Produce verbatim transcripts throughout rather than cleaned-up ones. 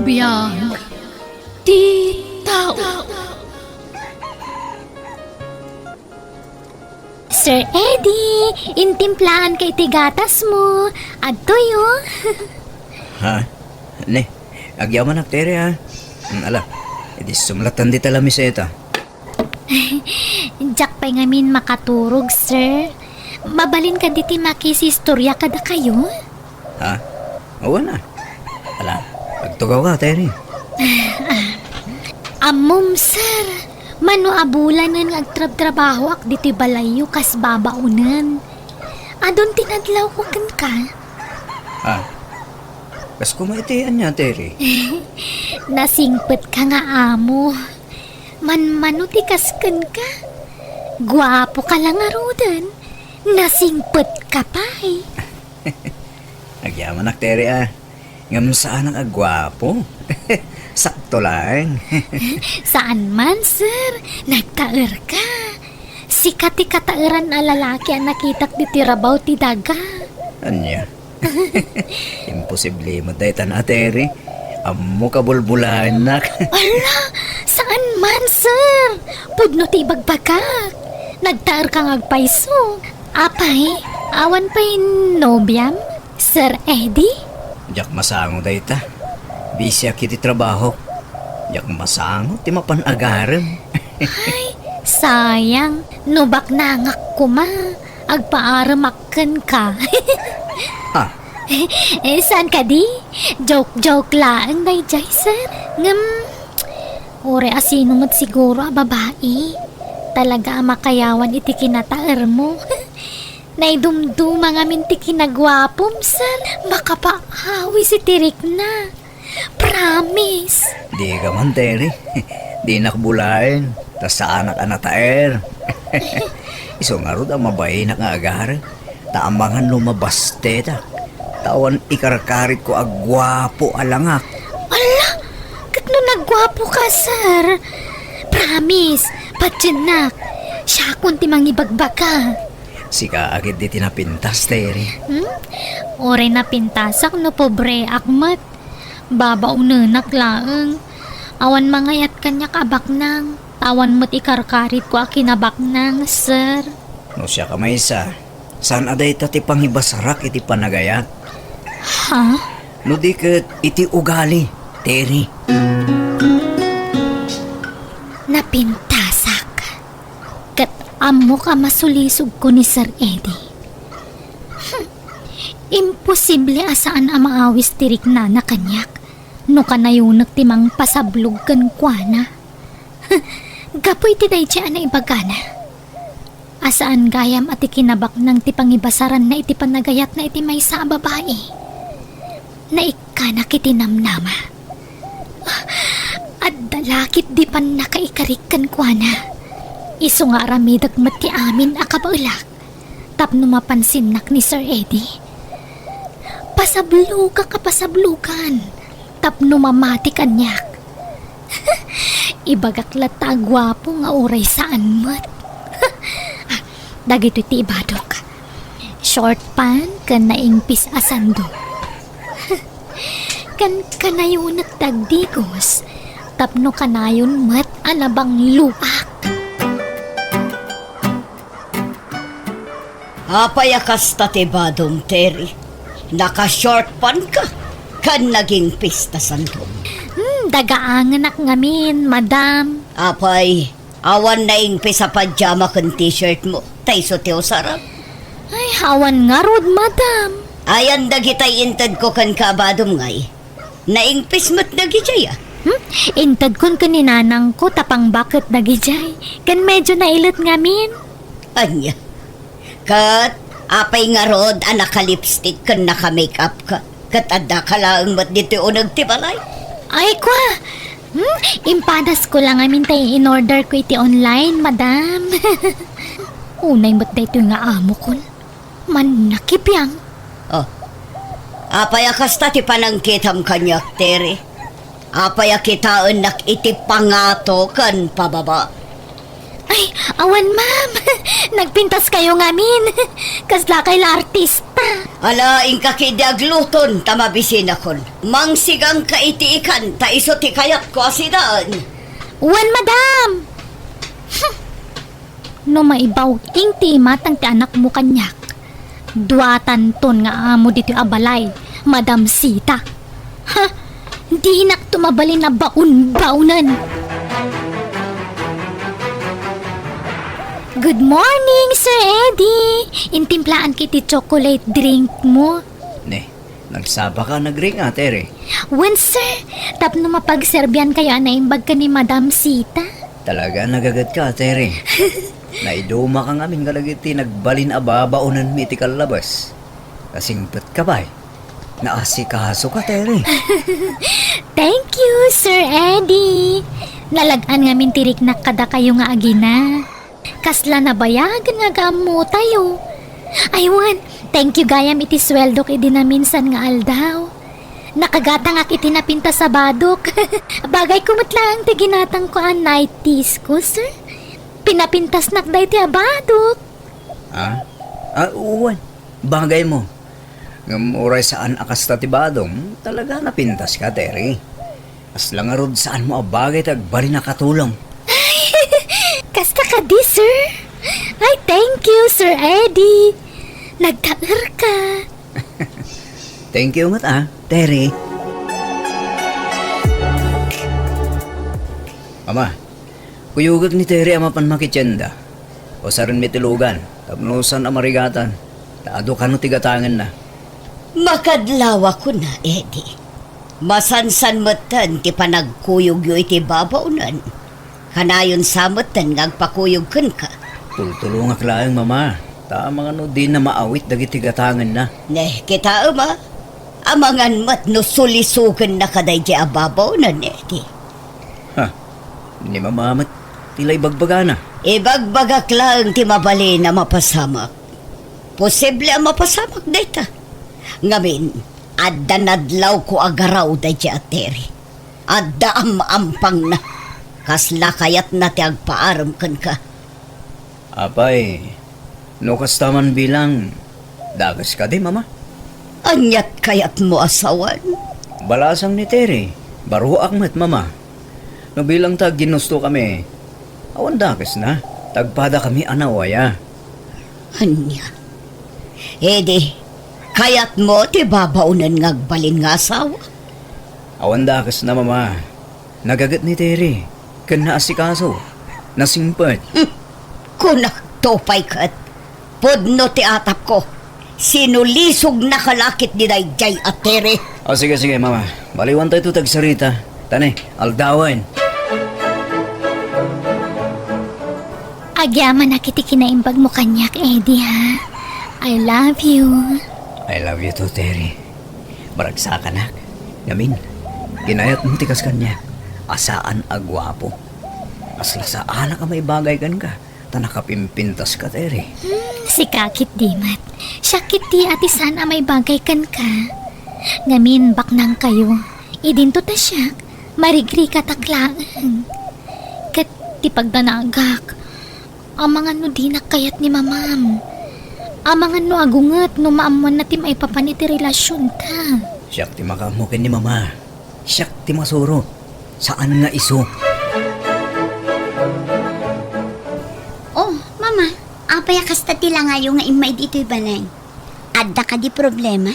Biag ti tao. Sir Eddie, intimplaan ka iti gatas mo. Adtoy, oh. Ha? Ne, agyamanak, Terry, ha? Mm, ala, idi sumlatan dita lamiseta. Diak pay ngamin makaturog, sir. Mabalin kadi ti makisistorya kadakayo? Ha? Awan a. Ala, agtugaw ka, Terry. Ammom, sir, mano a bulanen nga agtrabtrabahoak ditoy balayyo kas babaonen. Adun ti nadlawko kenka. Ha? Kas kuma iti ania, Terry? Nasingpetka nga amo. Manmano ti kas kenka? Guapoka la ngaruden. Nasingpetka pay. Agyamanak, Terry, a. Ngem saanak a guapo. Sakto laeng. Saan man, sir. Nagtaerka. Sika ti kataeran a lalaki a nakitak ditoy rabaw ti daga. Ania? Imposible met daytan a, Terry. Ammok a bulbulaennak. Ala, saan man, sir. Pudno ti ibagbagak. Nagtaerka nga agpayso. Apay, awan pay nobiam, Sir Eddie? Diak masango dayta. Bisiak iti trabaho. Diak masango ti mapan agarem. Ay, sayang. No baknangak koma, agpaaremak kenka. Ha? Eh, saan kadi? Joke-joke laeng dayjay, sir. Ngem, uray a sino met siguro a babai. Talaga a makayawan iti kinataermo. Naidumduma ngamin ti kinaguapom, sir. Makapaawis iti rikna. Promise. Dika man, Terry. Dinak bulaen, ta saanak a nataer. Isu ngarud a mabainak nga agarem, ta amangan no mabastetak. Ta awan ikarkaritko a guapo a langak. Ala, ket no nagguapoka, sir? Promise, patiennak. Siakon ti mangibagbaga. Sika a ketdi ti napintas, Terry. Hmm? Uray napintasak no pobreak met. Babaonenak laeng. Awan mangayat kaniak a baknang. Ta awan met ikarkaritko a kinabaknang, sir. No siak a maysa, saan a dayta ti pangibasarak iti panagayat? Ha? No di ket iti ugali, Terry. Napintasak. Ket ammok a masulisogko ni Sir Eddie. Hmm. Imposible a saan a maawis ti riknana kaniak no kanayonek ti mangpasablog kenkuana. Gapu iti daydiay a naibagana, a saan gayam a ti kinabaknang ti pangibasaranna iti panagayatna iti maysa a babai. Naikkanak iti namnama. Adda la ketdi pannakaikarik kenkuana. Isu nga aramidek met ti amin a kabaelak tapno mapansinnak ni Sir Eddie. Pasablogak a pasablogan tapno mamati kaniak. Ibagak latta a guapo nga uray saan met. Ah, dagitoy ti ibadok. Short pant ken naingpis a sando. Ken kanayonek ti agdigos tapno kanayon met a nabangloak. Apay a kasta ti badom, Terry? Naka-short pant ka, ken nagingpis ta sandom. Hmm, dagaangenak ngamin, madam. Apay, awan naingpis a pajama ken t-shirt mo, ta isu ti usaram? Ay, awan ngarud, madam. Ayan dagitay intedko kenka a badom ngay. Naingpis met dagijay, a. Hmm? Intedkon ken ni nanangko ta pangbaket dagijay. Ken medyo nailet ngamin. Ania? Ket apay ngarud a naka-lipstick ken naka-makeup ka? Ket addaka laeng met ditoy uneg ti balay? Ay, kua! Hmm? Impadasko la ngamin ta in-order ko iti online, madam. Unay met daytoy nga amokon. Mannakibiang. Oh. Apay a kasta ti panangkitam kaniak, Terry? Apay a kitaennak iti pangato ken pababa? Ay, awan, ma'am. Nagpintaskayo ngamin. Kaslakay la artista. Ala, inka ketdi agluton ta mabisinakon. Mangsigangka iti ikan ta isu ti kayatko a sidaen. Wen, madam! Hmm. No maibaw, ing ti imatang ti anakmo kaniak. Duatanton nga amo ditoy a balay, Madam Sita. Ha? Dinakto mabalin a baon-baonen. Good morning, Sir Eddie! Intimplaanka iti chocolate drink mo. Ne, nagsapaka a nagringa, Terry? Wen, sir. Tapno mapagserbiankayo a naimbag ken ni Madam Sita. Talaga, nagagetka, Terry. Naidumaka ngamin kadagiti nagbalin a babaonenmi iti kallabas. Nasingpetka pay. Naasikasoka, Terry. Thank you, Sir Eddie. Nalag-an ngamin ti riknak kadakayo nga agina. Kasla nabayagen nga agaammotayo. Ay wen, thank you gayam iti sueldok idi naminsan nga aldaw. Nakagatangak iti napintas a badok. Bagayko met laeng ti ginatangko a nighties ko, sir. Pinapintasnak daytoy a badok. Ah? Ah, wen. Bagaymo. Ngem uray saan a kasta ti badom, talaga napintaska, Terry. Kasla ngarud saanmo a bagay ti agbalin a katulong. Ay, kasta kadi, sir? Ay, thank you, Sir Eddie. Nagtaerka. Thank you met, ah, Terry. Ama, kuyogek ni Terry a mapan makitienda. Usarenmi ti lugan, tapno saan a marigatan, ta adu kano ti gatangenna. Makadlaw a kuna, Eddie. Masansan metten ti panagkuyogyo iti babaonen. Kanayon sa metten nga agpakuyog kenka. Tultulongak laeng, Mama, ta amangan no dina maawit dagiti gatangenna. Ne, kitaem a. Amangan met no sulisogennaka daydiay a babaonen, Eddie. Ha, ni Mama met ti la ibagbagana. Ibagbagak laeng ti mabalin a mapasamak. Posible a mapasamak dayta. Ngamin, adda nadlawko a garaw daydiay a Terry. Adda am-ampangna. Kasla kayatna ti agpaarem kenka. Apay, no kasta man bilang, dakes kadi, Mama? Aniat kayatmo a sawen? Balasang ni Terry, baruak met, Mama. No bilang ta agginusto kami, awan dakesna, ta agpada kami a nawaya. Ania? Idi, kayatmo ti babaonen nga agbalin nga asawa? Awan dakesna, Mama. Nagaget ni Terry, ken naasikaso. Nasingpet. Hmm. Kunakto pay ket, pudno ti atapko. Sinulisognaka la ketdi daydiay a Terry. O, sige, sige, Mama. Baliwantayto ti agsarita. Tani, aldawen. Agyamanak iti kinaimbagmo kaniak, Eddie, ha? I love you. I love you too, Terry. Maragsakanak. Ngamin, kinayatmo ti kas kaniak a saan a guapo. Kasla saanak a maibagay kenka, ta nakapimpintaska, Terry. Hmm, sika ketdi met. Siak ketdi a ti saan a maibagay kenka. Ngamin, baknangkayo. Idinto ta siak, marigrikatak laeng. Ket ti pagdanagak, amangan no dinak kayat ni Mamam. Amangan no agunget no maammoanna ti maipapan iti relasionta. Siak ti makaammo ken ni Mama. Siak ti masuro. Saan nga isu. Oh, Mama, apay a kasta ti langayo nga immaid itoy balay? Adda kadi problema?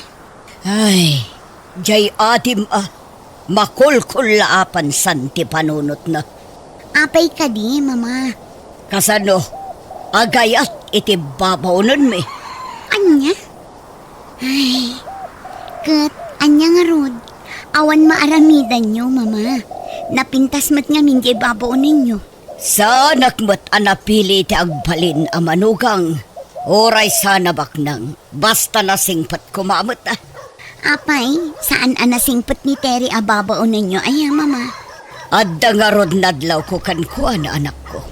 Ay, jay adim a, makulkullaapan san ti panunotna. Apay kadi, Mama? Kasano? Agayat iti babaonenmi. Ania? Ay, ket ania ngarud? Awan maaramidanyo, Mama. Napintas met ngamin jay babaonenyo. Saanak met a napili ti agbalin a manugang. Uray sana baknang, basta nasingpet koma met, ah. Apay, saan a nasingpet ni Terry a babaonenyo aya, Mama? Adda ngarud nadlawko kenkuana, anakko.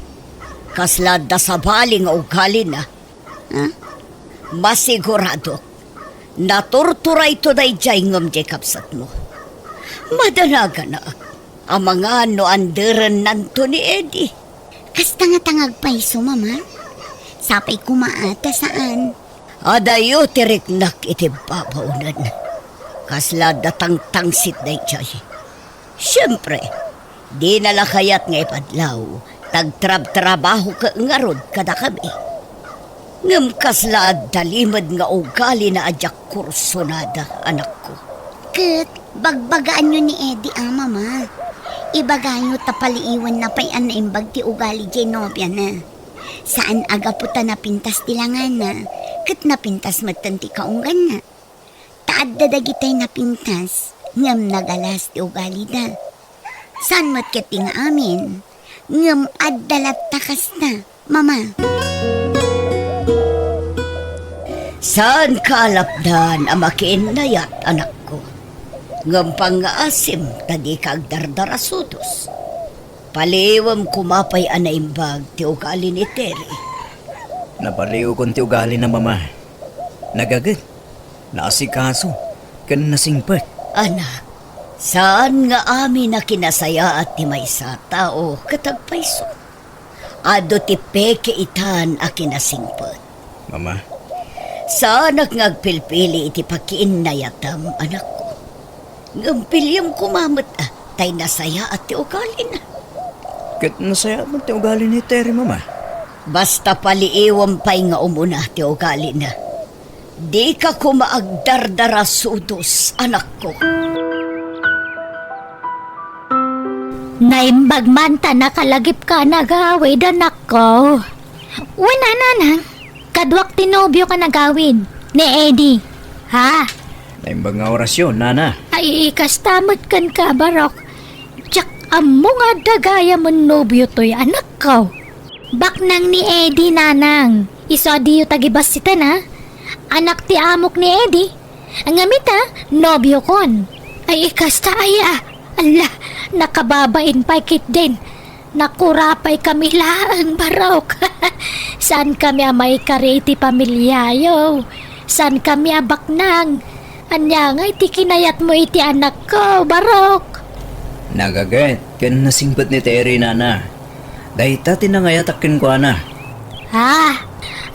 Kasla adda sabali nga ugalina. Ah? Masiguradok, naturturayto daydiay ngem jay kabsatmo. Madanaganak, amangan no anderennanto ni Eddie. Kasta nga tangag payso, Mama? Sapay koma a ta saan. Adayo ti riknak iti babaonen. Kasla adda tangtangsit daydiay. Siempre, dina la kayat nga ipadlaw, ta agtrabtrabaho ket ngarud kadakami. Ngem kasla adda limed nga ugalina a diak kursonada, anakko. Ket bagbagaanyo ni Eddie a, Mama. Ibagayo ta paliiwenna pay a naimbag ti ugali diay nobiana. Saan a gapu ta napintas ti langana, ket napintas metten ti kaungganna. Ta adda dagitay napintas, ngem nagalas ti ugalida. Saan met ket ti nga amin, ngem adda latta kasta, Mama. Saanka a lapdan a makiinnayat, anakko. Ngem pangngaasim ta dika agdardarasudos. Paliiwem koma pay a naimbag ti ugali ni Terry. Napaliiwkon ti ugalina, Mama. Nagaget, naasikaso, ken nasingpet. Anak, saan nga amin a kinasayaat ti maysa a tao ket agpayso. Adu ti peke itan a kinasingpet. Mama. Saanak nga agpilpili iti pakiinnayatam, anakko. Ngem piliem koma met, a, tay nasayaat ti ugalina. Ket nasayaat met ti ugali ni Terry, Mama. Basta paliiwem pay nga umuna ti ugalina. Dika koma agdardarasudos, anakko. Naimbag man ta nakalagipka a nagawid, anakko. Wen a, Nanang, kaduak ti nobiok a nagawid, ni Eddie. Ha? Naimbag nga orasyon, Nana. Ay, kasta met kenka, Barok. Diak ammo nga adda gayam a nobio toy, anakko. Baknang ni Eddie, Nanang. Isu a diyo tagibassiten, a. Anak ti amok ni Eddie. Ngem ita, nobiokon. Ay, kasta aya. Ala, nakababain pay ketdin. Nakura pay kami laeng, Barok. Saan kami a maikari iti pamiliayo? Saan kami a baknang? Ania ngay ti kinayatmo iti anakko, Barok? Nagaget ken nasingpet ni Terry, Nana. Dayta ti nangayatak kenkuana. Ah,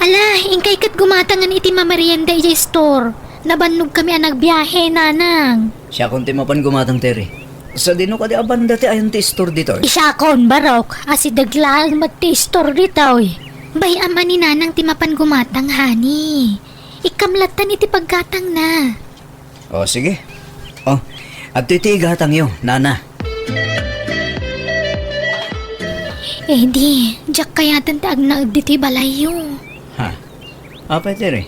ala, inkay ket gumatangen iti mamarienda idiay store. Nabannogkami a nagbiahe, Nanang. Siakon ti mapan gumatang, Terry. Sadino kadi a banda ti ayan ti store ditoy? Siakon, Barok, asideg laeng met ti store ditoy. Bay-am a ni Nanang ti mapan gumatang, honey. Ikkam lattan iti paggatangna. O, sige. O, adtoy ti igatangyo, Nana. Eddie, diak kayaten ti agnaed ditoy balayyo. Ha? Apay, Terry?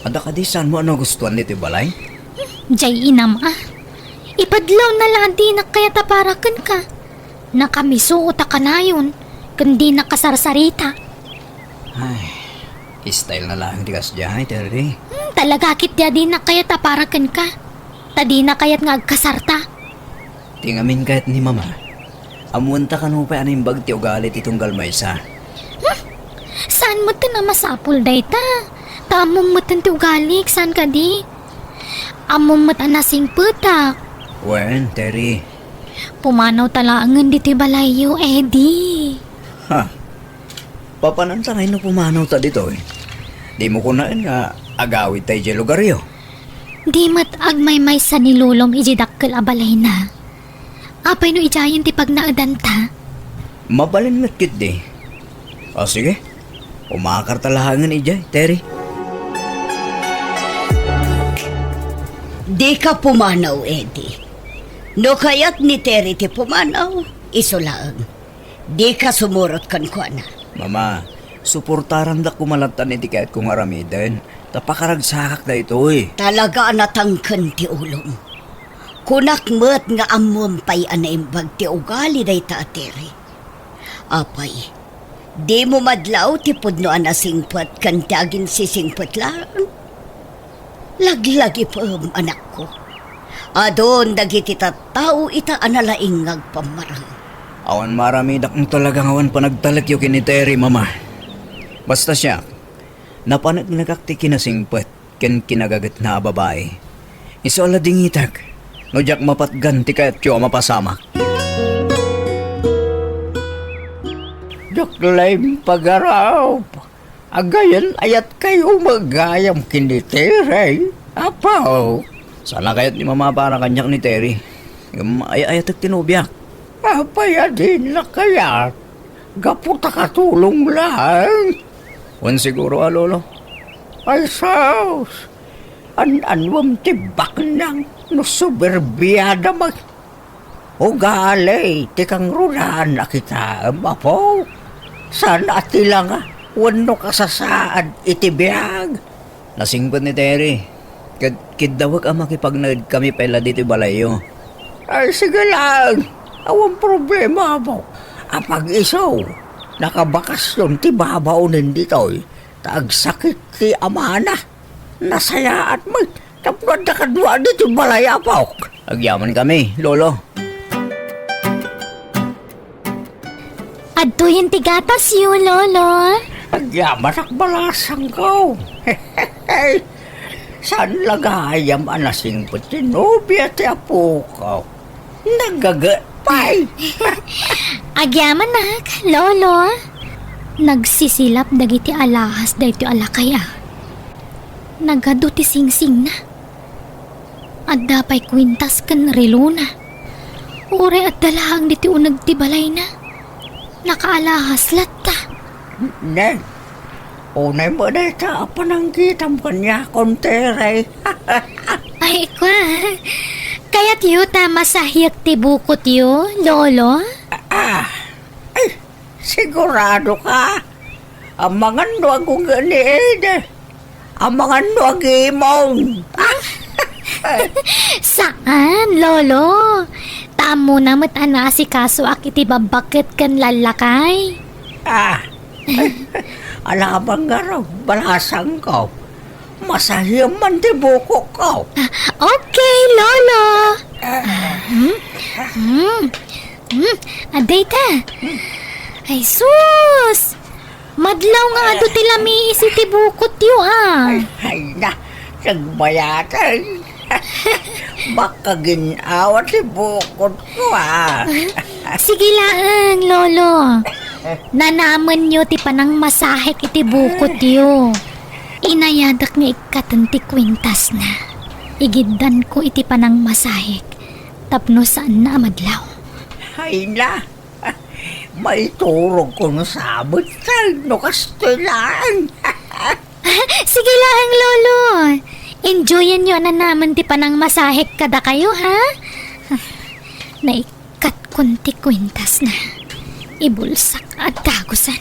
Adda kadi saanmo a nagustuan ditoy balay? Diay inam a. Ipadlawna la a dinak kayat a para kenka. Nakamisuot a kanayon, ken dinak kasarsarita. Ay, style na laeng ti kasdiay, Terry. Hmm, talaga ketdi a dinak kayat a para kenka. Ta dinak kayat nga agkasarta. Ti ngamin kayat ni Mama, ammoenta kano pay a naimbag ti ugali ti tunggal maysa. Hmm, saan metten a masapul dayta? Ta ammom metten ti ugalik, saan kadi? Ammom met a nasingpetak. Wen, Terry. Pumanawta laengen ditoy balayyo, Eddie. Ha? Papananta ngay no pumanawta ditoy? Dimo kunaen nga agawidta idiay lugaryo? Di met agmaymaysa ni Lolom idiay dakkel a balayna. Apay no idiayen ti pagnaedanta? Mabalin met ketdi. O, sige. Umakarta laengen idiay, Terry. Dika pumanaw, Eddie. No kayat ni Terry ti pumanaw, isu laeng. Dika sumurot kenkuana. Mama, suportarandak koma lattan iti kayatko nga aramiden, ta pakaragsakak daytoy. Talaga a natangken ti ulom. Kunak met nga ammom pay a naimbag ti ugali dayta a Terry. Apay, dimo madlaw ti pudno a nasingpet ken ti aginsisingpet laeng? Laglagipem, anakko. Adun dagiti tattao ita a nalaing nga agpammarang. Awan maaramidak no talaga nga awan panagtalekyo ken ni Terry, Mama. Basta siak, napanegnegak ti kinasingpet ken kinagagetna a babai. Isu a ladingitek no diak mapatgan ti kayatyo a mapasamak. Diak la impagarup. Agayan-ayatkayo met gayam ken ni Terry, Apo. Saan a kayat ni Mama para kaniak ni Terry? Ngem ay-ayatek ti nobiak. Apay a dina kayat? Gapu ta katulong laeng. Wen siguro a, Lolo. Ay sus! An-anuem ti baknang no soberbiada met. Ugali ti kangrunaan a kitaem, Apo. Saan a ti langa wenno kasasaad iti biag. Nasingpet ni Terry. Ket kiddawek a makipagnaed kami pay la ditoy balayyo. Ay, sige laeng. Awan problema, Apo. Apag-isu, nakabakasyon ti babaonen ditoy, ta agsakit ti amana. Nasayaat met tapno adda kadua ditoy balay, Apok. Agyaman kami, Lolo. Adtoyen ti gatasyo, Lolo. Agyamanak, balasangko. Saan la gayam a nasingpet ti nobia ti apoko? Nagaget pay. Agyamanak, Lolo. Nagsisilap dagiti alahas daytoy a lakay a. Nagadu ti singsingna. Adda pay kuintas ken relona. Uray adda laeng ditoy uneg ti balayna. Nakaalahas latta. Ne, unay met dayta a panangkitam kaniakon, Terry. Ay, kua. Kayatyo ta masahiek ti bukotyo, Lolo? Ah, ay, sigurado ka? Amangan no agunget ni Ede. Amangan no agimong. Saan, Lolo. Ta ammona met a naasikasoak iti babbaket ken lallakay. Ah, alabang ngarud, balasangko. Masahiem man ti bukokko. Ah, okay, Lolo. Ah, hmm? Hmm. Hmm. Adda ita. Ay, sus! Madlaw nga adu ti lamiis iti bukotyo, ah. Ay, ay na, nagbayaten. Makagin-awa ti bukotko, ah. Sige laeng, Lolo. Nanamenyo ti panangmasahek iti bukotyo. Inayadek nga ikkaten ti kuintasna. Igiddanko iti panangmasahek tapno saanna a madlaw. Ay na, maiturogko no sabet no kastoy laeng. Sige laeng, Lolo. Enjoyanyo a nanamen ti panangmasahek kadakayo, ha? Naik- Katkon ti kuintasna. Ibulsak a dagusen.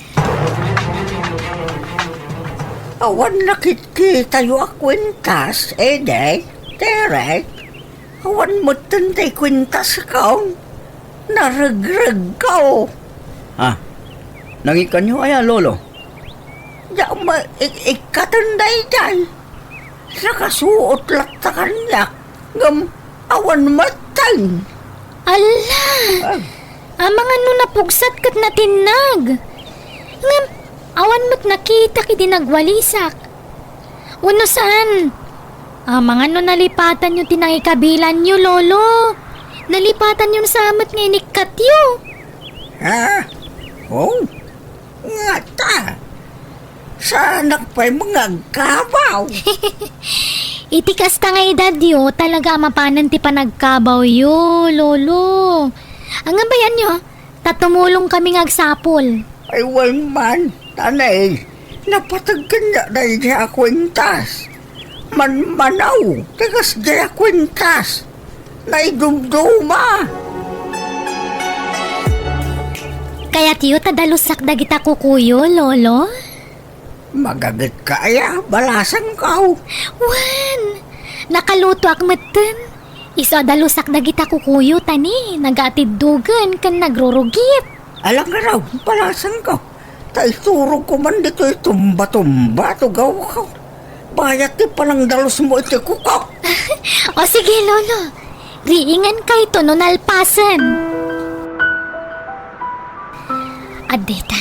Awan nakitkitayo a kuintas, Ede, Terek. Awan metten ti kuintasko. Naregregko. Ah, nangikkanyo aya, Lolo? Diak met ik-, ikkaten daydiay. Nakasuot latta kaniak, ngem awan metten. Alla! Ah. Amangan no napugsat ket natinnag. Ngem awan met nakitak idi nagwalisak. Wenno saan? Amangan no nalipatanyo ti nangikabilanyo, Lolo. Nalipatanyo sa met nga inikkatyo. Ha? Oh? Ngata, saanak pay nga agkabaw. Iti kasta nga edadyo, talaga a mapanen ti panagkabawyo, Lolo. Anggabayanyo, ta tumulong kami nga agsapul. Ay, wen man, tanay, napateg kaniak daydiay a kuentas. Manmanaw ti kasdiay a kuentas. Naidumduma. Kayatyo ta dalusak dagita kukuyo, Lolo? Magagetka aya, balasangko? Wen, nakalutoak metten. Isu a dalusak dagita kukuyo ta ni, nagaatiddogen ken nagrurugit. Ala ngarud, balasangko. Ta iturogko man ditoy tumba-tumba, tugawko. Bayat ti panangdalusmo iti kukok. O sige, Lolo. Riingan kayto no nalpasen. Addeta,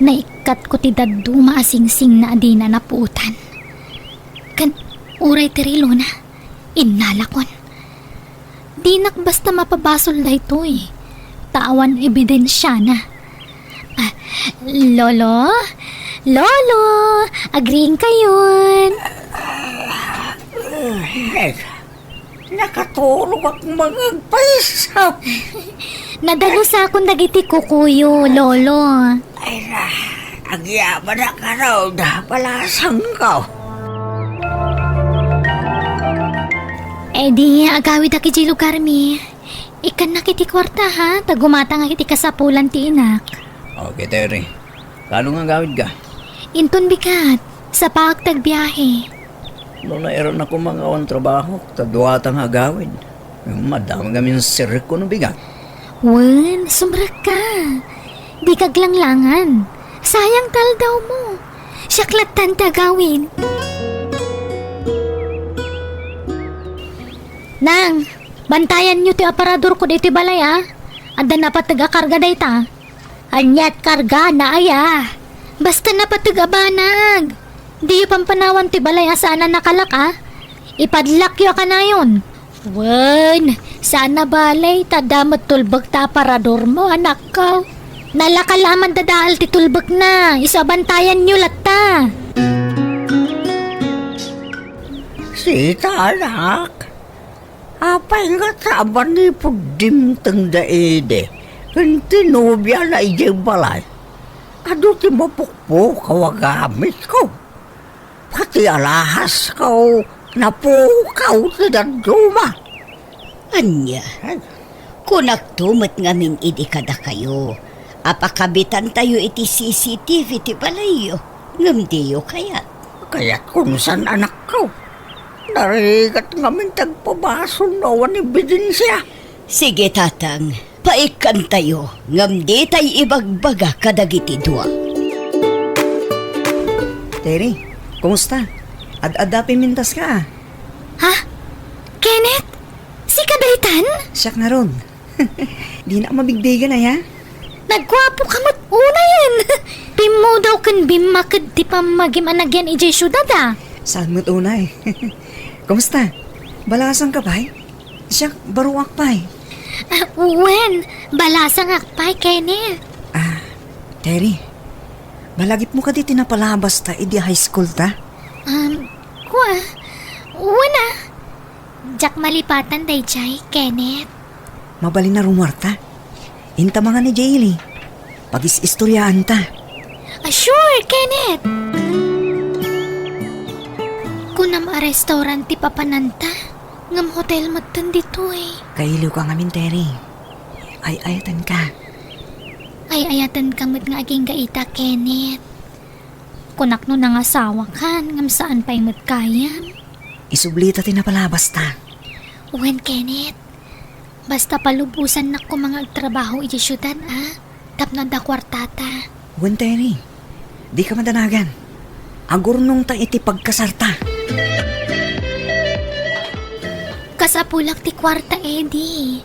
naikkatko ti dadduma a singsingna a dina napuotan. Ken uray ti rilona, innalakon. Dinak basta mapabasol daytoy, ta awan ebidensiana. Ah, Lolo? Lolo, agriingkayon. Ay, nakatulogak mangagpaisam. Nadalusakon dagiti kukuyo, Lolo. Ay na, agyamanak a raw da palasangko. Eh di, agawidak iti lugarmi. Ikkannak iti kuarta, ha? Ta gumatangak iti kasapulan ti inak. Okay, Terry. Kaano nga agawidka? Inton bigat, sapaak ti agbiahe. No nairnak koma nga awan trabahok, ta duata nga agawid. Madamag amin sirrek no bigat. Wen, sumrekka. Dika aglanglangan. Sayang ti aldawmo. Siak lattan ti agawid. Nang, bantayanyo ti aparadorko ditoy balay, a. Adda napateg a karga dayta. Aniat kargana aya? Basta napateg a banag. Diyo pampanawan ti balay a saan a nakalak, a. Ipadlakyo a kanayon. Wen, saan a bale, ta adda met tulbek ta aparadormo, anakko. Nalaka la a mandadaal ti tulbekna, isu a bantayanyo latta. Sita, anak. Apay nga ta a manipud dimteng da idi ken ti nobiana idiay balay? Adu ti mapukpukaw a gamitko. Pati alahasko, napukaw ti dadduma. Ania? Ay. Kunakto met ngamin idi kadakayo a pakabitantayo iti C C T V ti balayyo, ngem diyo kayat. Kayatko no saan, anakko. Narigat ngamin ti agpabasol no awan ebidensia. Sige, Tatang, paikkantayo, ngem ditay ibagbaga kadagiti dua. Terry, kumusta? Ad-adda pimintas ka, a. Ha? Kenneth? Sika daytan? Siak ngarud. Dinak mabigbigan aya? Nagguapoka met unayen. Pimmudaw ken bimmaked ti pammagim a nagyan idiay siudad, a. Saan met unay? Kumusta? Balasangka pay? Siak, baruak pay. A, wen, balasangak pay, Kenneth. A, Terry, balagipmo kadi ti napalabasta idi high school ta? Um, kua, wen a. Diak malipatan daydiay, Kenneth. Mabalin a rumuarta. Inta mangan idiay ili. Pagis-istoriaanta. A, sure, Kenneth! Kunam a restaurant ti papananta, ngem hotel metten ditoy. Kailiwka ngamin, Terry. Ay-ayatenka. Ay-ayatenka met nga agingga ita, Kenneth. Kunak no nangasawakan, ngem saan pay met gayam. Isublita ti napalabasta. Wen, Kenneth. Basta palubosannak koma nga agtrabaho idiay siudad, a. Tapno adda kuartata. Wen, Terry. Dika madanagan. Agurnongta iti pagkasarta. Kasapulak ti kuarta, Eddie.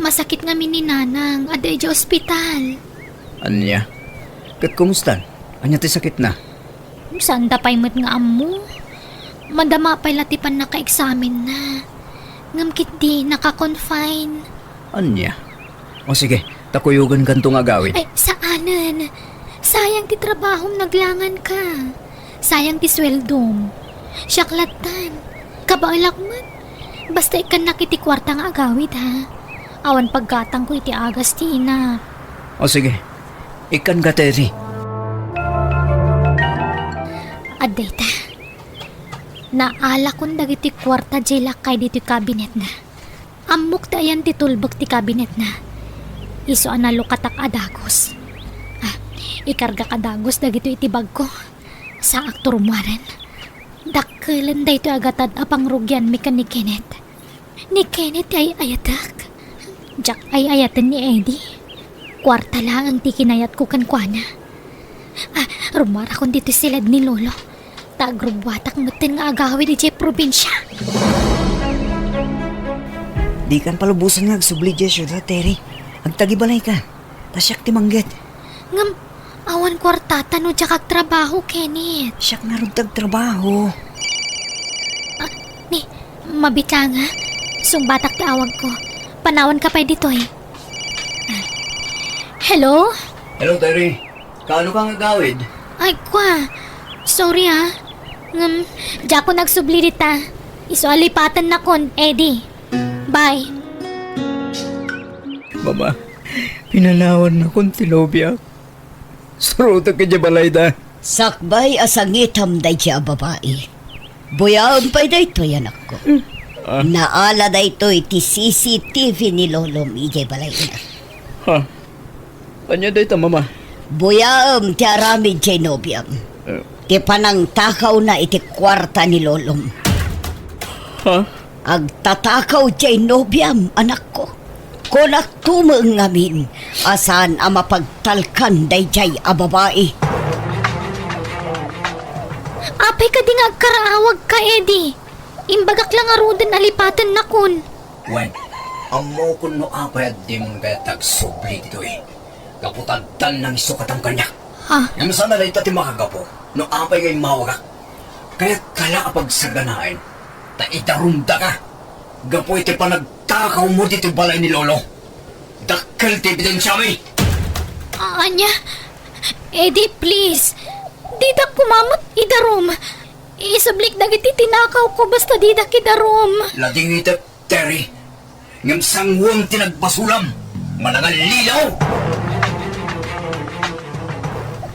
Masakit ngamin ni Nanang, adda idiay ospital. Ania? Ket kumusta? Ania ti sakitna? Saanda pay met nga ammo. Madama pay la ti pannakaeksamenna. Ngem ketdi naka-confine. Ania? O sige, ta kuyogankanto nga agawid. Ay, saanen. Sayang ti trabahom, naglanganka. Sayang ti sueldom. Siak lattan. Kabaelak met. Basta ikkannak iti kuarta nga agawid, ha? Awan paggatangko iti agas ti ina. O sige, ikkanka, Terry. Adda ita. Naalakon dagiti kuarta diay lakay ditoy kabinetna. Ammok ti ayan ti tulbek ti kabinetna. Isu a nalukatak a dagus. A, ikargak a dagus dagitoy iti bagko. Saakto rumuaren. Dakkelen daytoy a gatad a pangrugianmi ken ni Kenneth. Ni Kenneth ti ay-ayatek. Diak ay-ayaten ni Eddie. Kuarta laeng ti kinayatko kenkuana. A, rumuarakon ditoy siled ni Lolo. Ta agrubbuatak metten nga agawid idiay probinsia. Dikan palubosan nga agsubli idiay siudad, Terry. Agtagibalayka. Ta siak ti mangget. Ngem, awan kuartata no diak agtrabaho, Kenneth. Siak ngarud ti agtrabaho. A, ni, mabitlang, a. Sungbatak ti awagko. Panawanka pay ditoy. A. Hello? Hello, Terry. Kaano ka nga agawid? Ay, kwa. Sorry, ah. Ngem, diakon agsubli dita. Isu a lipatennakon, Eddie. Bye. Mama, pinanawannakon ti nobiak. Surotek idiay balayda. Sakbay a sangitam daydiay a babai. Buyaem pay daytoy, anakko. Ah. Naala daytoy ti C C T V ni lolom idiay balayda. Ha? Ania dayta, Mama? Buyaem ti aramid diay nobiam. Eh. Ti panangtakawna iti kuarta ni lolom. Ha? Agtatakaw diay nobiam, anakko. Kunak tumeng ngamin a saan a mapagtalkan daydiay a babai. Apay kadi nga agkaraawagka, Eddie? Imbagak la ngaruden a lipatennakon. Wen, ammokon no apay a dimon kayat agsubli ditoy. Gapu ta addan nangisukatmo kaniak. Ha? Ngem saan a dayta ti makagapu no apay nga immawagak. Kayatka la a pagsaganaen ta idarumdaka gapu iti panagtakawmo ditoy balay ni Lolo. Dakkel ti ebidensiami. Ania? Eddie, please. Didak koma met idarum. Isublik dagiti tinakawko basta didak idarum. Ladingitek, Terry. Ngem sanguem ti nagbasulam. Manangallilaw!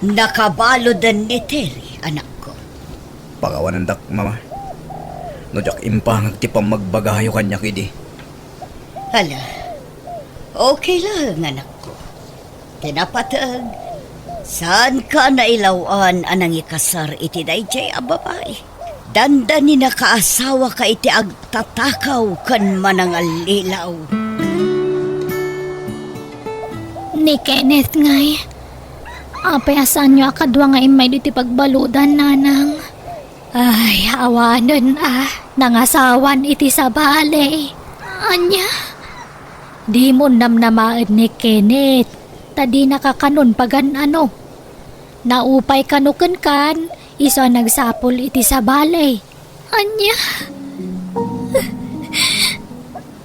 Nakabaluden ni Terry, anakko. Pakawanendak, Mama. No diak impangag ti pammagbagayo kaniak idi. Hala, okay laeng, anakko. Ti napateg, saanka nailaw-an a nangikasar iti daydiay a babai. Dandani nakaasawaka iti agtatakaw ken manangallilaw. Ni Kenneth ngay, apay a saanyo a kadua nga immay ditoy pagbaludan, nanang? Ay, awanen a, nangasawan iti sabali. Ania? Dimon namnamaen ni Kenneth, ta dinaka kanon pagan-ano. Naupay kano kenkan, isu a nagsapul iti sabali. Ania?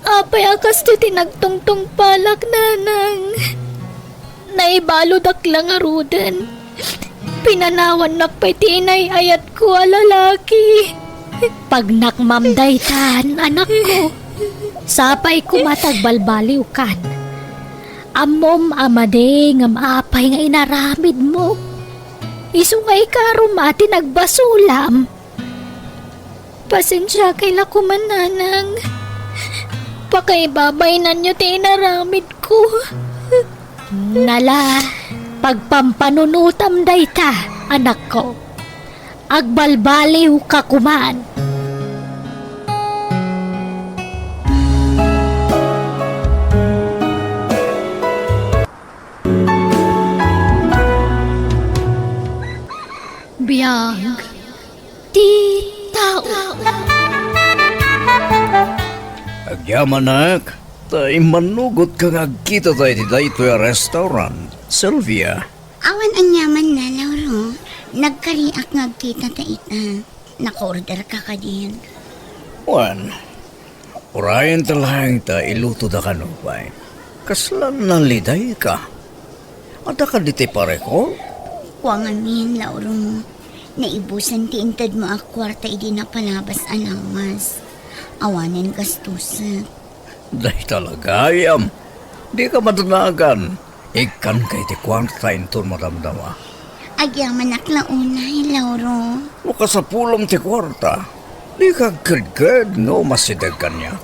Apay a kastoy ti nagtungtungpalak, nanang? Naibaludak la ngaruden. Pinanawannak pay ti inay-ayatko a lalaki. Pagnakmam daytan, anakko. Sapay koma ta agbalbaliwkan. Ammom a madi ngem apay nga inaramidmo? Isu nga ikarom a ti nagbasulam. Pasensiakay la koman, nanang. Pakaibabainanyo ti inaramidko. Nala, pagpampanunotam dayta, anakko. Agbalbaliwka koman. Biag ti tao. Agyamanak, ta immanugotka nga agkitata iti daytoy a restaurant, Sylvia. Awan aniamanna, Lauro. Nagkariak nga agkitata ita. Nakaorderka kadin? Wen, urayenta laeng ta ilutoda kano pay. Kasla nalidayka? Adda kadi ti parekol? Kua ngamin, Lauro. Naibusan ti intedmo a kuarta idi napalabas a lawas. Awanen gastusek. Dayta la gayam. Dika madanagan. Ikkanka iti kuarta inton madamdama. Agyamanak la unay, Lauro. No kasapulam ti kuarta, dika agkedked nga umasideg kaniak.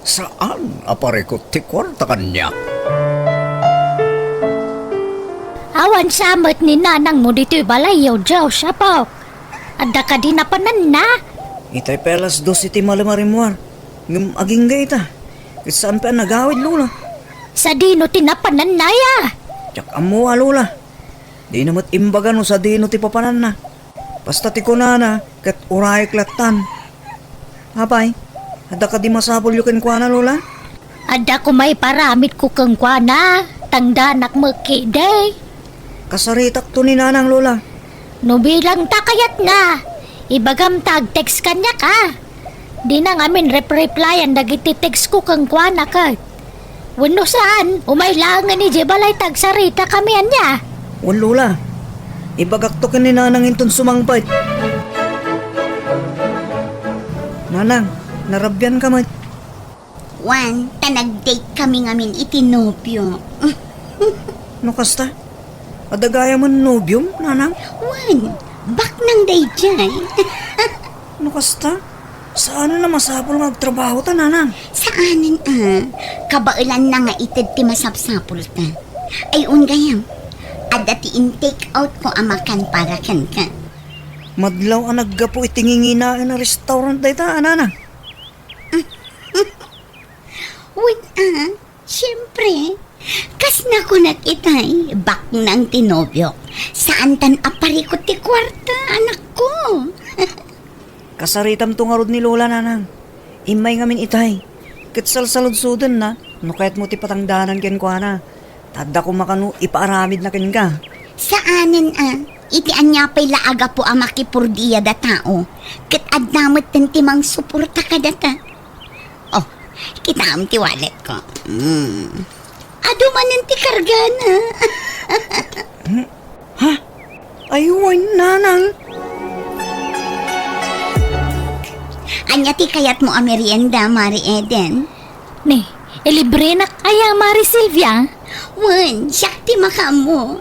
Saan a parikut ti kuarta kaniak. Awan sa met ni nanangmo ditoy balayyo, Dios, Apo. Adda kadi napananna? Itay pay alas dos iti malem a rimmuar. Ngem agingga ita. Ket saan pay a nagawid, Lola. Sadino ti napananna, ya? Diak ammo, a, Lola. Dina met imbaga no sadino ti papananna. Basta ti kunana, ket urayek lattan. Apay, adda kadi masapulyo kenkuana, Lola? Adda koma iparamidko kenkuana, tangdanak met ketdi. Kasaritakto ni Nanang, Lola. No bilang ta kayatna, ibagam ta ag-text kaniak, a. Dina ngamin rep-replyan dagiti text ko kenkuana ket. Wenno saan, umay laengen idiay balay ta agsaritakami, ania? Wen, Lola. Ibagakto ken ni Nanang inton sumangpet. Nanang, narabian ka met. Wen, ta nag-date kami ngamin iti nobio. No kasta, adda gayamen nobiom, Nanang? Wen, baknang daydiay. No kasta, saanen a masapul nga agtrabaho ta, Nanang? Saanen a, kabaelanna nga ited ti masapsapulta. Ay, wen gayam, adda ti in-take out ko a makan para kenka. Madlaw a naggapu iti nginginaen a restaurant dayta, a, Nanang? Wen a, siempre. Kas nakunak itay, baknang ti nobiok. Saantan a parikut ti kuarta, anakko. Kasaritamto ngarud ni Lola, Nanang. Immay ngamin itay. Ket salsaludsodenna, no kayatmo ti patangdanan kenkuana. Ta adda koma kano ipaaramidna kenka. Saanen a, iti ania pay la a gapu a makipurdiada tao, ket adda metten ti mangsuporta kadata. Oh, kitaem ti wallet ko. Hmm. Adu manen ti kargana. Hmm? Ha? Ay, wen, Nanang. Ania ti kayatmo a merienda, Mari Eden? Ni, ilibrenak aya, Mari Silvia? Wen, siak ti makaammo.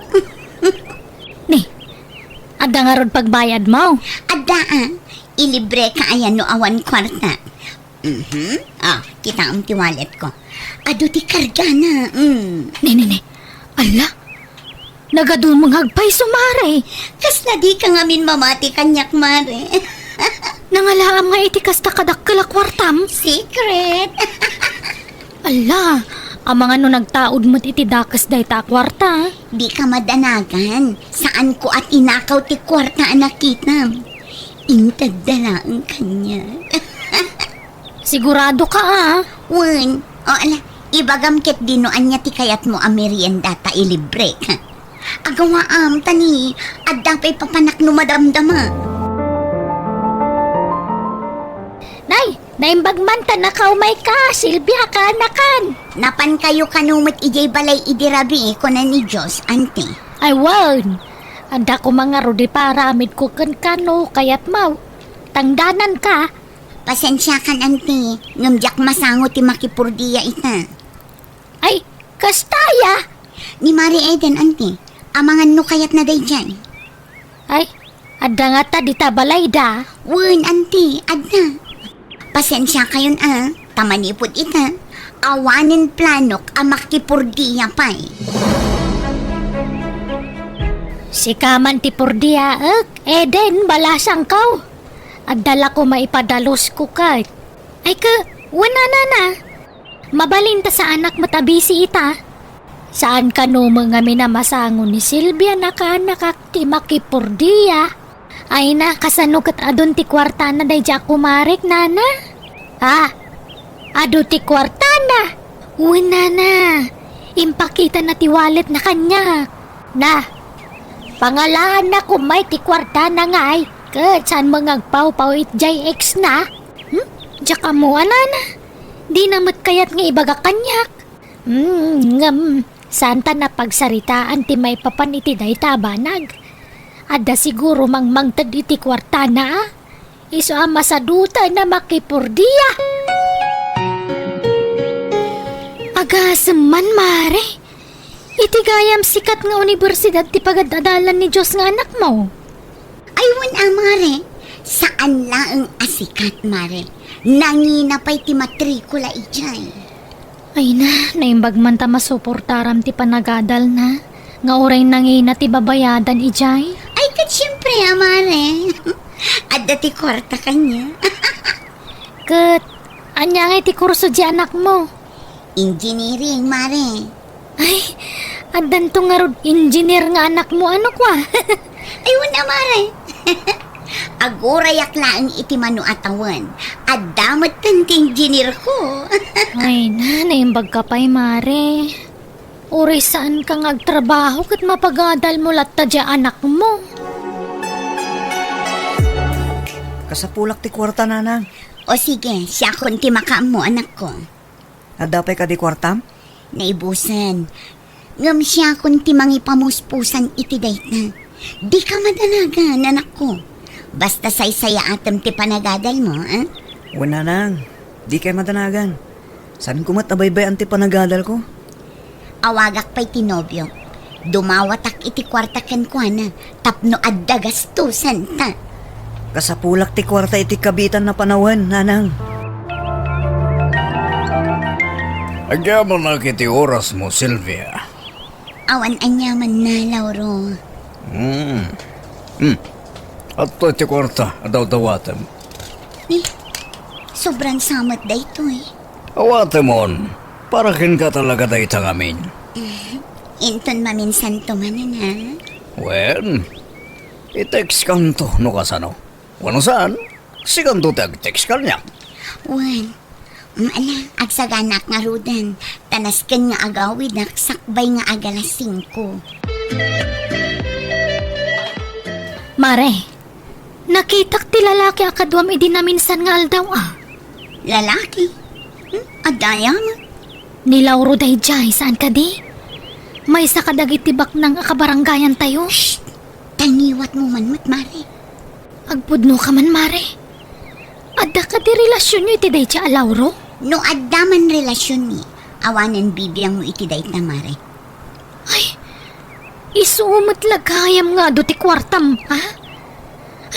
Ni, adda ngarud pagbayadmo? Adda a. Ilibreka aya no awan kuarta. Mhm. Ah, kitaem ti wallet ko. Adu ti kargana. Mm. Ni, ni, ni. Ala, nagadumengag pay isu, Mare. Kasla dika ngamin mamati kaniak, Mare. Nangalaam nga iti kasta kadakkel a kuartam? Secret. Ala, amangan no nagtaud met iti dakes dayta a kuarta. Dika madanagan. Saanko a tinakaw ti kuarta a nakitam. Intedda laeng kaniak. Sigurado ka, a? Wen. O, ala, ibagam ketdi no ania ti kayatmo a merienda ta ilibrek. Agawaam, ta ni, adda pay papanak no madamdama. Nay, naimbag man ta nakaumayka, Silvia, kaanakan. Napankayo kano met idiay balay idi rabii, kuna ni Diyos, anti. Ay, wen. Adda koma ngarud ipaaramidko kenka no kayatmo. Tangdananka. Pasensiakan, anti, ngem diak masango ti makipurdia ita. Ay, kasta aya? Ni Mari Eden, anti, amangan no kayatna daydiay. Ay, adda ngata dita balayda? Wen, anti, adda. Pasensiakayon a, ta manipud ita, awanen planok a makipurdia pay. Sika man ti purdiaek, Eden, balasangko. Adda la koma ipadalusko ket. Ay ka, wen a, Nana. Mabalin ta saanak met a bisi ita. Saan kano met ngamin a masango ni Silvia a kaanakak ti makipurdia. Ay na, kasano ket adun ti kuartana daydiay a kumarek, Nana? Ha? Adu ti kuartana? Wen, Nana. Impakitana ti walletna kaniak. Na, pangalaanna koma iti kuartana ngay, ket saan met nga agpawpaw iti diay ex na? Hmm? Diak ammo a, Nana. Dina met kayat nga ibaga kaniak. Hmm, ngem, saanta a pagsaritaan ti maipapan iti dayta a banag. Adda siguro mangmangted iti kuartana, a? Isu a masadutan a makipurdia. Agasem man, Mare. Iti gayam sikat nga unibersidad ti pagad-adalan ni Dios nga anakmo. Ay, wen a, Mare. Saan laeng a sikat, Mare. Nangina pay ti matrikula idiay. Ay na, naimbag man ta masuportaram ti panagadalna, nga uray nangina ti babayadan idiay. Ay, ket siempre a, Mare. Adda ti kuarta kaniak. Ket, ania ngay ti kurso diay anakmo? Engineering, Mare. Ay, addanto ngarud engineer nga anakmo, ano kua? Ay, wen a, Mare. Agurayak laeng iti mano a tawen. Adda metten ti engineer ko. Ay na, naimbag ka pay, Mare. Uray saan ka nga agtrabaho ket mapagadal mo latta diay anakmo. Kasapulak ti kuarta, Nanang. O sige, siakon ti makaammo, anakko. Adda pay kadi kuartam? Naibusen. Ngem siakon ti mangipamuspusan iti dayta. Dika madanagan, anakko. Basta saysayaatem ti panagadalmo, eh? Wen, nanang, dikay madanagan. Saanko met a baybay-an ti panagadalko. Awagak pay ti nobiok. Dumawatak iti kuarta kenkuana tapno adda gastosanta. Kasapulak ti kuarta iti kabiitan a panawen, nanang. Agyamanak iti orasmo, Sylvia. Awan aniamanna, Lauro. Hmm. Hmm. Adtoy ti kuarta a dawdawatem. Eh, sobran sa met daytoy. Awatemon, para kenka talaga dayta ngamin. Inton maminsanto manen, ha? Wen, i-textkanto no kasano. Wenno saan, sikanto ti ag-text kaniak. Wen, mm, ala, agsaganak ngaruden, ta nasken nga agawidak sakbay nga agalas singko. Mare, nakitak ti lalaki a kaduam idi naminsan nga aldaw, a. Lalaki? Hmm, adda aya met? Ni Lauro daydiay, saan kadi? Maysa kadagiti baknang a kabarangayantayo. Shh! Tangiwatmo man met, Mare. Agpudno ka man, Mare. Adda kadi relasionyo iti dayta a Lauro? No adda man relasionmi, awanen bibiangmo iti dayta, Mare. Ay, isu met la gayam nga adu ti kuartam, ha?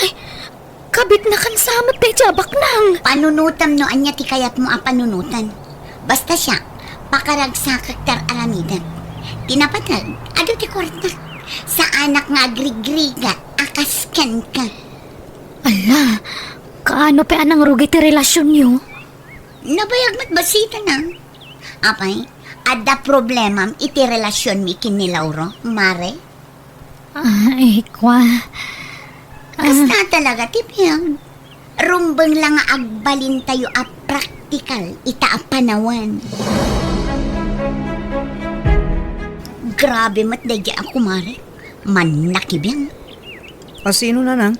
Ay, kabitna kan sa met dayta a baknang. Panunotam no ania ti kayatmo a panunotan. Basta siak, pakaragsakak ti ar-aramidek. Ti napateg, adu ti kuartak. Saanak nga agrigrigat a kas kenka. Ala, kaano pay a nangrugi ti relasionyo? Nabayag met bassit, a. Apay, adda problemam iti relasionmi ken ni Lauro, Mare? Ay, kua. Ah. Kasta talaga ti biag. Rumbeng la nga agbalintayo a praktikal ita a panawen. Grabe met daydiay a kumare. Mannakibiang. A sino, nanang?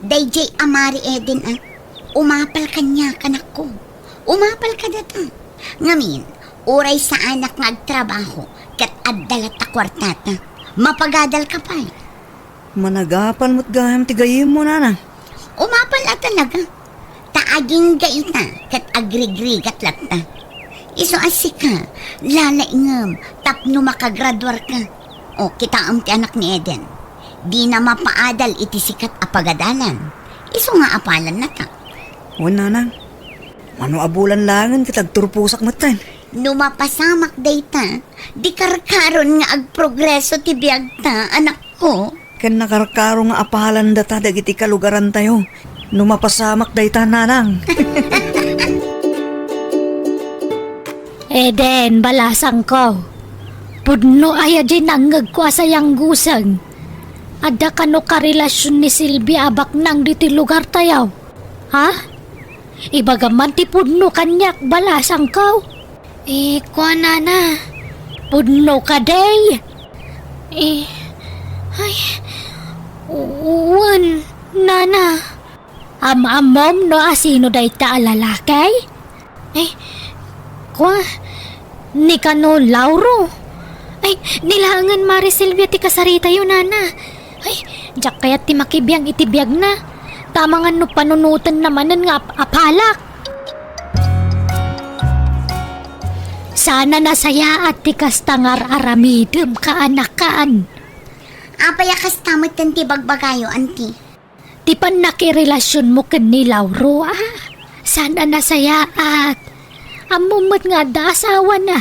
Daydiay a Mari Eden, a. Umapal kaniak, anakko. Umapal kadata. Ngamin, uray saanak nga agtrabaho, ket adda latta kuartata. Mapagadalka pay. Managapal met gayam ti gayyemmo, nanang. Umapal a talaga. Ta agingga ita, ket agrigrigat latta. Isu a sika, lalaingem tapno makagraduarka. O, kitaem ti anak ni Eden. Dina mapaadal iti sikat a pagadalan. Isu nga apalannata. Wen, nanang. Mano a bulan laengen ket agturposak metten. No mapasamak dayta, di karkaron nga agprogreso ti biagta, anakko. Ken nakarkaro nga apalandata dagiti kalugarantayo no mapasamak dayta, nanang. Eden, balasangko. Pudno aya diay nangngegko a sayangguseng? Adda kano karelasion ni Silvia a baknang ditoy lugartayo? Ha? Ibagam man ti pudno kaniak, balasangko. Eh, kuanana. Pudno kadi? Eh, ay, wen, nana. Am-ammom no asino dayta a lalaki? Eh, kua, ni kano Lauro? Ay, ni laengen Mari Silvia ti kasaritayo, nana. Ay, diak kayat ti makibiang iti biagna. Ta amangan no panunotenna manen nga ap-, apalak. Saan a nasayaat ti kasta nga ar-aramidem, kaanakan. Apay a kasta metten ti bagbagayo, anti? Ti pannakirelasionmo ken ni Lauro, a. Saan a nasayaat. Ammom met nga adda asawana.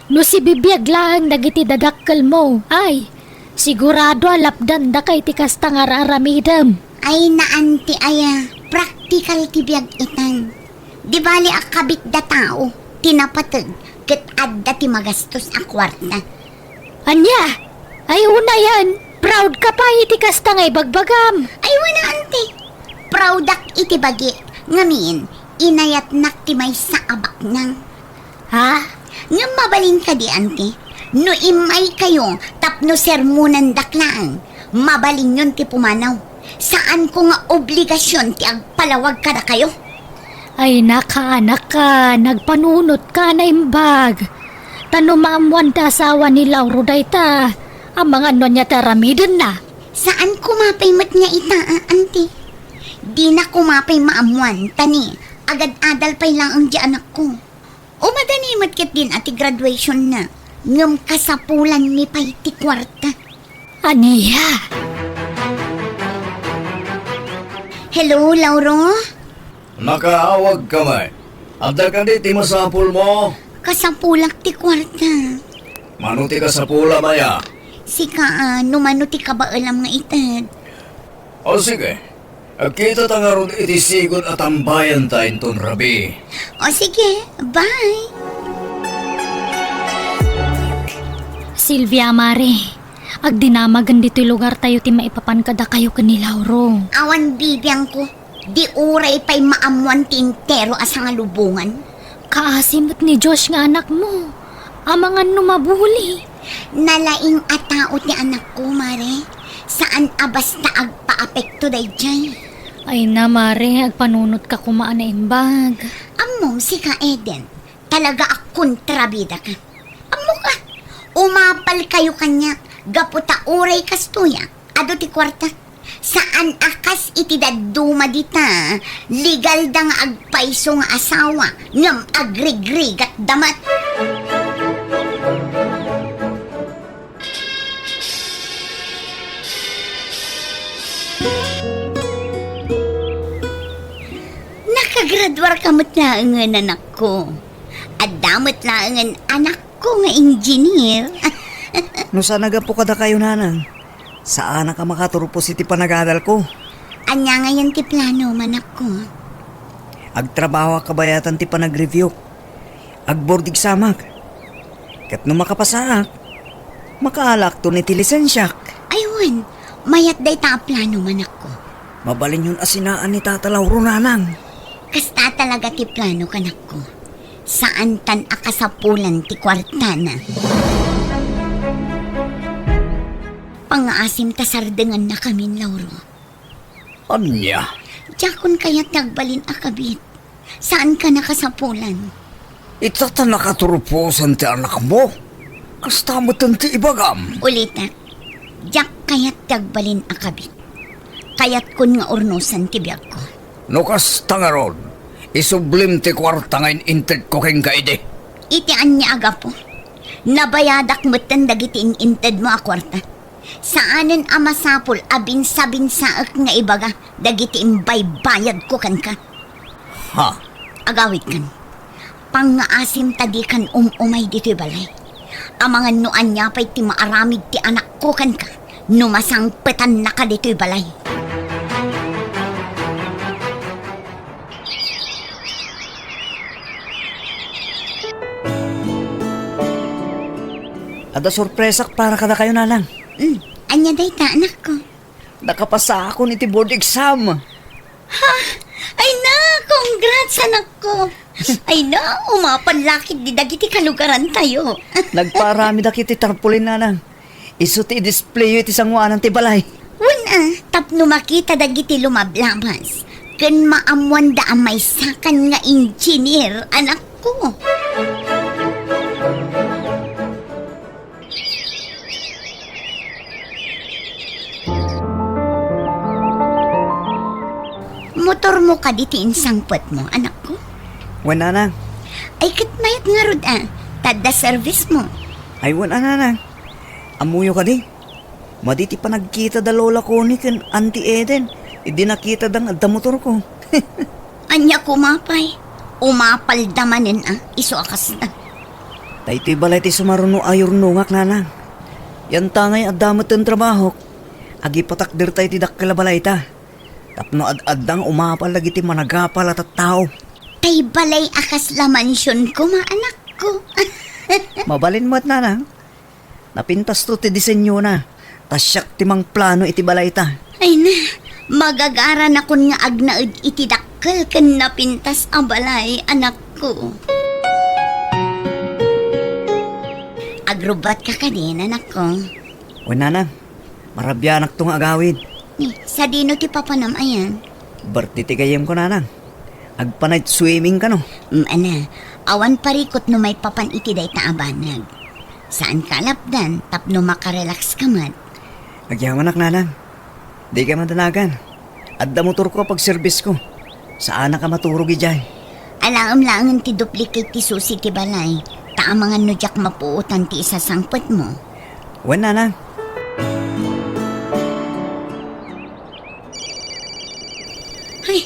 No sibibiag laeng dagiti dadakkelmo, ay, sigurado a lapdandaka iti kasta nga ar-aramidem. Ay, naan ti aya, praktikal ti biag itan. Di bali a kabitda tao ti napateg ket adda ti magastos a kuarta. Ania? Ay, unayen, proud ka pay iti kasta nga ibagbagam. Ay, wen, anti. Proudak iti bagi, ngamin, inayatnak ti maysa a baknang. Ha? Ngem mabalin kadi, anti? No immaykayo tapno sermonandak laeng, mabalinyon ti pumanaw. Saanko nga obligasion ti agpalawag kadakayo. Ay, nakaanakan, agpanunotka a naimbag. Ta no maammoan ti asawa ni Lauro dayta, amangan no ania ti aramidenna. Saan koma pay met nga ita, a, anti? Dina koma pay maammuan, ta ni, agad-adal pay laeng di anakko. Umadani met ketdin a ti graduationna, ngem kasapulanmi pay ti kuarta. Ania? Hello, Lauro? Nakaawagka met. Adda kadi ti masapulmo? Kasapulak ti kuarta. Mano ti kasapulam aya? Sika, a, no mano ti kabaelam nga ited. O sige, agkitata ngarud iti sigud a tambayanta inton rabii. O sige, bye! Silvia, Mare, agdinamagen ditoy lugartayo ti maipapan kadakayo ken ni Lauro. Awan bibiangko. Di uray pay maammuan ti entero a sangalubongan. Kaasi met ni Josh nga anakmo. Amangan no mabuli. Nalaing a tao ti anakko, Mare. Saan a basta agpaapekto daydiay. Ay na, Mare, agpanunotka koma a naimbag. Ammom, sika, Eden. Talaga a kontrabidaka. Ammok a, umapalkayo kaniak, gapu ta uray kastoy a, adu ti kuarta. Saan a kas iti dadduma dita, legalda nga agpayso nga asawa, ngem agrigrigatda met. Nakagraduarka met laengen, anakko. Adda met laengen anakko nga engineer. No saan a gapu kadakayo, nanang, saanak a makaturpos iti panagadalko. Ania ngayen ti plano, manakko? Agtrabahoak kabayatan ti panagreviewk. Ag-board examak. Ket no makapasaak, makaalaakton iti lisensiak. Ay wen, mayat dayta a plano, manakko. Mabalinyon a sinaan ni Tata Lauro, nanang. Kasta talaga ti plano, kanakko. Saantan a kasapulan ti kuartana. Pangngaasim ta sardengannakamin, Lauro. Ania? Diakon kayat ti agbalin a kabit. Saanka a kasapulan. Ita ta nakaturposan ti anakmo? Kasta metten ti ibagam. Ulitek, diak kayat ti agbalin a kabit. Kayatkon nga urnosan ti biagko. No kasta ngarud, isublim ti kuarta nga in-intedko kenka idi. Iti ania a gapu? Nabayadak metten dagiti in-intedmo a kuarta. Saanen a masapul a binsabinsaek nga ibaga dagiti imbaybayadko kenka. Ha? Agawidkan. Pangngaasim ta dikan um-umay ditoy balay. Amangan no ania pay ti maaramid ti anakko kenka no masangpetannaka ditoy balay. Adda sorpresak para kadakayo, nanang. Hmm, ania dayta, anakko? Nakapasaakon iti board exam. Ha? Ay na, congrats, anakko. Ay na, umapal la ketdi dagiti kalugarantayo. Nagpaaramidak iti tarpaulin, nanang. Isu ti i-displayo iti sangoanan ti balay. Wen a, tapno makita dagiti lumablabas ken maammuanda a maysakan nga engineer, anakko. Motormo kadi ti insangpetmo, anakko? Wen, nanang. Ay, ket mayat ngarud a, ta adda servicemo. Ay, wen a, nanang. Ammoyo kadi? Madi ti panagkita da Lola Connie ken Auntie Eden idi nakitada nga adda motorko. Ania koma pay? Umapalda manen a, isu a kasta. Daytoy balay ti sumaruno a yurnongak, nanang. Yantangay adda metten trabahok, agipatakderta iti dakkel a balayta. Tapno ad-adda nga umapal dagiti managapal a tattao. Tay balay a kasla mansion koma, anakko. Mabalin met, nanang. Napintasto ti disenyona, ta siak ti mangplano iti balayta. Ay na, magagaranakon nga agnaed iti dakkel ken napintas a balay, anakko. Agrubbatka kadin, anakko? Wen, nanang, marabianakto nga agawid. Ni, sadino ti papanam ayan? Birthday ti gayyemko, nanang. Agpa-night swimming kano? Mm, ana, awan parikut no maipapan iti dayta a banag. Saanka a lapdan tapno makarelax ka met. Agyamanak, nanang. Dika madanagan. Adda motorko a pagserbisko. Saanak a maturog idiay. Alaem laengen ti duplicate ti susi ti balay, ta amangan no diak mapuotan ti isasangpetmo. Wen, nanang. Ay,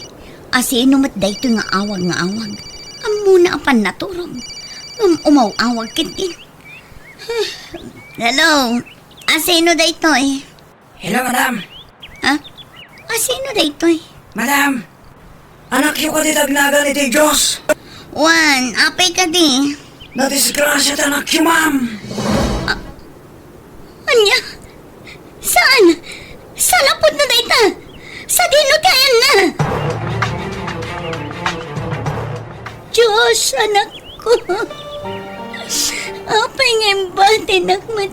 asino met daytoy nga awag nga awag? Ammona a pannaturog. Ngem umaw-awag ketdin. Hello, asino daytoy? Hello, madam. Ha? Asino daytoy? Madam, anakyo kadi ti agnagan iti Dios? Wen, apay kadi? Nadisgrasia ti anakyo, ma'am. A-, ania? Saan? Salapudno dayta? Sadino ti ayanna? Dios, anak ko. Apay nga imbatinak met?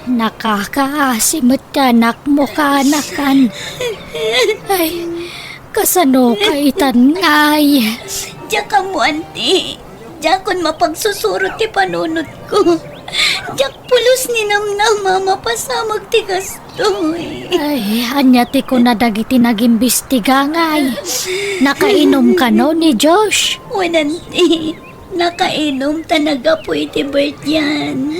Nakakaasi met ti anakmo, kaanakan. Ay, kasano ka itan ngay? Diak ammo, anti. Diakon mapagsusuro ti panunotko. Diak pulos ni namnama a mapasamak ti kastoy. Ay, ania ti kuna dagiti nagimbestiga ngay? Nakainum kano ni Josh? Wen, anti. Nakainom ta naggapu iti birthday-an.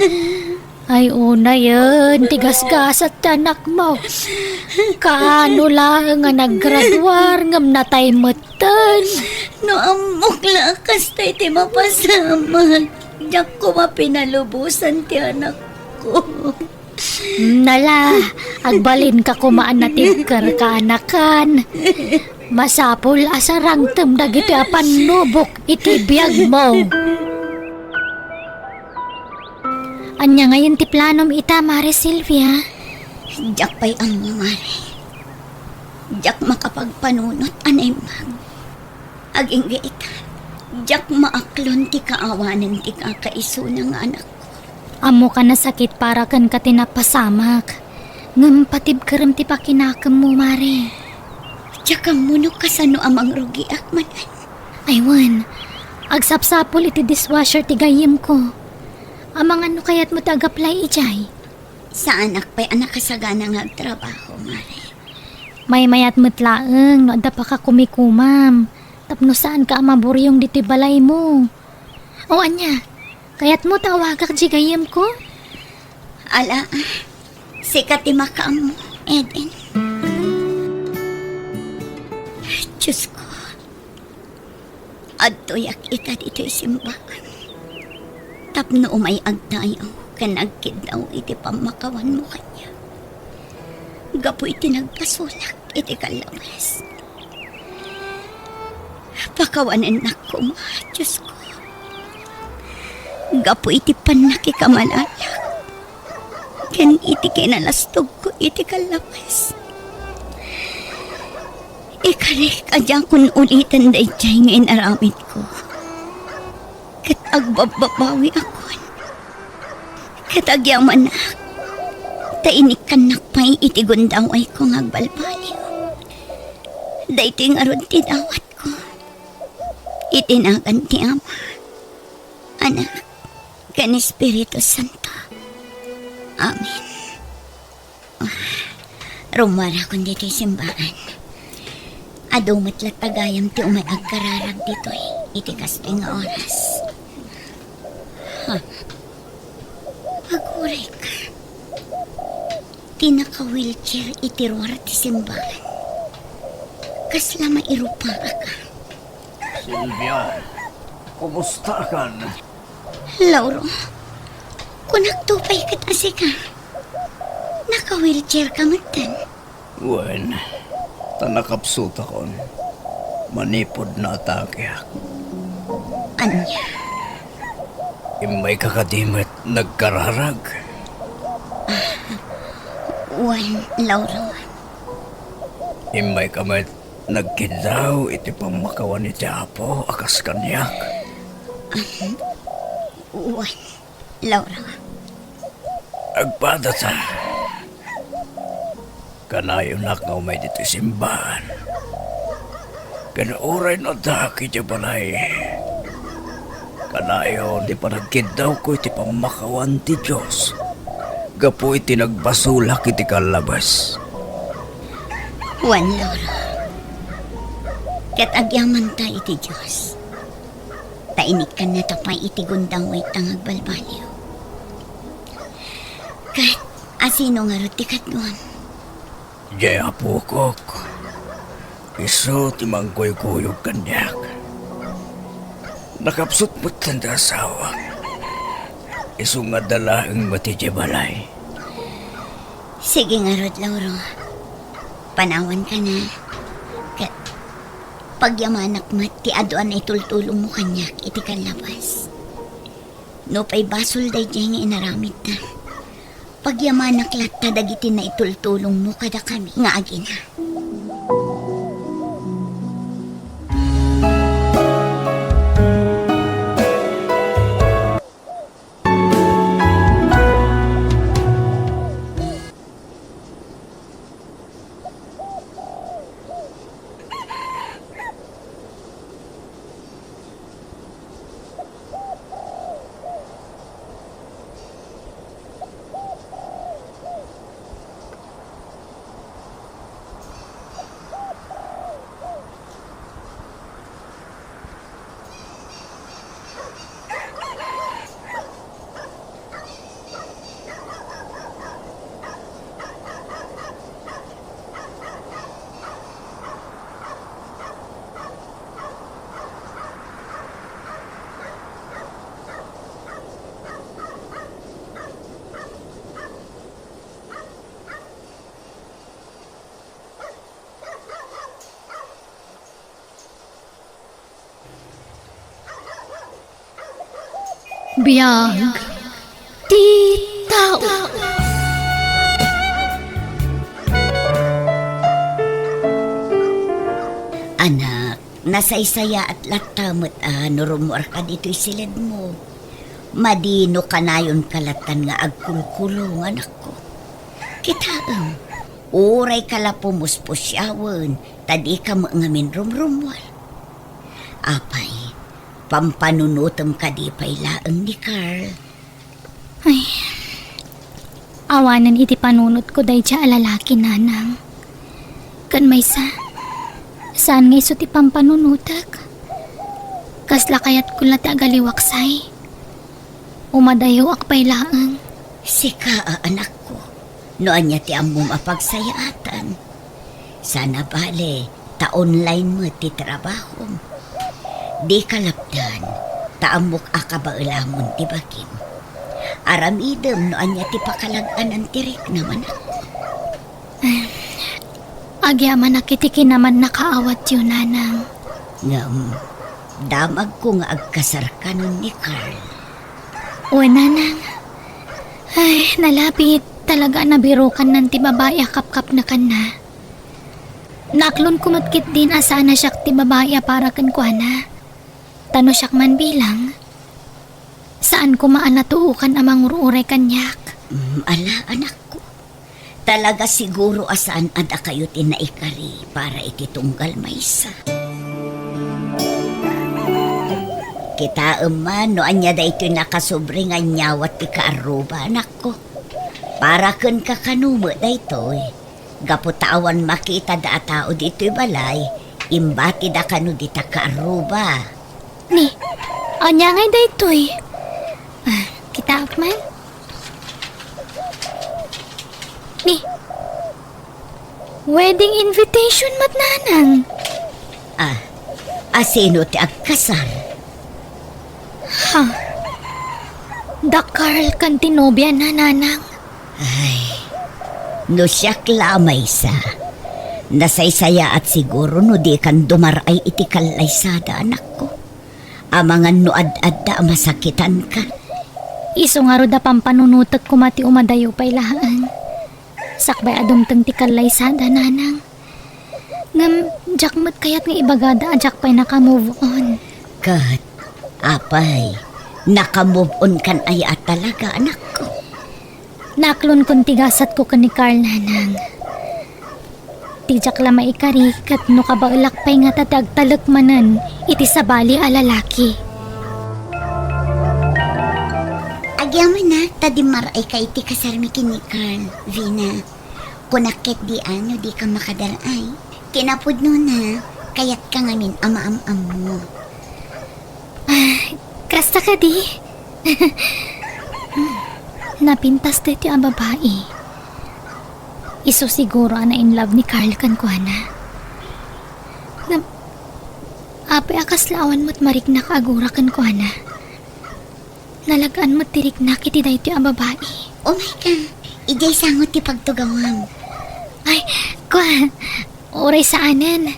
Ay, unayen, ti gasgasat ti anakmo. Kaano laeng a naggraduar ngem natay metten? No ammok la a kasta ti mapasamak, diak koma pinalubosan ti anakko. Nala, agbalinka koma a natibker, kaanakan. Masapul a sarangtem dagitoy a pannubok iti biagmo. Ania ngayen ti planom ita, Mare Silvia? Diak pay ammo, Mare. Diak makapagpanunot a naimbag. Agingga ita, diak maaklon ti kaawanen ti kakaisuna nga anakko. Ammoka a nasakit para kenka ti napasamak. Ngem patibkerem ti pakinakemmo, Mare. Diak ammo no kasano a mangrugiak manen. Ay wen, agsapsapul iti dishwasher ti gayyemko. Amangan no kayatmo ti agaplay idiay. Saanak pay a nakasagana nga agtrabaho, Mare. Maymayat met laeng no adda pakakumikumam, tapno saanka a maburiong ditoy balaymo. O ania, kayatmo ta awagak diay gayyemko? Ala, sika ti makaammo, Eden. Diosko, adtoyak ita ditoy simbaan tapno umay agdayaw ken agkiddaw iti pammakawanmo kaniak. Gapu iti nagbasolak iti kallabes, pakawanennak koma, Diosko, gapu iti pannakikamalala ken iti kinalastogko iti kallabes. Ikarik a diakon uliten daydiay nga inaramidko, ket agbabbabawiakon, ket agyamanak ta inikkannak pay iti gundawayko nga agbalbaliw. Daytoy ngarud ti dawatko iti nagan ti Ama, Anak, ken Espiritu Santo. Amen. Ah, rummuarakon ditoy simbaan. Adu met latta gayam ti umay agkararag ditoy iti kastoy nga oras. Ha? Agurayka. Ti naka-wheelchair iti ruar ti simbaan. Kasla mairupaak. Silvia, kumustakan? Lauro, kunakto pay ket a sika. Naka-wheelchair ka metten. Wen, ta nakapsutakon. Manipud naatakeak. Ania? Immayka kadi met nagkararag? Wen, Lauro. Immayka met nagkiddaw iti pammakawan iti Apo a kas kaniak? Wen, Laura. Agpadata. Kanayonak nga umay ditoy simbaan. Ken uray no addaak idiay balay, kanayon ti panagkiddawko iti pammakawan ti Dios gapu iti nagbasolak iti kallabes. Wen, Laura. Ket agyamanta iti Dios. Ta inikkannata pay iti gundaway ta nga agbalbaliw. Ket asino ngarud ti kaduam? Diay apokok. Isu ti mangkuykuyog kaniak. Nakapsut met ti asawak. Isu nga adda laeng met idiay balay. Sige ngarud, Lauro. Panawanka na. Ket pagyamanak met ti adu a naitultulongmo kaniak iti kallabas. Nupay basol daydiay nga inaramidta, pagyamanak latta dagiti naitultulongmo kadakami nga agina. Biag ti tao. Anak, nasaysayaat latta met a no rummuarka ditoy siledmo. Madi no kanayonka lattan nga agkulkulong, anakko. Kitaem, uray ka la pumuspusiawen, ta dika met ngamin rumrummuar. Apay, pampanunotem kadi pay laeng ni Carl? Ay, awanen iti panunotko daydiay a lalaki, nanang. Ken maysa, saan nga isu ti pampanunotek? Kasla kayatko la ti agaliwaksay. Umadayuak pay laeng. Sika a anakko, no ania ti ammom a pagsayaatan. Sana bale, ta online met ti trabahom. Dika lapdan, ta ammok a kabaelamon ti bagim. Aramidem no ania ti pakalag-anan ti riknam, anakko. Agyamanak iti kinamannakaawatyo, nanang. Ngem, damagko nga agkasar kanon ni Carl. Wen, nanang. Ay, nalabit. Talaga a nabirukannan ti babai a kapkapnekanna. Naaklonko met ketdin a saan a siak ti babai a para kenkuana. Ta no siak man bilang, saan koma a natuokan a mangur-uray kaniak. Mm, ala, anakko. Talaga siguro a saan a dakayo ti naikari para iti tunggal maysa. Kitaem man no ania daytoy nakasobri nga inyawat ti kaarruba, anakko. Para kenka kano met daytoy. Gapu ta awan makita da a tao ditoy balay, imbatida kano dita kaarruba. Ni, ania ngay daytoy? Ah, kitaak man. Ni, wedding invitation met, nanang. Ah, asino ti agkasar? Ha? Da Carl ken ti nobiana, nanang. Ay, no siak la a maysa, nasaysayaat siguro no dikan dumar-ay iti kallaysada, anakko. Amangan no ad-adda a masakitanka. Isu ngarud a pampanunotek koma ti umadayo pay laeng. Sakbay a dumteng ti kallaysada, nanang. Ngem, diak met kayat nga ibagada a diak pay naka-move on. Ket, apay, naka-move on kan aya a talaga, anakko? Naaklonkon ti gasatko ken ni Carl, nanang. Ti diak la maikari ket no kabaelak pay ngata ti agtalek manen iti sabali a lalaki. Agyamanak ta dimmaray ka iti kasarmi ken ni Carl, Vina. Kunak ketdi a no dika makadar-ay. Kinapudnona, kayatka ngamin a maam-ammo. Ah, kasta kadi? Napintas daytoy a babai. Isu siguro a na-in love ni Carl kenkuana. Ngem, apay a kasla awan met mariknak a agura kenkuana? Nalag-an met ti riknak iti daytoy a babai. Umayka, idiay sango ti pagtugawam. Ay, kua, uray saanen.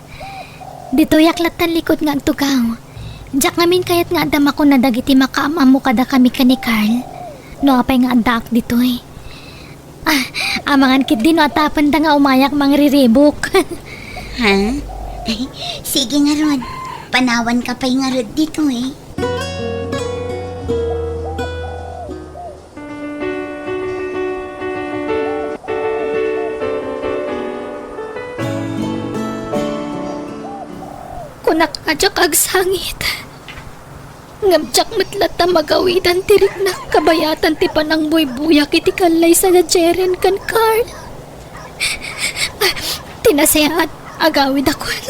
Ditoyak lattan likud nga agtugaw. Diak ngamin kayat nga adda makuna dagiti makaam-ammo kadakami ken ni Carl. No apay nga addaak ditoy. Ah, amangan ketdi no atapenda nga umayak mangriribuk. Ha? Sige ngarud. Panawanka pay ngarud ditoy. Kunak a diak agsangit. Ngem diak met latta magawidan ti riknak kabayatan ti panangbuybuyak iti kallaysa da Jeren ken Carl. Ti nasayaat, agawidakon.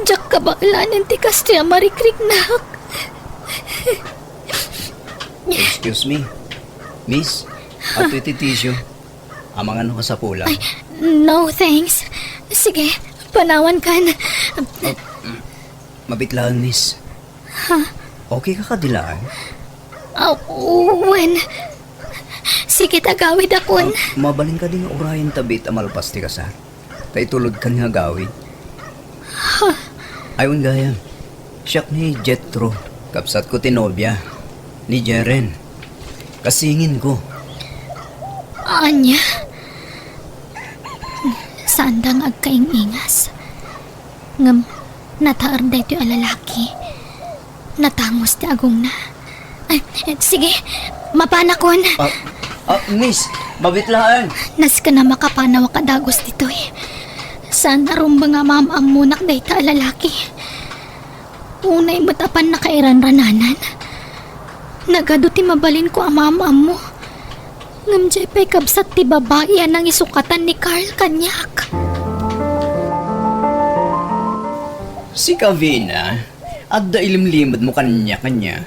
Diak kabaklanen ti kastoy a marikriknak. Excuse me, miss, adtoy ti tissue. Amangan no kasapula. Ay, no, thanks. Sige, panawankan. Ah, mm, mabit laeng, miss. Ha? Okay ka kadi laeng? Ah, wen. Sige, agawidakon. Ah, mabalin kadi nga urayen ta bit a malpas ti kasar? Ta itulodkan nga agawid. Ha? Ay, wen gayam. Siak ni Jethro, kabsatko ti nobia ni Jeren. Kasinginko. Ania? Saanda nga agkaing-ingas. Ngem, nataer daytoy a lalaki. Natangos ti agongna. Ay, eh, sige, mapanakon. Ah, ah, miss, mabit laeng. Nasken a makapanawak a dagus ditoy. Saan a rumbeng a maam-ammonak dayta a lalaki. Unay met a pannakairanrananan. Nagadu ti mabalinko a maam-ammo. Ngem diay pay kabsat ti babai a nangisukatan ni Carl kaniak. Si Kavina, adda ilimlimedmo kaniak ania?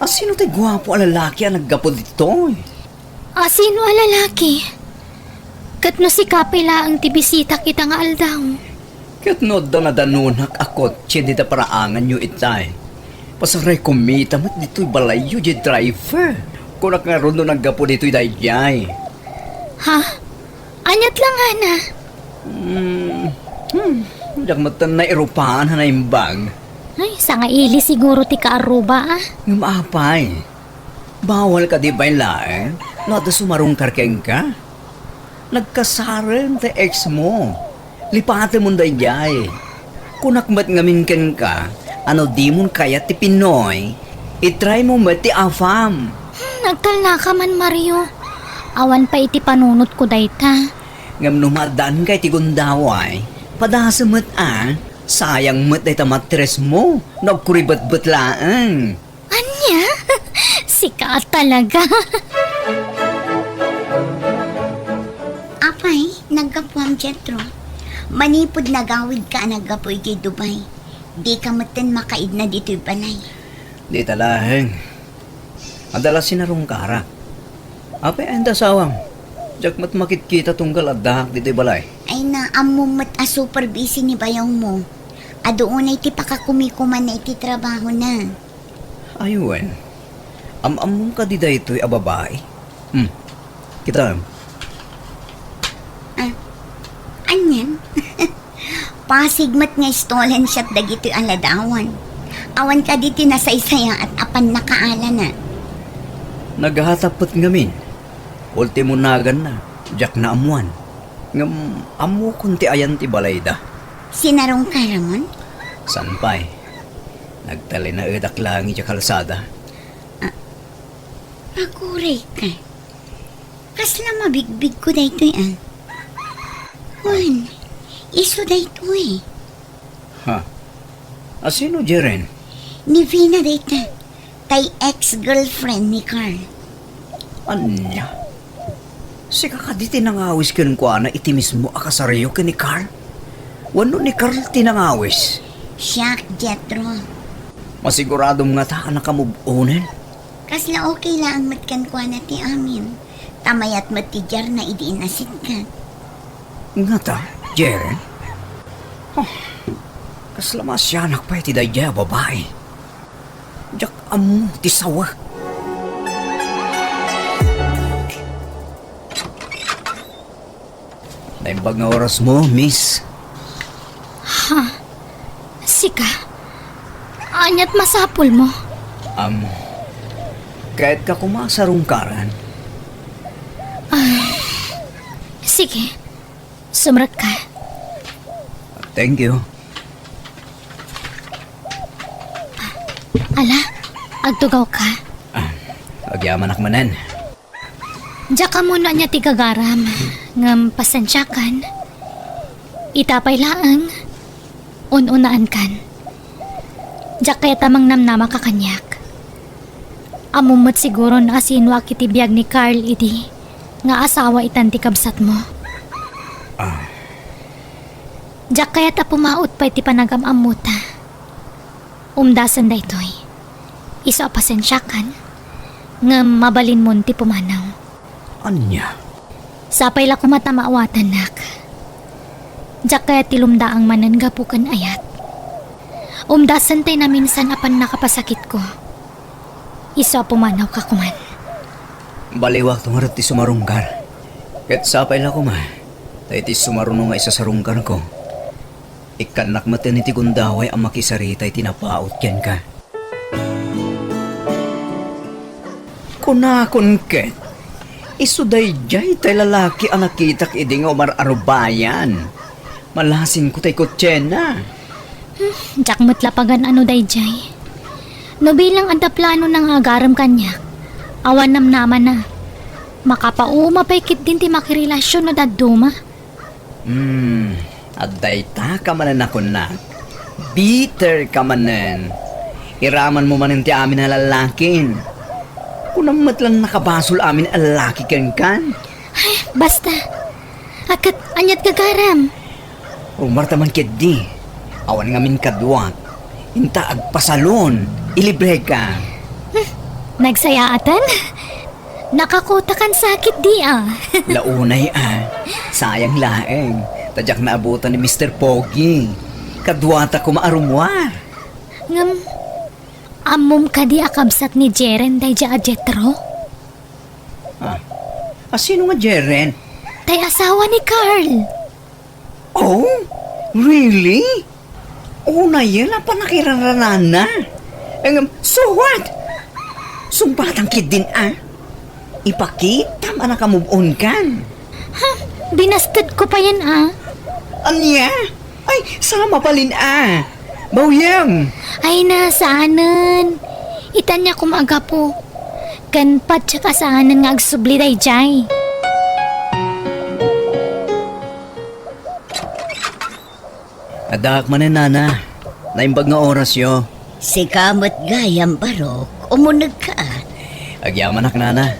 A sino ti guapo a lalaki a naggapu ditoy? A sino a lalaki? Ket no sika pay laeng ti bisitak ita nga aldaw? Ket no adda nadanonak a kotse dita paraanganyo itay, pasaray kumita met ditoy balayyo diay driver. Kunak ngarud no naggapu ditoy daydiay. Ha? Aniat la ngana? Hmm, hmm, diak metten nairupan a naimbag. Ay, sangaili siguro ti kaaruba, ah. Ngem apay, bawal kadi pay laeng no adda sumarungkar kenka? Nagkasaren ti ex mo. Lipatemon daydiay. Kunak met ngamin kenka, a no dimon kayat ti Pinoy, i-try mo met ti AFAM. Hmm, nagtalnaka man, Mario. Awan pay iti panunotko dayta. Ngem no maaddaanka iti gundaway, padasem met a, sayang met dayta mattress mo, no agkuribetbet laeng. Ania? Sika talaga. Apay, naggapuam, Jethro? Manipud nagawidka a naggapu idiay Dubai, dika metten makaidna ditoy balay. Dita laeng. Adda la sinarungkarak. Apay, anda asawam? Diak met makitkita tunggal addaak ditoy balay. Ay na, ammom met a super busy ni bayawmo. Adu unay ti pakakumikumanna iti trabahona. Ay wen, am-ammom kadi daytoy a babai? Hmm, kitaem. Ah, anian? Pasig met nga stolen shot dagitoy a ladawan. Awan kadi ti nasaysayaat a pannakaalana. Naghatapet ngamin. Ultimo naganna, diak naammuan. Ngem ammokon ti ayan ti balayda. Sinarungkaramon? Saan pay. Nagtalinaedak laeng idiay kalsada. Ah, pagurayka. Kasla mabigbigko daytoy, ah. Wen, isu daytoy. Ha? A sino, Jeren? Ni Vina dayta. Tay ex-girlfriend ni Carl. Ania? Sika kadi ti nangawis kenkuana iti mismo a kasaryo ken ni Carl? Wenno ni Carl ti nangawis? Siak, Jethro. Masiguradom ngata a nakamove-onen? Kasla okay laeng met kenkuana ti amin. Ta mayat met ti diarna idi inasitgan. Ngata, Jeren? Oh, kasla maasianak pay ti daydiay a babai. Diak ammo ti sawa. Naimbag nga orasmo, miss. Ha? Sika? Ania't masapulmo? Am, kayatka koma a sarungkaran. Ah, sige. Sumrekka. Thank you. Ala, agtugawka. Ah, agyamanak manen. Diak ammo no ania ti gagaram, ngem pasensiakan. Ita pay laeng, un-unaankan. Diak kayat a mangnamnamaka kaniak. Ammom met siguro no asinuak iti biag ni Carl idi nga asawa itan ti kabsatmo. Ah. Diak kayat a pumaut pay ti panagam-ammota. Umdasen daytoy. Isu a pasensiakan, ngem mabalinmon ti pumanaw. Ania? Sapay la koma ta maawatannak. Diak kayat ti lumdaang manen gapu ken ayat. Umdasen tay naminsan a pannakapasakitko. Isu a pumanawka koman. Baliwakto ngarud ti sumarungkar. Ket sapay la koma, ta iti sumaruno nga isasarungkarko, ikkannak met iti gundaway a makisarita iti napaut kenka. Kunakon ket, isu daydiay tay lalaki a nakitak idi nga umar-arubayan. Malasinko tay kotsena. Hmm, diak met la pagan-ano daydiay. No bilang adda planona nga agarem kaniak, awan namnamana. Makapauma pay ketdin ti makirelasion no dadduma. Hmm, adda ita ka manen a kunnak. Bitter ka manen. Iramanmo manen ti amin a lallakin. Kunam met la nakabasol amin a lallaki kenkan. Ay, basta. Akat, ania't gagaram? Rumarta man ketdi. Awan ngamin kaduak. Inta agpasalon. Ilibreka. Hmm, nagsayaatan? Nakakotakan sakit di, ah. Launay, ah. Sayang laeng. Ta diak naabutan ni Mister Pogi. Kaduata koma a rummuar. Ngem, ammom kadi a kabsat ni Jeren daydiay a Jethro? Ah, a sino nga Jeren? Tay asawa ni Carl. Oh? Really? Unayen a pannakairanrananna. Ngem, so what? Sungbatam ketdin, a. Ipakitam a nakamove-on kan. Ha? Binastedko payen, a. Ania? Ay, sa mabalin, a. Bawyem. Ay na, saanen. Ita ania koma a gapu. Ken patiek a saanen nga agsubli daydiay. Addaak manen, nana. Naimbag nga orasyo. Sika met gayam, Barok. Umunegka. Agyamanak, nana.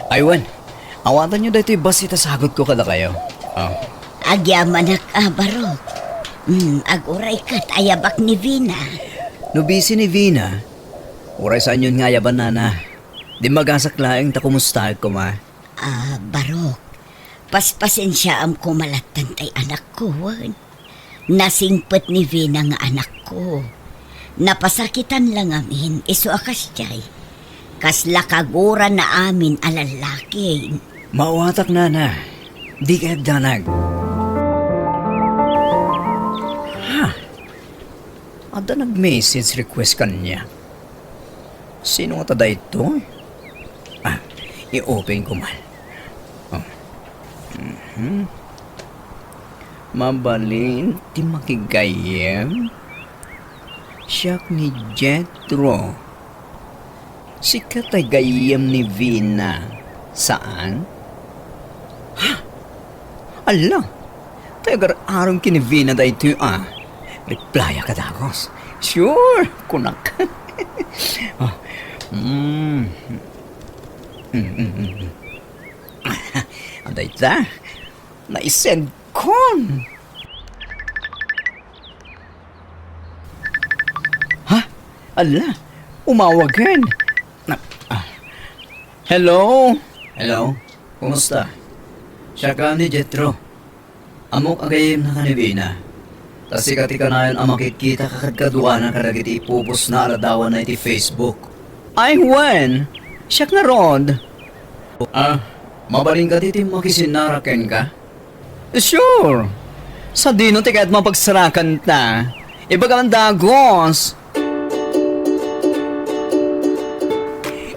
Ay wen, awatanyo daytoy bassit a sagutko kadakayo. Oh. Agyamanak a, Barok. Hmm, aguray ket ayabak ni Vina. No busy ni Vina, uray saanyon nga ayaban, nana. Dimmagasak laeng ta kumustaek koma. Ah, Barok, paspasensiaam koma lattan tay anakko, wen. Nasingpet ni Vina nga anakko. Napasakitan la ngamin, isu a kasdiay. Kasla kagurana amin a lallaki. Maawatak, nana. Dika agdanag. Ha? Adda nag-message request kaniak. Sino ngata daytoy? Ah, i-open ko man. Oh. Mhm. Mabalin ti makigayyem? Siak ni Jethro. Sika tay gayyem ni Vina, saan? Ha? Ala, tay agar-arem ken ni Vina daytoy a. Replyak a dagus. Sure, kunak. Ah, mm. Mm, mm, mm, mm. Dayta, naisendkon. Ha? Ala, umawagen. Na, ah. Hello? Hello? Kumusta? Siak ni Jethro. Ammok a gayyemnaka ni Vina. Ta sika ti kanayon a makitkita kadkaduana kadagiti ipupusna a ladawanna iti Facebook. Ay, wen! Siak ngarud. Ah, mabalin kadi ti makisinnarak kenka? Sure! Sadino ti kayat mapagsarakanta? Ibagam dagus!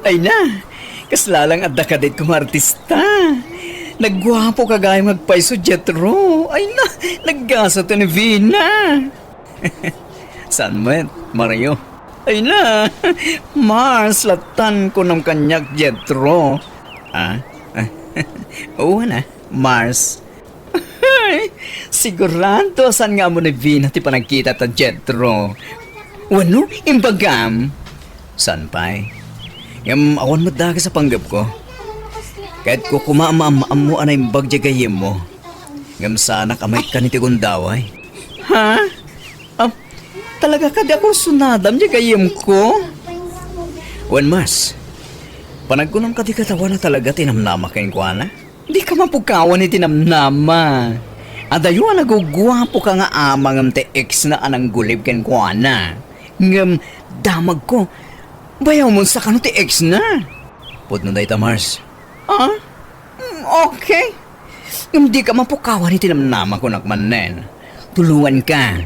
Ay na, kasla lang adda kadit kong artista. Nagguapo ka gayam agpayso, Jethro. Ay na, naggasat ni Vina. Saan met, Mario? Ay na, Mars, latan ko nam kaniak, Jethro. Ah? Oo na, Mars. Ay, sigurado saan nga ammo ni Vina ti panagkita ta Jethro. Wenno, imbagam? Saan pay? Ngem awan met dakes a panggepko. Ket koma a maam-ammo a naimbag diay gayyemmo. Ngem saanak a maikkan iti gundaway. Ha? Ah, talaga kadi a kursunadam diay gayyemko? Wen, Mars, panagkunam kadi ket awan a talaga ti namnama kenkuana? Dika mapukawan iti namnama. Adayo a naguguapoka nga ama ngem ti ex na a nanggulib kenkuana. Ngem damagko, bayawmon sakano ti ex na. Pudno dayta, Mars. Ah? Mm, okay. Ngem dika mapukawan iti namnama, kunak manen. Tulonganka.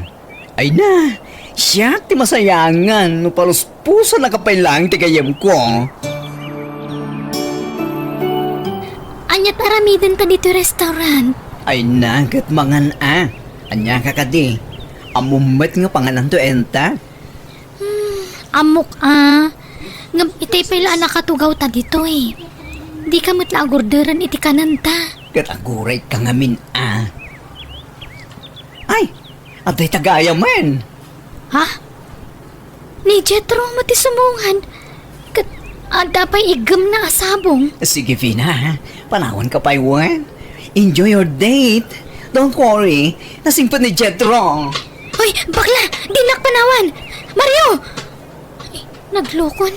Ay na, siak ti masayangan no paluspusanaka pay laeng ti gayyemko. Ania ti aramidenta ditoy restaurant? Ay na, ket mangan a. Ania ka kadi? Ammom met nga pangananto enta? Hmm, ammok a. Ngem itay pay la a nakatugawta ditoy. Dika met la agurderen iti kanenta. Ket agurayka ngamin a. Ay, adda dayta gayamen. Ha? Ni Jethro met ti sumungad. Ket adda pay iggemna a sabong. Sige, Vina, ha? Panawanka pay wen. Enjoy your date. Don't worry. Nasingpet ni Jethro. Hoy, bakla! Dinak panawan! Mario! Ay, naglukon.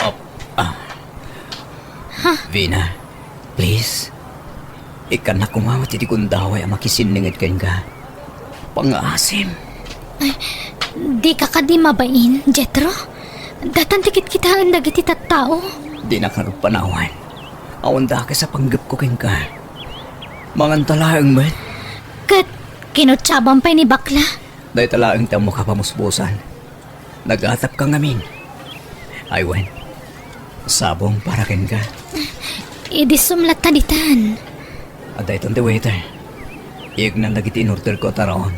Ah, ah. Ha? Vina, please. Ikkannak koma met iti gundaway a makisinninged kenka. Pangngaasim. Ay, dika kadi mabain, Jethro? Datan ti kitkitaen dagiti tattao. Dinak ngarud panawan. Awan dakes a panggepko kenka. Manganta laeng met. Ket kinutsaban pay ni bakla. Dayta laeng ti ammok a pamuspusan. Nagatapka ngamin. Ay wen, sabong para kenka. Idi sumlatta ditan. Adda itan ti waiter. Iyegnan dagiti inorderko a taraon.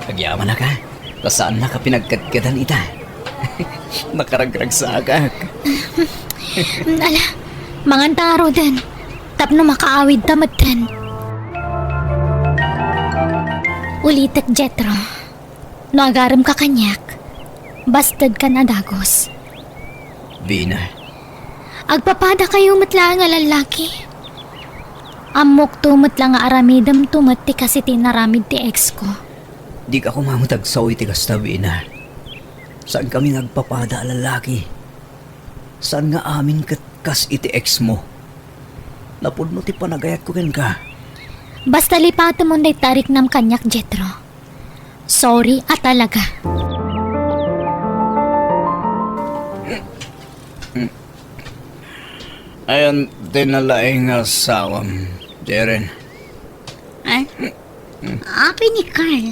Agyamanaka, ta saannak a pinagkadkadan ita. Nakaragragsakak. Ala, manganta ngaruden. Tapno makaawidta metten. Ulitek, Jethro. No agaremka kaniak, bastedkan a dagus. Vina. Agpapadakayo met laeng a lallaki. Ammokto met la nga aramidemto met ti kas iti inaramid ti ex ko. Dika koma met agsao iti kasta, Vina. Saankami nga agpapada a lallaki. Saan nga amin ket kas iti ex mo. Napudno ti panagayatko kenka. Basta lipatemon dayta a riknam kaniak, Jethro. Sorry a talaga. Ayan, dinalaing nga asawam, Jeren. Ay, apay ni Carl?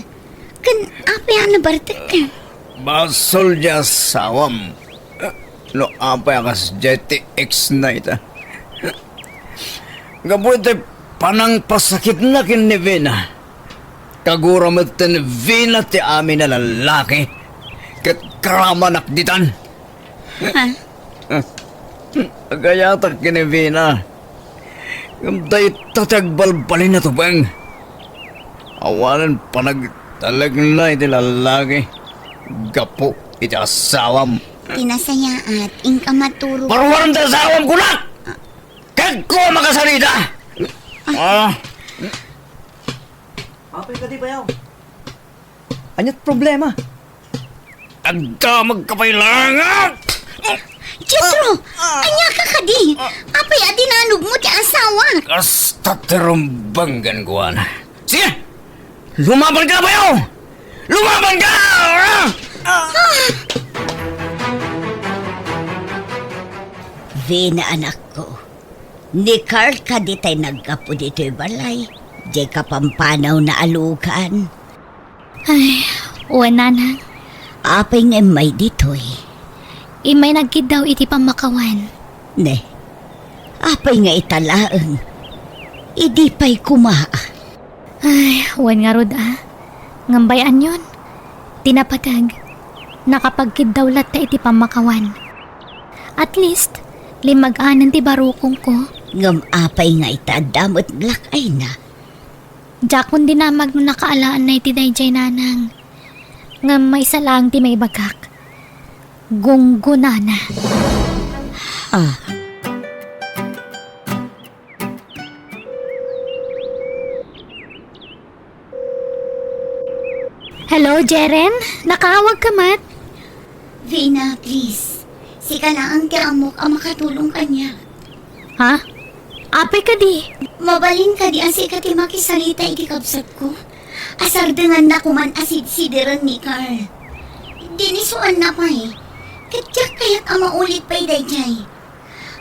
Ken apay a nabartek? Basol diay asawam. No apay a kas diay ti ex na ita. Gapu iti panangpasakitna ken ni Vina. Kagura met ni Vina ti amin a lallaki. Ket karamanak ditan. Ha? Agayatak ken ni Vina. Ngem dayta ti agbalbalin a tubeng. Awanen panagtalekna iti lallaki gapu iti asawam. Ti nasayaat, inka maturog. Paruarem ti asawam, kunak! Kagko a makasarita! Ah. Apay kadi, bayaw? Ania't problema? Agdamagka pay laeng! Jethro! Ah! Ania ka kadi? Ah! Apay a dinanogmo ti asawak? Kasta ti rumbeng kenkuana. Sige! Lumabanka, bayaw! Lumabanka! Ah! Ah! Vina, anakko, ni Carl kadi tay naggapu ditoy balay, diay kapampanawna a lugan. Ay, wen, nanang. Apay nga immay ditoy? Immay nagkiddaw iti pammakawan. Ne, apay nga ita laeng? Idi pay koma. Ay, wen ngarud a. Ngem bay-anyon, ti napateg, nakapagkiddaw latta iti pammakawan. At least, limmag-anen ti barukongko. Ngem apay nga ita adda met black eye na? Diakon dinamag no nakaalaanna iti daydiay, nanang. Ngem maysa laeng ti maibagak. Gunggonana. Ah. Hello, Jeren? Nakaawagka met? Vina, please. Sika laeng ti ammok a makatulong kaniak. Ha? Apay kadi? Mabalin kadi a sika ti makisarita iti kabsatko? Asardenganna koman a sidsideren ni Carl. Dinisuanna pay. Ket diak kayat a maulit pay daydiay.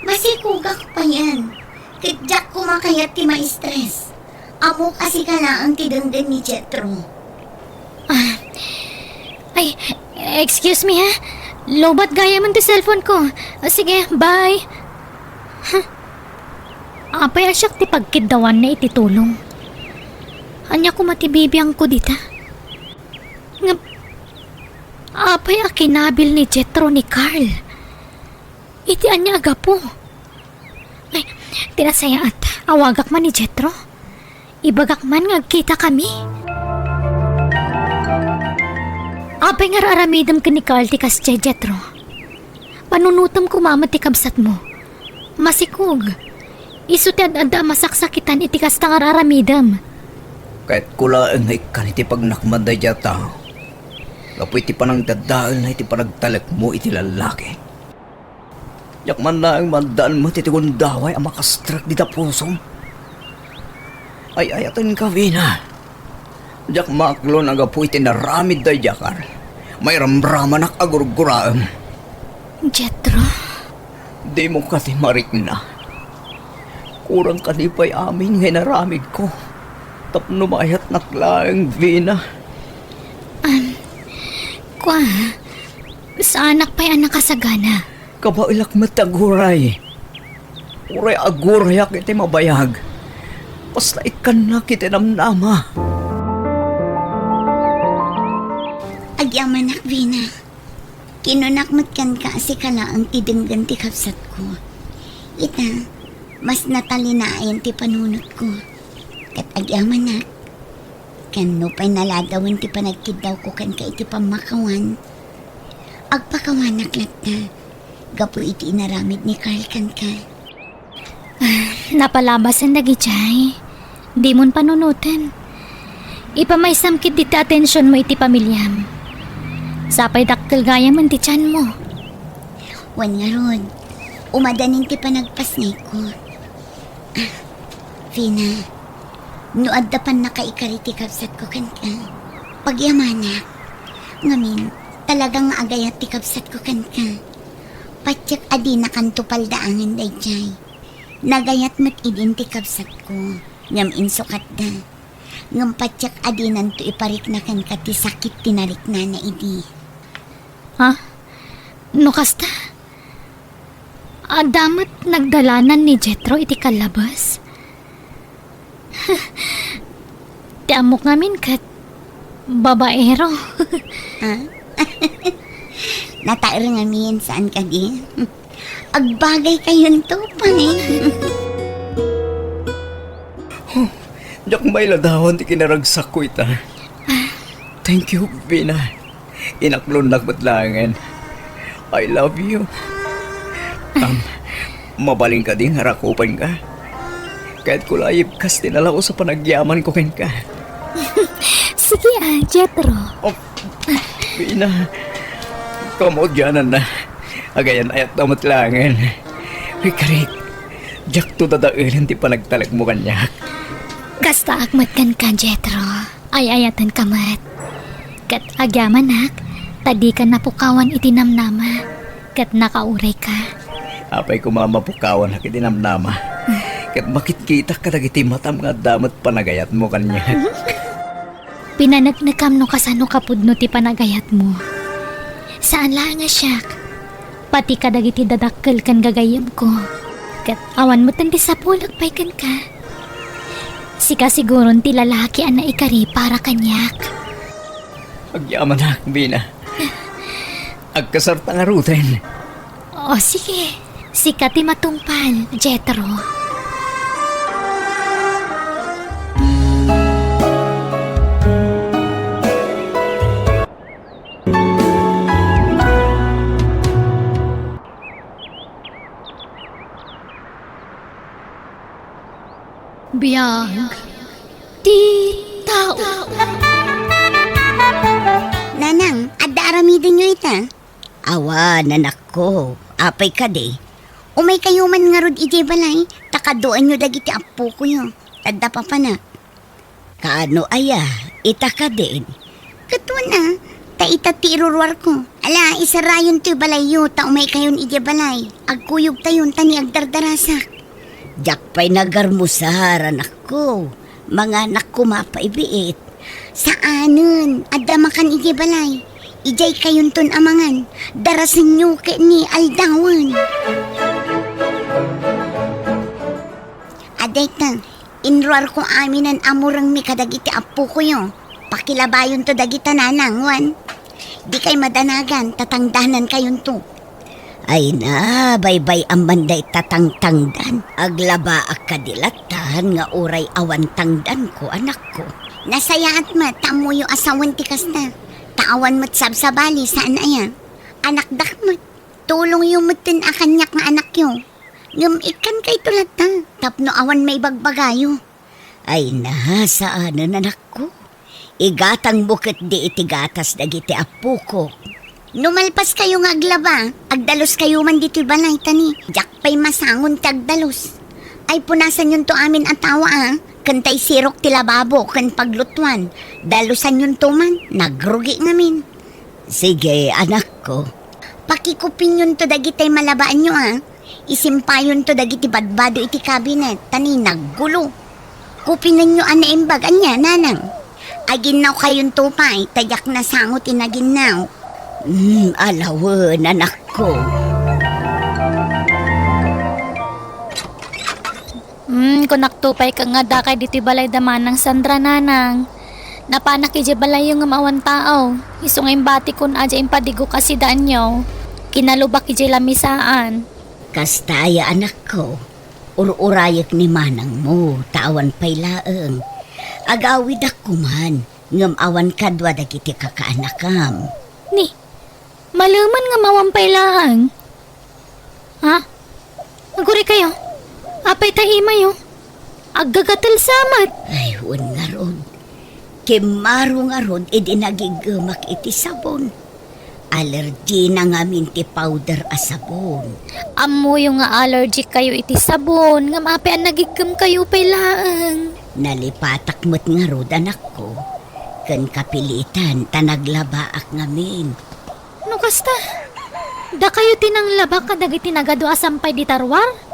Masikogak payen. Ket diak koma kayat ti ma-stress. Ammok a sika laeng ti denggen ni Jethro. Ah. Ay, excuse me, ha? Lowbat gayam ti cellphone ko. Ah, sige, bye. Huh. Apay a siak ti pagkiddawanna iti tulong? Ania koma ti bibiangko dita? Ngem, apay a kinabil ni Jethro ni Carl? Iti ania a gapu? Ay, ti nasayaat, awagak man ni Jethro. Ibagak man nga agkitakami. Apay nga ar-aramidem ken ni Carl ti kasdiay, Jethro? Panunotem koma met ti kabsatmo. Masikog. Isu ti ad-adda a masaksakitan iti kasta nga ar-aramidem. Kayatko laeng nga ikkan iti pagnakman daydiay a tao. Gapu iti panangdadaelna iti panagtalekmo iti lallaki. Diak man laeng maaddaan met iti gundaway a makastrek dita pusom. Ay-ayatenka, Vina. Diak maaklon a gapu iti naramid daydiay a Carl, mairamramanak a gurguraem. Jethro? Dimo kadi marikna? Kurang kadi pay amin nga inaramidko tapno maayatnak laeng, Vina? Um, kua, saanak pay a nakasagana. Kabaelak met ti aguray. Uray agurayak iti mabayag, basta ikkannak iti namnama. Agyamanak, Vina. Kinunak met kenka a sika laeng ti denggen ti kabsatko. Ita, mas natalinaen ti panunotko. Ket agyamanak, ken no pay naladawen ti panagkiddawko kenka iti pammakawan, agpakawanak latta gapu iti inaramid ni Carl kenka. Ah, napalabasan dagidiay. Dimon panunoten. Ipamaysam ketdi ti atensionmo iti pamiliam. Sapay dakkel gayamen ti tianmo. Wen ngarud, umadanin ti panagpasngayko. Ah, Vina, no adda pannakaikari ti kabsatko kenka, pagyamanak. Ngamin, talaga nga agayat ti kabsatko kenka. Patiek a dinakanto paldaangen daydiay. Nagayat met idin ti kabsatko, ngem insukatda. Ngem patiek a dinanto iparikna kenka ti sakit ti nariknana idi. Ha? No kasta, adda met nagdalanan ni Jethro iti kallabes? Ti ammok ngamin ket babaero. Ah? Nataer ngamin, saan kadi? Agbagay kayonto pay. Huh, diak mailadawan ti kinaragsakko ita. Thank you, Vina. Inaklonnak met laengen. I love you. Am, mabalin kadi nga rakupenka? Kayatko la a ibkas ti nalaus a panagyamanko kenka. Sige a, Jethro. Oh, Bina, kamaudiananna. Agayan-ayatna met laengen. Rikarik, diakto dadaelen ti panagtalekmo kaniak. Kastaak met kenka, Jethro. Ay-ayatenka met. Ket agyamanak, ta dika napukawan iti namnama, ket nakaurayka. Apay koma a mapukawanak iti namnama, ket makitkitak kadagiti matam nga adda met panagayatmo kaniak. Pinaneknekam no kasano kapudno ti panagayatmo. Saan laeng a siak, pati kadagiti dadakkel ken gagayyemko. Ket awan metten ti sapulek pay kenka. Sika siguron ti lalaki a naikari para kaniak. Agyamanak, Bina. Agkasarta ngaruden. O, sige. Sika ti matungpal, Jethro. Biag ti tao. Nanang, adda aramidenyo ita? Awan, anakko. Apay kadi? Umaykayo man ngarud idiay balay, ta kaduaenyo dagiti appokoyo. Adda papanak. Kaano aya, ita kadin? Ket wen a, ta ita ti iruruarko. Ala, isarayon toy balayyo, ta umaykayon idiay balay. Agkuyogtayon, ta ni agdardarasak. Diak pay nagarmusar, anakko. Manganak koma pay biit. Saanen, adda makan idiay balay. Idiay kayonton a mangan. Darasenyo ket ni aldawen. Adayta, inruarko aminen a murengmi kadagiti appokoyo. Pakilabayonto dagita nanang, wen. Dikay madanagan, ta tangdanankayonto. Ay na, baybay-am man dayta tangtangdan. Aglabaak kadi lattan nga uray awan tangdanko, anakko. Nasayaat met ta ammoyo a sawen ti kasta. Ta awan met sabsabali, saan aya? Anakdak met. Tulongyo metten a kaniak nga anakyo. Ngem ikkankayto latta, tapno awan maibagbagayo. Ay na, saanen, anakko. Igatangmo ketdi iti gatas dagiti appokok. No malpaskayo nga aglaba, agdaluskayo man ditoy balay, ta ni diak pay masangon ti agdalus. Ay, punasanyonto amin a tao a, ken ta isirok ti lababo ken paglutuan. Dalusanyonto man, nagrugi ngamin. Sige, anakko. Pakikupinyonto dagitay malabaanyo a. Isimpayonto dagiti badbado iti kabinet, ta ni naggulo. Kupinenyo a naimbag, ania, nanang? Aginnawkayonto pay, ta diak nasango ti naginnaw. Hmm, alawen, anakko. Hmm, kunakto pay ket nga dakay ditoy balay da Manang Sandra, nanang. Napanak idiay balayyo ngem awan tao. Isu nga imbatikon a diay impadigok a sidaanyo. Kinalubak idiay lamisaan. Kasta aya, anakko. Ur-urayek ni manangmo, ta awan pay laeng. Agawidak koman, ngem awan kadua dagiti kakaanakam. Ni, malemen nga mawan pay laeng. Ha? Aguraykayo? Apay ta imayo? Aggagatel sa met. Ay, wen ngarud. Kimmaro ngarud idi nagiggemak iti sabon. Allergy na ngamin ti powder a sabon. Ammoyo nga allergy kayo iti sabon, ngem apay a nagiggemkayo pay laeng? Nalipatak met ngarud, anakko, ken kapilitan ta naglabaak ngamin. No kasta, dakayo ti nanglaba kadagiti nagadu a sampay dita ruar?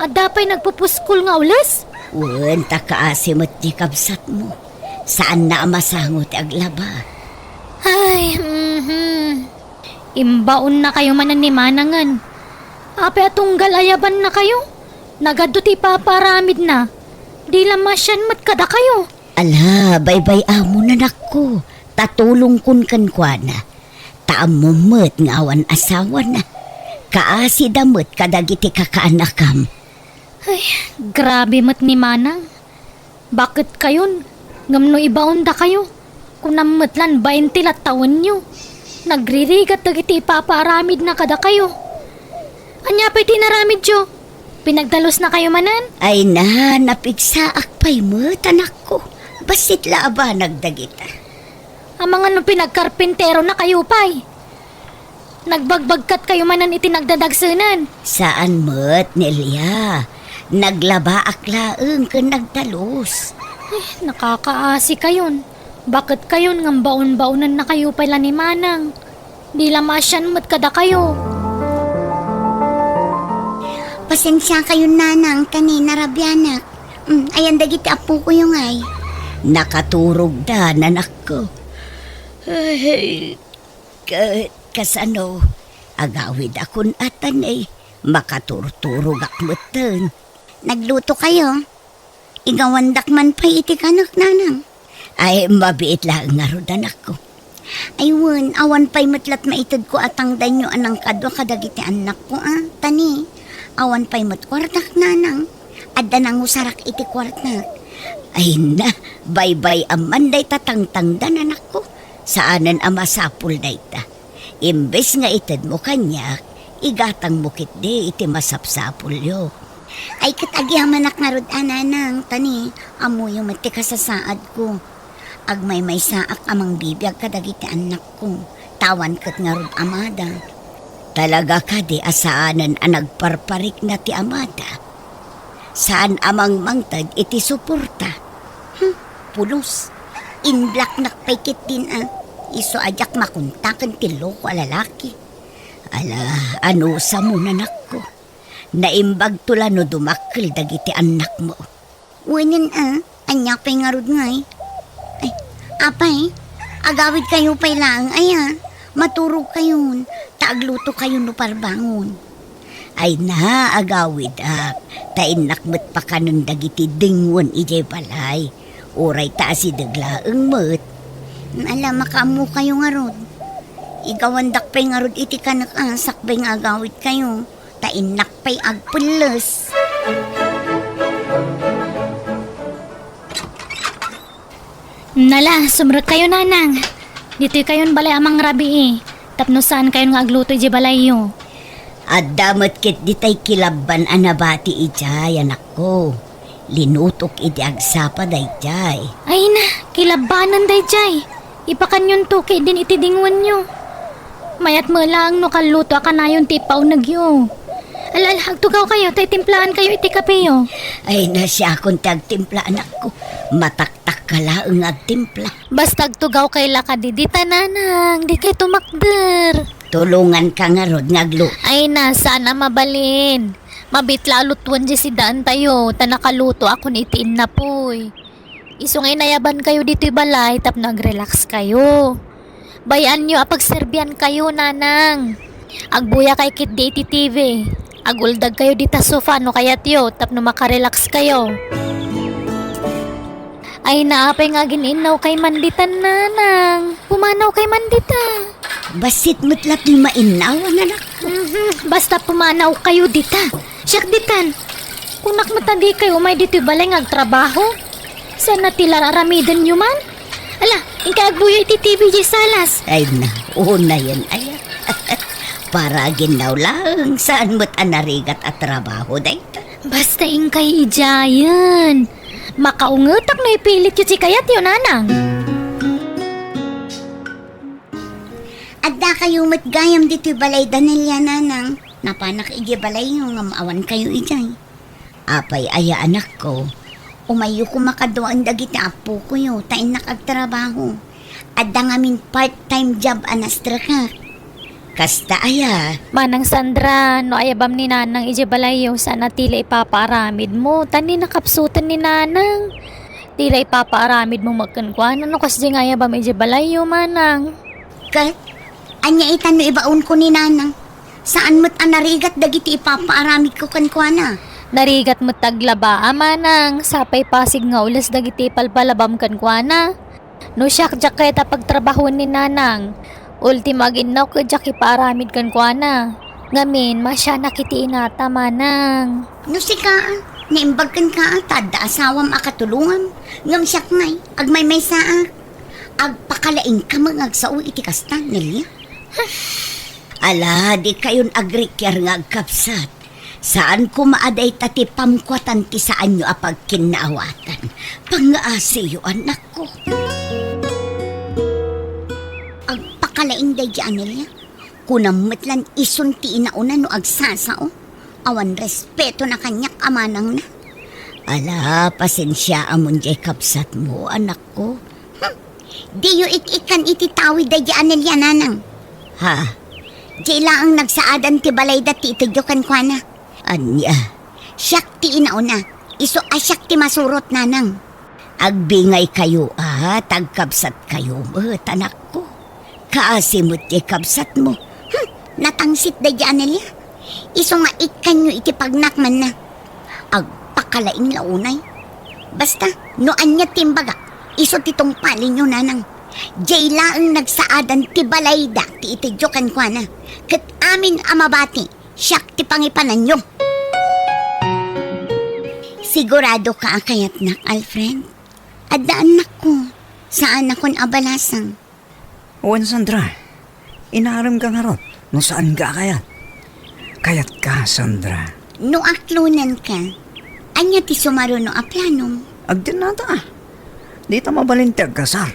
Adda pay nagpupuskol nga ules? Wen, ta kaasi met ti kabsatmo. Saanna a masango ti aglaba. Ay, mhm. Imbaonnakayo manen ni manangen. Apay a tunggal ayabannakayo? Nagadu ti ipapaaramidna. Di la masian met kadakayo. Ala, baybay-amon, anakko, ta tulongkon kenkuana. Ta ammom met nga awan asawana. Kaasida met kadagiti kakaanakam. Ay, grabe met ni manang. Baketkayon, ngem no ibaondakayo, kunam met lan bain ti lattawenyo. Nagririgat dagiti ipapaaramidna kadakayo. Ania pay ti inaramidyo? Pinagdalusnakayo manen? Ay na, napigsaak pay met, anakko. Bassit la a banag dagita. Amangan no pinagkarpinteronakayo pay. Nagbagbagkatkayo manen iti nagdadagsenen. Saan met, Nelia. Naglabaak laeng ken nagdalus. Ay, nakakaasikayon. Baketkayon ngem baon-baonennakayo pay la ni Manang. Di la maasian met kadakayo. Pasensiakayon, Nanang, ta ni narabianak. Mm, ayan dagiti appokoyo ngay? Nakaturogda, nanakko. Ay, ket kasano? Agawidakon a ta ni makaturturogak metten. Naglutokayo? Igawandak man pay iti kanek, Nanang. Ay, mabiit laeng ngarud, anakko. Ay wen, awan pay met lat maitedko a tangdanyo a nangkadua kadagiti annakko, a. Ta ni, awan pay met kuartak, Nanang. Adda nangusarak iti kuartak. Ay na, baybay-am man dayta tangtangdan, anakko. Saanen a masapul dayta. Imbes nga itedmo kaniak, igatangmo ketdi iti masapsapulyo. Ay, ket agyamanak ngarud a, Nanang, ta ni, ammoyo met ti kasasaadko. Agmaymaysaak a mangbibiag kadagiti annakko, ta awan ket ngarud amada. Talaga kadi a saanen a nagparparikna ti amada? Saan a mangmangted iti suporta? Hmm, pulos. Inblaknak pay ketdin a. Isu a diak makontaken ti loko a lalaki. Ala, anusam, nanakko. Naimbagto la no dumakkel dagiti annakmo. Wenen a, ania pay ngarud ngay? Ay, apay, agawidkayo pay laeng aya. Maturogkayon, ta aglutokayo no parbangon. Ay na, agawidak, ta innak met pakanen dagiti dingwen idiay balay. Uray ta asideg laeng met. Ala, makaammokayo ngarud. Igawandak pay ngarud iti kanek a sakbay nga agawidkayo, ta innak pay agpelles. Nala, sumrekkayo, Nanang. Ditoykayon balay a mangrabii, tapno saankayon nga agluto idiay balayyo. Adda met ketdi tay kilabban a nabati idiay, anakko. Linutok idi agsapa daydiay. Ay na, kilabbanan daydiay. Ipakanyonto ketdin iti dingwenyo. Mayat met laeng no kalluto a kanayon ti ipaunegyo. Ala, ala, agtugawkayo ta itimplaankayo iti kapeyo. Ay, na, siakon ti agtimpla, anakko. Mataktakka laeng nga agtimpla. Basta agtugawkay la kadi dita, Nanang, dikay tumakder. Tulonganka ngarud nga agluto. Ay na, saan a mabalin. Mabiit la a lutoen diay sidaentayo, ta nakalutoakon iti innapoy. Isu nga inayabankayo ditoy balay tapno agrelaxkayo. Bay-anyo a pagserbiankayo, Nanang. Agbuyakay ketdi iti T V. Aguldagkayo dita sofa no kayatyo tapno makarelaxkayo. Ay, naapay nga agin-innawkay man ditan, Nanang? Pumanawkay man dita. Bassit met la ti mainnawan, anak. Mhm, basta pumanawkayo dita. Siak ditan. Kunak met a dikay umay ditoy balay nga agtrabaho. Saan a ti la aramidenyo man? Ala, inkay agbuya iti T V diay salas. Ay na, unayen aya. Para aginnaw laeng, saan met a narigat a trabaho dayta. Basta inkay idiayen. Makaungetak no ipilityo ti kayatyo, Nanang. Addakayo met gayam ditoy balay da Nelia, Nanang. Napanak idiay balayyo ngem awankayo idiay. Apay aya, anakko? Umayyo koma kaduaen dagiti appokoyo ta innak agtrabaho. Adda ngamin part-time job a nastrekak. Kasta aya? Manang Sandra, no ayabam ni Nanang idiay balayyo, saan a ti la ipapaaramidmo, ta ni nakapsuten ni Nanang. Ti la ipapaaramidmo met kenkuana no kasdiay nga ayabam idiay balayyo, Manang. Ket, ania ita no ibaonko ni Nanang? Saan met a narigat dagiti ipapaaramidko kenkuana. Narigat met ta aglaba a, Manang, sapay pasig nga ules dagiti ipalpalabam kenkuana. No siak, diak kayat a pagtrabahoen ni Nanang. Ultimo, aginnaw ket diak ipaaramid kenkuana. Ngamin, maasianak iti inata, Manang. No sika, naimbag kenka, ta adda asawam a katulongam. Ngem siak ngay, agmaymaysaak. Agpakalaingka met nga agsao iti kasta, Nelia. Ala, dikayon agrikiar nga agkabsat. Saan koma a dayta ti pamkuatan ti saanyo a pagkinnaawatan. Pangngaasiyo, anakko. Agpakalaing daydi Anelia. Kunam met lan isun ti inauna no agsasao. Awan respetona kaniak a manangna. Ala, pasensiaamon diay kabsatmo, anakko. Hmm. Diyo ik-ikkan iti tawid daydi Anelia, nanang. Ha? Diay laeng nagsaadan ti balayda ti itedyo kenkuana. Ania? Siak ti inauna. Isu a siak ti masurot, nanang. Agbingaykayo a, ta agkabsatkayo met, anakko. Kaasi met diay kabsatmo. Hmm, natangsit daydi Anelia. Isu nga ikkanyo iti pagnakmanna. Agpakalaing la unay. Basta, no ania ti imbaga, isu ti tungpalenyo, nanang. Diay laeng nagsaadan ti balayda ti itedyo kenkuana. Ket amin a mabati, siak ti pangipananyo. Siguradoka a kayatnak, Alfred? Adda annakko. Saanakon a balasang. Wen, Sandra. Inaremka ngarud no saanka a kayat. Kayatka, Sandra. No aklonanka, ania ti sumaruno a planom? Agdennata a. Dita mabalin ti agkasar.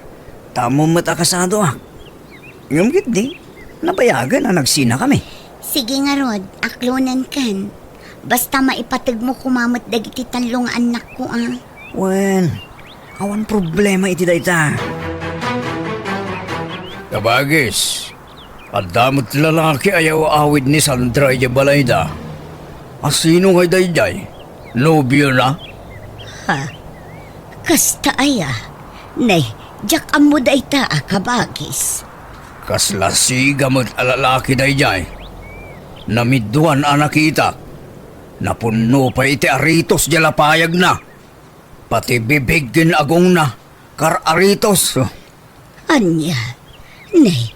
Ta ammom met a kasadoak. Ngem ketdi, nabayagen a nagsinakami. Sige ngarud, aklonankan. Basta maipategmo koma met dagiti tallo nga annakko a. Wen, awan problema iti dayta. Kabagis, adda met lalaki a yaw-awid ni Sandra idiay balayda. A sino ngay daydiay? Nobiona? Ha? Kasta aya? Nay, diak ammo dayta a kabagis. Kasla siga met a lalaki daydiay. Namidduan a nakitak. Napunno pay iti aritos diay lapayagna. Pati bibig ken agongna, kar-aritos. Ania? Nay,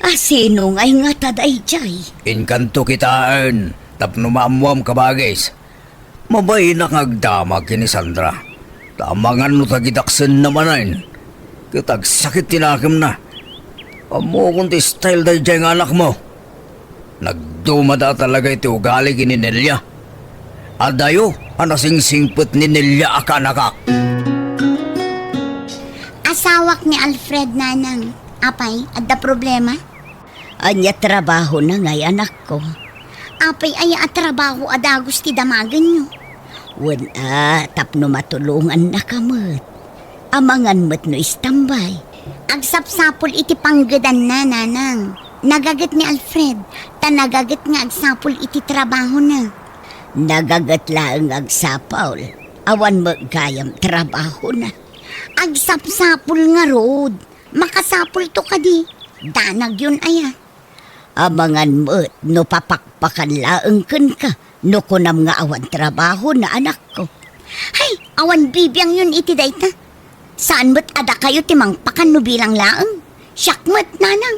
a sino ngay ngata daydiay? Inkanto kitaen, tapno maammuam, kabagis. Mabainak nga agdamag ken ni Sandra. Ta amangan no tagidaksenna manen. Ket agsakit ti nakemna. Ammokon ti style daydiay nga anakmo. Nagdumada talaga iti ugali ken ni Nelia. Adayo a nasingsingpet ni Nelia a kaanakak. Asawak ni Alfred, nanang. Apay, adda problema? Ania trabahona ngay, anakko? Apay aya a trabaho a dagus ti damagenyo? Wen a, tapno matulongannaka met. Amangan met no istambay. Agsapsapul iti panggedanna, nanang. Nagaget ni Alfred, ta nagaget nga agsapul iti trabahona. Nagaget laeng nga agsapul. Awan met gayam trabahona. Agsapsapul ngarud. Makasapulto kadi. Danagyon aya. Amangan met no papakpakan laeng kenka no kunam nga awan trabahona, anakko. Hay, awan bibiangyon iti dayta. Saan met a dakayo ti mangpakan no bilang laeng. Siak met, nanang.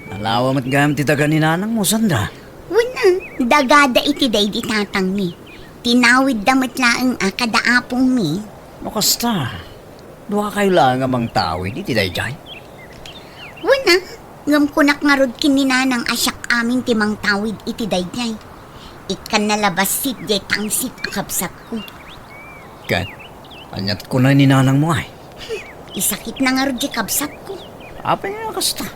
Nalawa met gayam ti daga ni nanangmo, Sandra. Wen a, dagada iti daydi tatangmi. Tinawidda met laeng a kada apongmi. No kasta, duakayo laeng a mangtawid iti daydiay? Wen a, ngem kunak ngarud ken ni nanang a siak amin ti mangtawid iti daydiay. Ikkanna la bassit diay tangsit a kabsatko. Ket, aniat kunay ni nanangmo ay? Isakitna ngarud diay kabsatko. Apay nga kasta?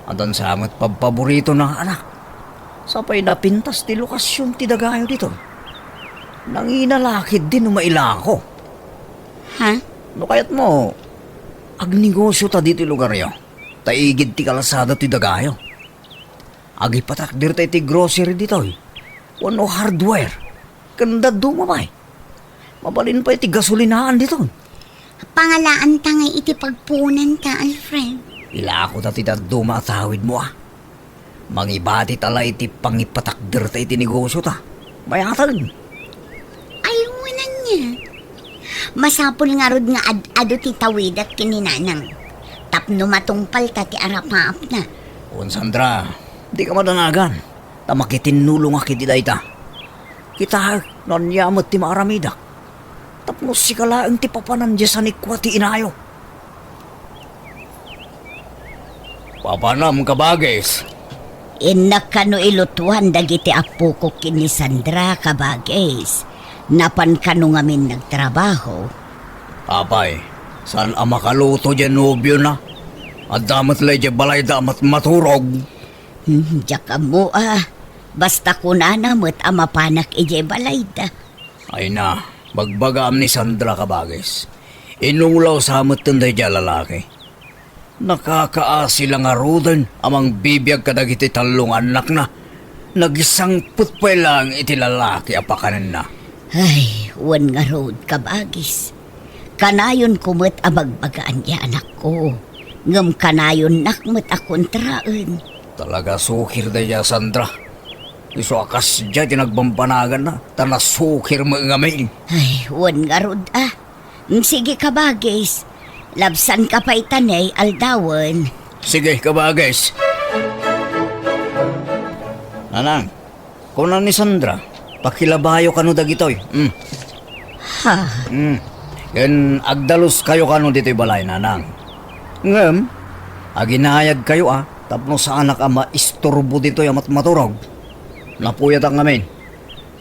Addan sa met pabpaboritona nga anak. Sapay napintas ti lokasion ti dagayo ditoy. Nangina la ketdi no mailako. Ha? No kayatmo, agnegosio ta ditoy lugaryo. Ta igid ti kalsada ti dagayo. Agipatakder ta iti grocery ditoy. Wenno hardware. Ken dadduma pay. Mabalin pay ti gasolinaan ditoy. Pangalaanta ngay iti pagpuonanta, Alfred. Ilako ta ti dadduma a tawidmo a. Mangibatita la iti pangipatakderta iti negosiota. Mayatag. Ay, wen ania. Masapul ngarud nga ad-adu ti tawidak ken ni nanang. Tapno matungpalta ti arapaapna. Wen, Sandra, dika madanagan. Ta makitinnulongak iti dayta. Kitaek no ania met ti maaramidak. Tapno sika laeng ti papanan diay sanikua ti inayo. Papanam, kabagis? Innak kano ilutuan dagiti appokok ken ni Sandra, kabagis. Napan kano ngamin nagtrabaho? Apay, saan a makaluto diay nobiona? Adda met la idiay balayda a mat-, maturog. Hmm, diak ammo a. Basta kunana met a mapanak idiay balayda. Ay na, bagbagaam ni Sandra, kabagis. Inulaw sa metten daydiay a lalaki. Nakakaasi la ngaruden a mangbibiag kadagiti tallo nga annakna. Nagisangpet pay laeng iti lalaki a pakanenna. Ay, wen ngarud, kabagis. Kanayonko met a bagbagaan ti anakko. Ngem kanayonnak met a kontraen. Talaga sukir daydiay a Sandra. Isu a kasdiay ti nagbambanaganna, ta nasukir met ngamin. Ay, wen ngarud a. Mm, sige, kabagis. Labsanka pay ta ne aldawen. Sige, kabagis. Nanang, kuna ni Sandra, pakilabayo kano dagitoy. Mm. Ha? Mm. Ken agdaluskayo kano ditoy balay, Nanang. Ngem, aginayadkayo a, tapno saanak a maisturbo ditoy a matmaturog. Napuyatak ngamin.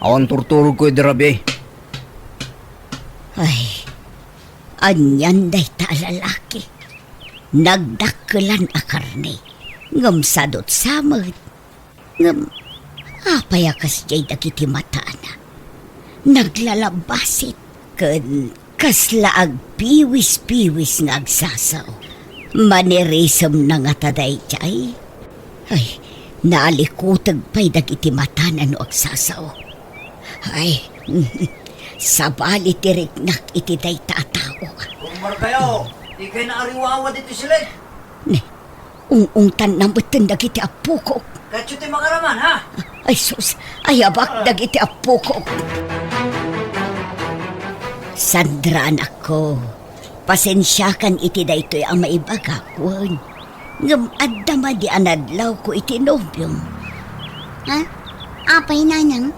Awan turturogko idi rabii. Ay, anian dayta a lalaki? Nagdakkelan a karne, ngem sadutsa met. Ngem apay a kasdiay dagiti matana? Naglalabbasit ken kasla agpiwispiwis nga agsasao. Manirisemna ngata daydiay? Ay, nalikuteg pay dagiti matana no agsasao. Ay, sabali ti riknak iti dayta a tao. Rumbor kayo, di kayo naariwawa ditoy silid. Ne, ung-ungtanna metten dagiti appokok. Kayo ti makaraman, ha? Ay, sus, ayabak dagiti appokok. Sandra, anakko, pasensiakan iti daytoy a maibagak, wen. Ngem adda madi a nadlawko iti nobiom. Ha? Apay, Nanang?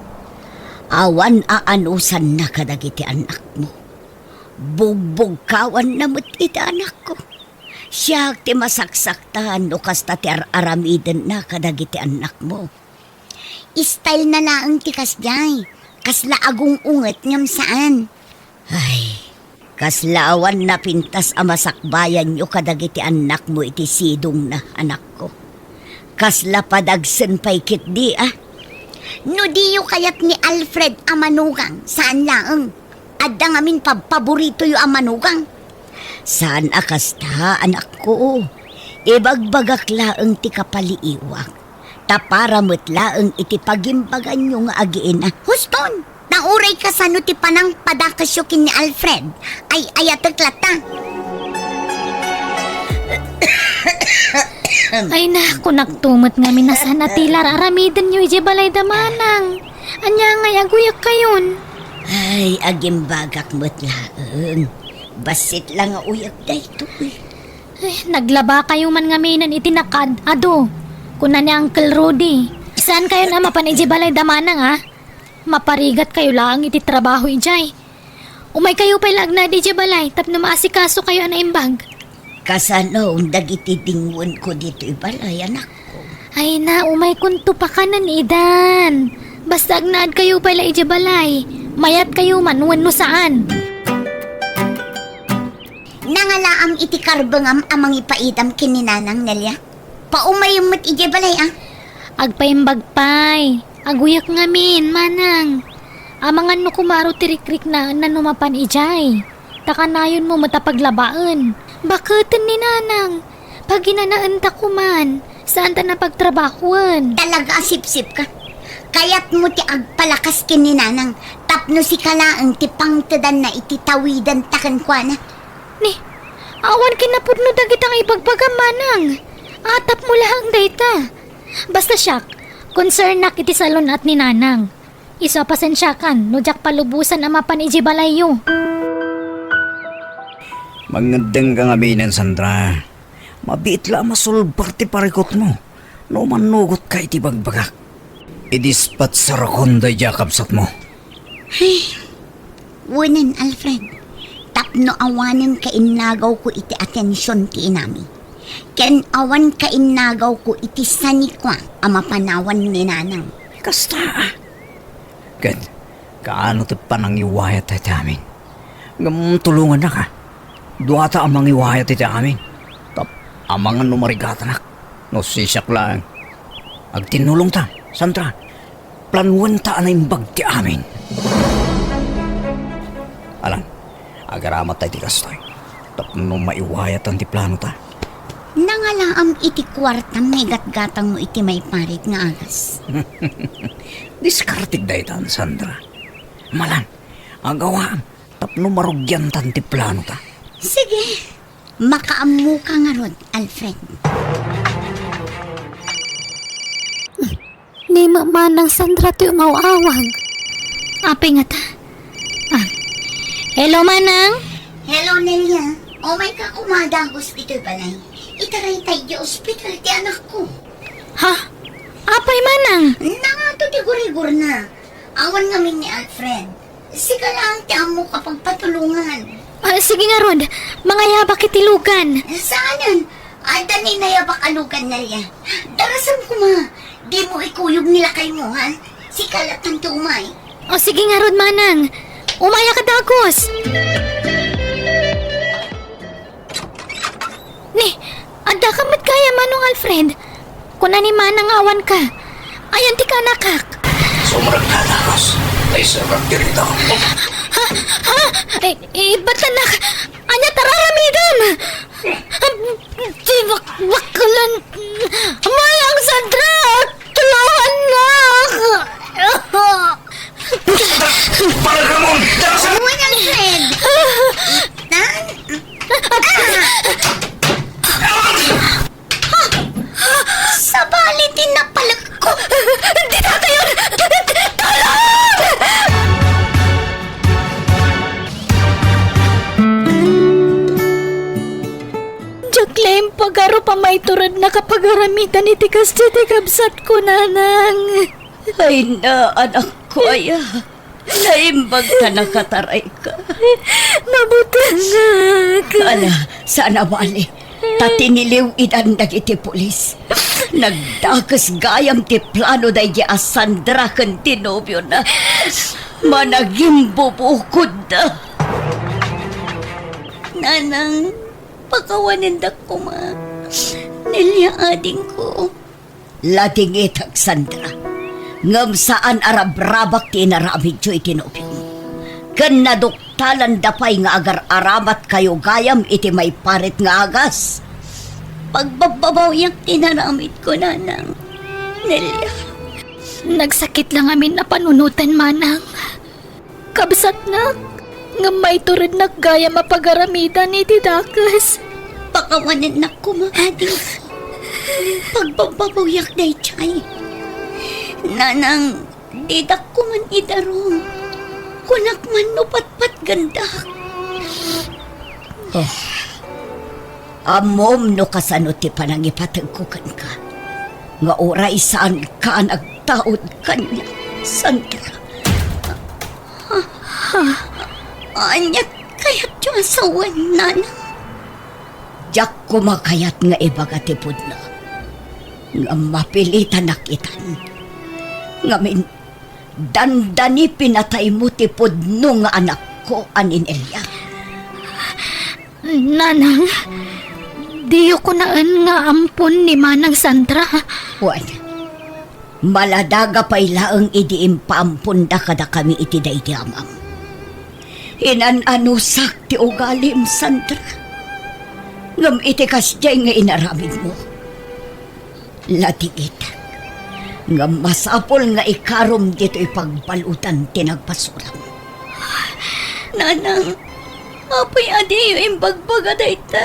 Awan aanusanna kadagiti annakmo. Bugbugkawanna met iti anakko. Siak ti masaksaktan no kasta ti ar-aramidenna kadagiti annakmo. Style na laeng ti kasdiay. Kasla agung-unget ngem saan. Ay, kasla awan napintas a masakbayanyo kadagiti annakmo iti sidongna, anakko. Kasla padagsen pay ketdi a. No diyo kayat ni Alfred a manugang, saan laeng. Adda ngamin pabpaboritoyo a manugang. Saan a kasta, anakko. Ibagbagak laeng ti kapaliiwak. Ta para met laeng iti pagimbaganyo nga agiina. Huston! Ta uray kasano ti panangpadakesyo ken ni Alfred, ay ayatek latta. Ay na, kunakto met ngamin a saan a ti ar-aramidenyo idiay balay da Manang. Ania ngay aguyakkayon? Ay, agimbagak met laeng. Bassit la nga uyak daytoy. Ay, naglabakayo man ngaminen iti nakaad-ado, kuna ni Uncle Rudy. Saankayon a mapan idiay balay da Manang, a? Maparigatkayo laeng iti trabaho idiay. Umaykayo pay la agnaed idiay balay tapno maasikasokayo a naimbag. Kasano dagiti dingwenko ditoy balay, anakko? Ay na, umaykonto pakanen idan. Basta agnaedkayo pay la idiay balay. Mayatkayo man wenno saan. Nangalaam iti karbengam a mangipaidam ken ni Nanang, Nelia? Paumayem met idiay balay, a? Agpaimbag pay. Aguyak ngamin, Manang. Amangan no kumaro ti rikriknaenna no mapan idiay. Ta kanayonmo met a paglabaen. Baketen ni Nanang. Paginanaentakoman. Saanta napagtrabahoen. Talaga a sipsipka. Kayatmo ti agpalakas ken ni Nanang tapno sika laeng ti pangtedanna iti tawidenta kenkuana. Ni, awan kinapudno dagita nga ibagbagam, Manang. Atapmo laeng dayta. Basta siak, concernnak iti salun-at ni Nanang. Isu a pasensiakan no diak palubosan a mapan idiay balayyo. Mangngeddengka ngaminen, Sandra. Mabiit la a masulbar ti parikutmo no mannugotka iti bagbagak. Idispatsarakon daydiay a kabsatmo. Ay, wenen, Alfred, tapno awanen kainnagawko iti atension ti inami. Ken awan kainnagawko iti sanikua a mapanawan ni Nanang. Kasta, ah. Ket kaano ti panangiwayat iti amin? Ngem tulongannaka. Duata a mangiwayat iti amin. Tap-, amangan no marigatanak. No sisiak laeng. Agtinnulongta, Sandra. Planuenta a naimbag ti amin. Alan, agaramatta iti kastoy. Tapno maiwayatan ti planota. Nangalaam iti kuartam nga igatgatangmo iti maiparit nga agas. Diskartek daytan, Sandra. Malan, agawaam tapno marugiantan ti planota. Sige, makaammoka ngarud, Alfred. Ni ma-, Manang Sandra ti umaw-awag. Apay ngata? Ah. Hello, Manang? Hello, Nelia. Umayka koma dagus ditoy balay. Itaraytay iti ospital ti anakko. Ha? Apay, Manang? Nangato ti gurigurna. Awan ngamin ni Alfred. Sika laeng ti ammok a pagpatulongan. Ah, sige ngarud, mangayabak iti lugan. Saanen, adda ni nayabak a lugan, Nelia. Darasem koma, dimo ikuyog ni lakaymo, ha? Sika laeng ti umay. O, sige ngarud, Manang. Umayak a dagus. Ni, addaka met gayam, Manong Alfred? Kuna ni Manang nga awanka. Ayan ti kaanakak. Sumrek ka, Carlos. Ay, sumrek dito. Ha? Ha? Eh, eh, ba't anak? Anya tararamidam? Di bak-, baklan. Manang Sandra, tulungannak. Para ka mong dasa! Uy, Alfred! Tan? Sabali ti napalek ko! Di tatayon! Tulong! Diak la impagarup a maiturednak a pagaramidan iti kasdi ti kabsatko, Nanang. Ay na, anakko aya. Naimbag ta nakatarayka. Mabutengak. Ala, saan a bali. Ta tiniliw-idan dagiti pulis. Nagdakes gayam ti plano daydi a Sandra ken ti nobiona. Managimbubukodda. Nanang, pakawanendak koma. Nelia, adingko. Ladingitek, Sandra, ngem saan a rabrabak ti inaramidyo iti nobiom. Ken naduktalanda pay nga agar-aramatkayo gayam iti maiparit nga agas. Pagbabbabawiak ti inaramidko, Nanang. Nelia. Nagsakit la ngamin a panunoten, Manang. Kabsatnak, ngem maiturednak gayam a pagaramidan iti dakes. Pakawanennak koma, adi. Pagbabbabawiak daydiay. Nanang, didak koman idarum. Kunak man no patpatgendak. Oh. Ammom no kasano ti panangipategko kenka, nga uray saanka a nagtaud kaniak, Sandra. Ania kayatyo a sawen, Nanang? Diak koma kayat nga ibaga ti pudno, ngem mapilitanak itan. Ngamin, dandani pinataymo ti pudno nga anakko a ni Nelia. Nanang, diyo kunaen nga ampon ni Manang Sandra. Wen, maladaga pay laeng idi impaamponda kadakami iti daydi amam. Inan-anusak ti ugalim, Sandra. Ngem iti kasdiay nga inaramidmo, ladingitek, ngem masapul nga ikarom ditoy pagbaludan ti nagbasolam. Nanang, apay a diyo imbagbaga dayta?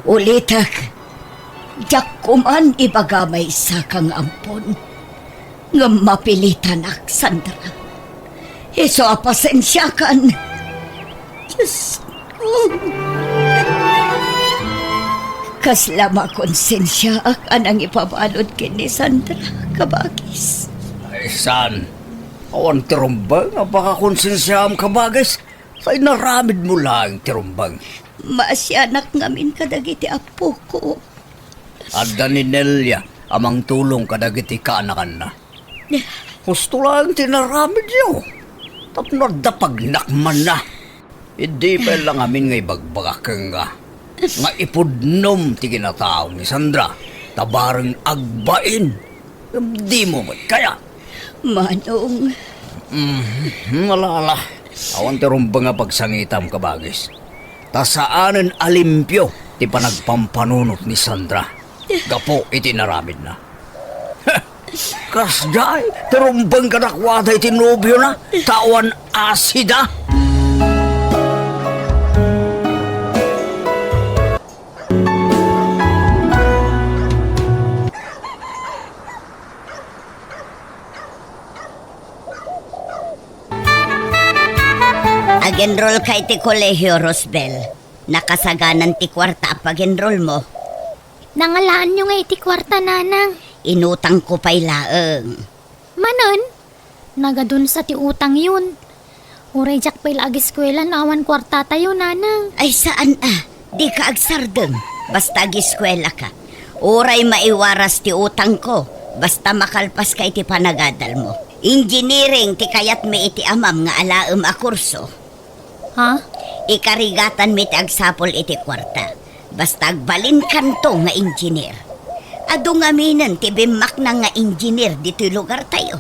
Ulitek, diak koman ibaga maysaka nga ampon. Ngem mapilitanak, Sandra. Isu a pasensiakan. Diosko. Kasla makonsensiaak a nangipabalud ken ni Sandra, kabagis. Ay, saan? Awan ti rumbeng a pakakonsensiaam, kabagis. Sa inaramidmo laeng ti rumbeng. Maasianak ngamin kadagiti appoko. Adda ni Nelia a mangtulong kadagiti kaanakanna. Husto laeng ti inaramidyo tapno adda pagnakmanna. Idi pay la ngamin nga ibagbagak kenka nga ipudnom ti kinatao ni Sandra ta bareng agbain. Ngem dimo met kayat. Manong. Mm, ala, ala. Awan ti rumbeng a pagsangitam, kabagis. Ta saanen a limpio ti panagpampanunot ni Sandra gapu iti inaramidna. Kasdiay ti rumbeng kadakuada iti nobiona, ta awan asida. Ag-enroll ka iti kolehio, Rosbel. Nakasaganan ti kuarta a pag-enroll mo. Nangalaanyo nga iti kuarta, Nanang. Inutangko pay laeng. Manen? Nagadunsa ti utangyon. Uray diak pay la agiskuela no awan kuartatayo, Nanang. Ay, saan a. Dika agsardeng. Basta agiskuelaka. Uray maiwaras ti utangko. Basta makalpaska iti panagadalmo. Engineering ti kayatmi iti amam nga alaem a kurso. Ha? Ikarigatanmi ti agsapul iti kuarta. Basta agbalinkanto nga engineer. Adu ngaminen ti bimmaknang nga engineer ditoy lugartayo.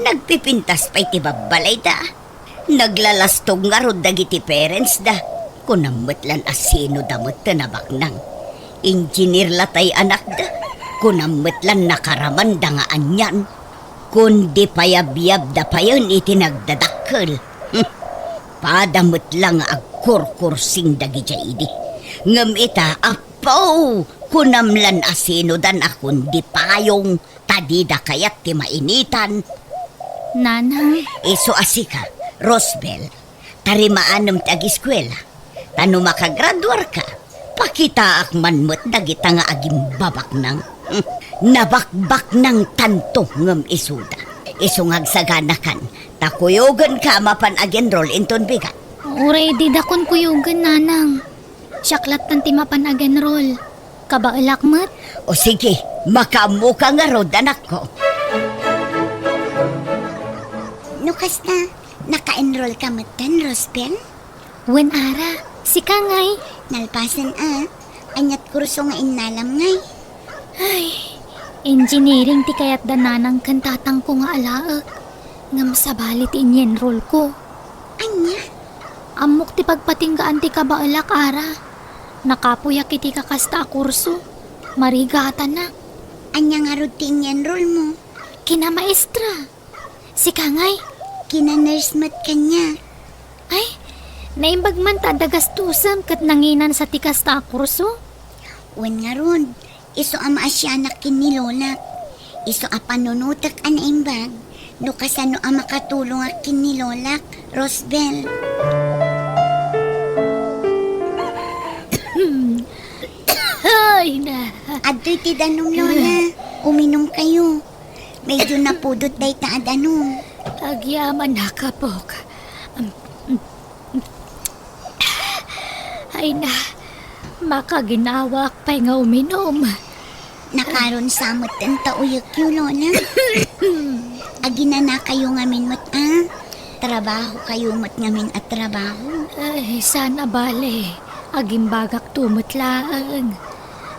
Nagpipintas pay ti babbalayda. Naglalastog ngarud dagiti parentsda. Kunam met lan a sinoda met ti nabaknang. Engineer la tay anakda. Kunam met lan nakaramanda nga anian. Kundi payabyabda payen iti nagdadakkel. Hmm. Pada met la nga agkurkursing dagidiay idi. Ngem ita, appo, kunam lan a sinodan a kundi payong, ta dida kayat ti mainitan. Nanang. Isu a sika, Rosbel, tarimaanem ti agiskuela. Ta no makagraduarka, pakitaak man met dagita nga agimbabaknang. Hmm, nabakbaknangtanto ngem isuda. Isu nga agsaganakan, ta kuyogenka a mapan ag-enroll inton bigat. Uray didakon kuyogen, Nanang. Siak lattan ti mapan ag-enroll. Kabaelak met. O sige, makaammoka ngarud, anakko. No kasta, naka-enroll ka metten, Rosbel? Wen, Ara, sika ngay? Nalpasen a, aniat kurso nga innalam ngay? Ay, engineering ti kayat da nanang ken tatangko nga alaek. Ngem sabali ti inyenrolko. Ania? Ammok ti pagpatinggaan ti kabaelak, Ara. Nakapuyak iti kakasta a kurso. Marigatanak. Ania ngarud ti inyenrolmo? Kinamaestra. Sika ngay? Kina-nurse met kaniak. Ay, naimbag man ta adda gastosem ket nanginansa ti kasta a kurso? Wen ngarud, isu a maasianak ken ni lolak. Isu a panunotek a naimbag no kasano a makatulongak ken ni lolak, Rosbel. Ay, na. Adtoy ti danum, Lola. Uminum kayo. Medyo napudot dayta a danum. Agyamanak, apok. Ay na, makaginawak pay nga uminum. Nakarunsa met ta uyekyo, Lola. Aginanakayo ngamin met a. Trabaho kayo met ngamin a trabaho. Ay, saan a bale. Agimbagakto met laeng.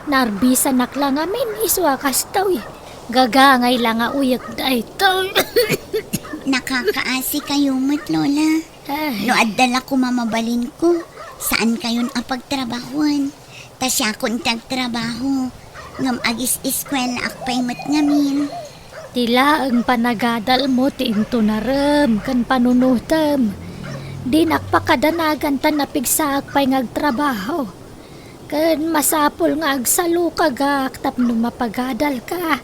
Narbisanak la ngamin isu a kastoy. Gagangay la nga uyek daytoy. Nakakaasi kayo met, Lola. Ay. No adda la koma mabalinko, saan kayon a pagtrabahoan. Ta siakon ti agtrabaho, ngem agis-eskuelaak pay met ngamin. Ti laeng panagadalmo ti intunarem ken panunotem. Dinak pakadanagan ta napigsaak pay nga agtrabaho. Ken masapul nga agsalukagak tapno mapagadalka.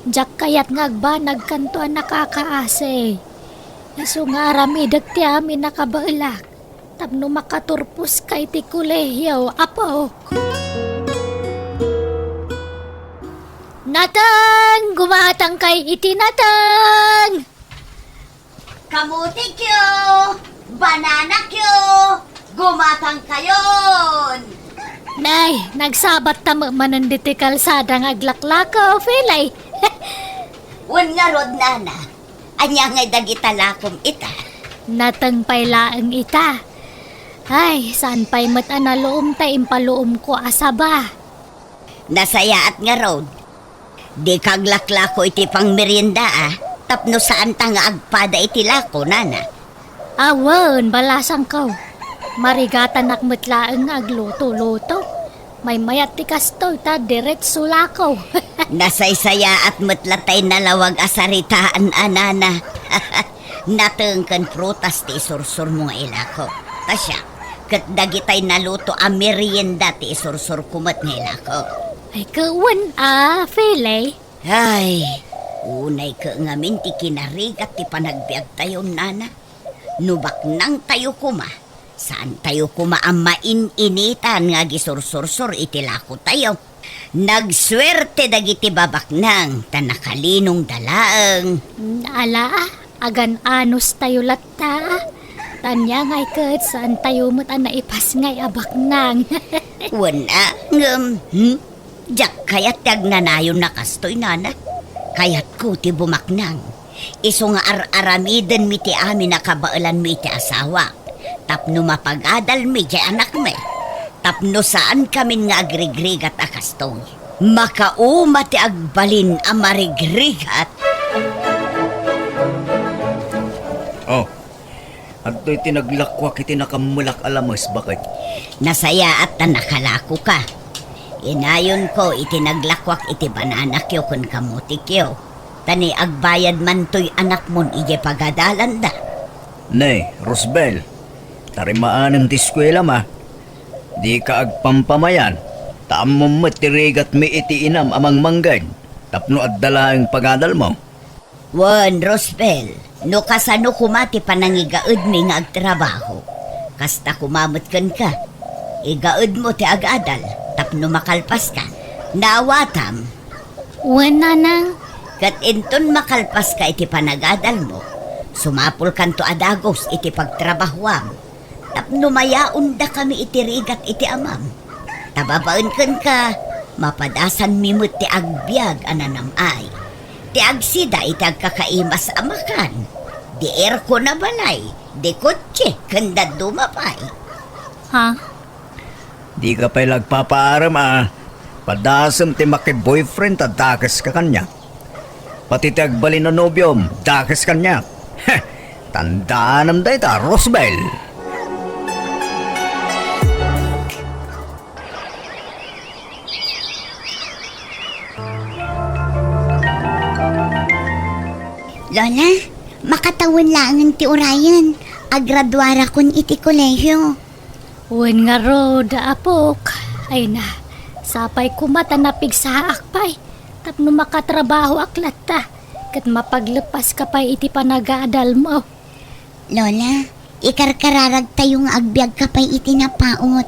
Diak kayat nga agbanagkanto a nakakaasi. Isu nga aramidek ti amin a kabaelak tapno makaturposka iti kolehio, apok. Nateng! Gumatangkay iti nateng! Kamutikyo! Bananakyo! Gumatangkayon! Nay, nagsabatta met manen ditoy kalsada nga aglaklako, Felay. Wen ngarud, nana, ania ngay dagita lakom ita? Nateng pay laeng ita. Ay, saan pay met a naluom ta impaluomko a saba. Nasayaat ngarud. Dika aglaklako iti pangmerienda, a, tapno saanta nga agpada iti lako, nana. Awan, balasangko. Marigatanak met laeng nga agluto-luto. Maymayat ti kastoy ta diretso lako. Nasaysayaat met la tay nalawag a saritaan, a, nana. Nateng ken prutas ti isursurmo nga ilako. Ta siak, ket dagitay naluto a merienda ti isursurko met nga ilako. Ay, ket wen a, Felay? Ay, unay ket ngamin ti kinarigat ti panagbiagtayo, nana. No baknangtayo koma, saantayo koma a main-initan nga agisursursor iti lakotayo. Nagsuerte dagiti babaknang ta nakalinongda laeng. Ala, agan-anostayo latta. Tania ngay ket saantayo met a naipasngay a baknang. Wen a, ngem, hmm? Diak kayat ti agnanayon a kastoy, nana. Kayatko ti bumaknang. Isu nga ar-aramidenmi ti amin a kabaelanmi iti asawak, tapno mapagadalmi ti anakmi, tapno saankamin nga agrigrigat a kastoy. Makauma ti agbalin a marigrigat. Oh, adtoy ti naglakuak iti nakammelak a lames, baket. Nasayaat ta nakalakoka. Inayonko iti naglakuak iti bananakyo ken kamotikyo. Ta ni agbayad mantoy anakmon idiay pagadalanda. Ne, Rosbel, tarimaanem ti eskuelam a. Dika agpampamayan, ta ammom met ti rigatmi iti inam a mangmangged, tapno adda laeng pagadalmo. Wen, Rosbel, no kasano koma ti panangigaedmi nga agtrabaho, kasta koma met kenka. Igaedmo ti agadal tapno makalpaska. Naawatam? Wen, nanang. Ket inton makalpaska iti panagadalmo, sumapulkanto a dagus iti pagtrabahoam tapno mayaondakami iti rigat iti amam. Ta babaen kenka, mapadasanmi met ti agbiag a nanam-ay, ti agsida iti agkakaimas a makan, di aircon a balay, di kotse, ken dadduma pay. Ha? Dika pay la agpapaarem a padasem ti maki-boyfriend ta dakeska kaniak. Pati ti agbalin a nobiom, dakes kaniak. Heh! Tandaanam dayta, Rosbel! Lola, makatawen laengen ti urayen. Agraduarakon iti kolehio. Wen ngarud, apok. Ay na, sapay koma ta napigsaak pay tapno makatrabahoak latta ket mapagleppaska pay iti panagadalmo. Lola, ikarkararagtayo nga agbiagka pay iti napaut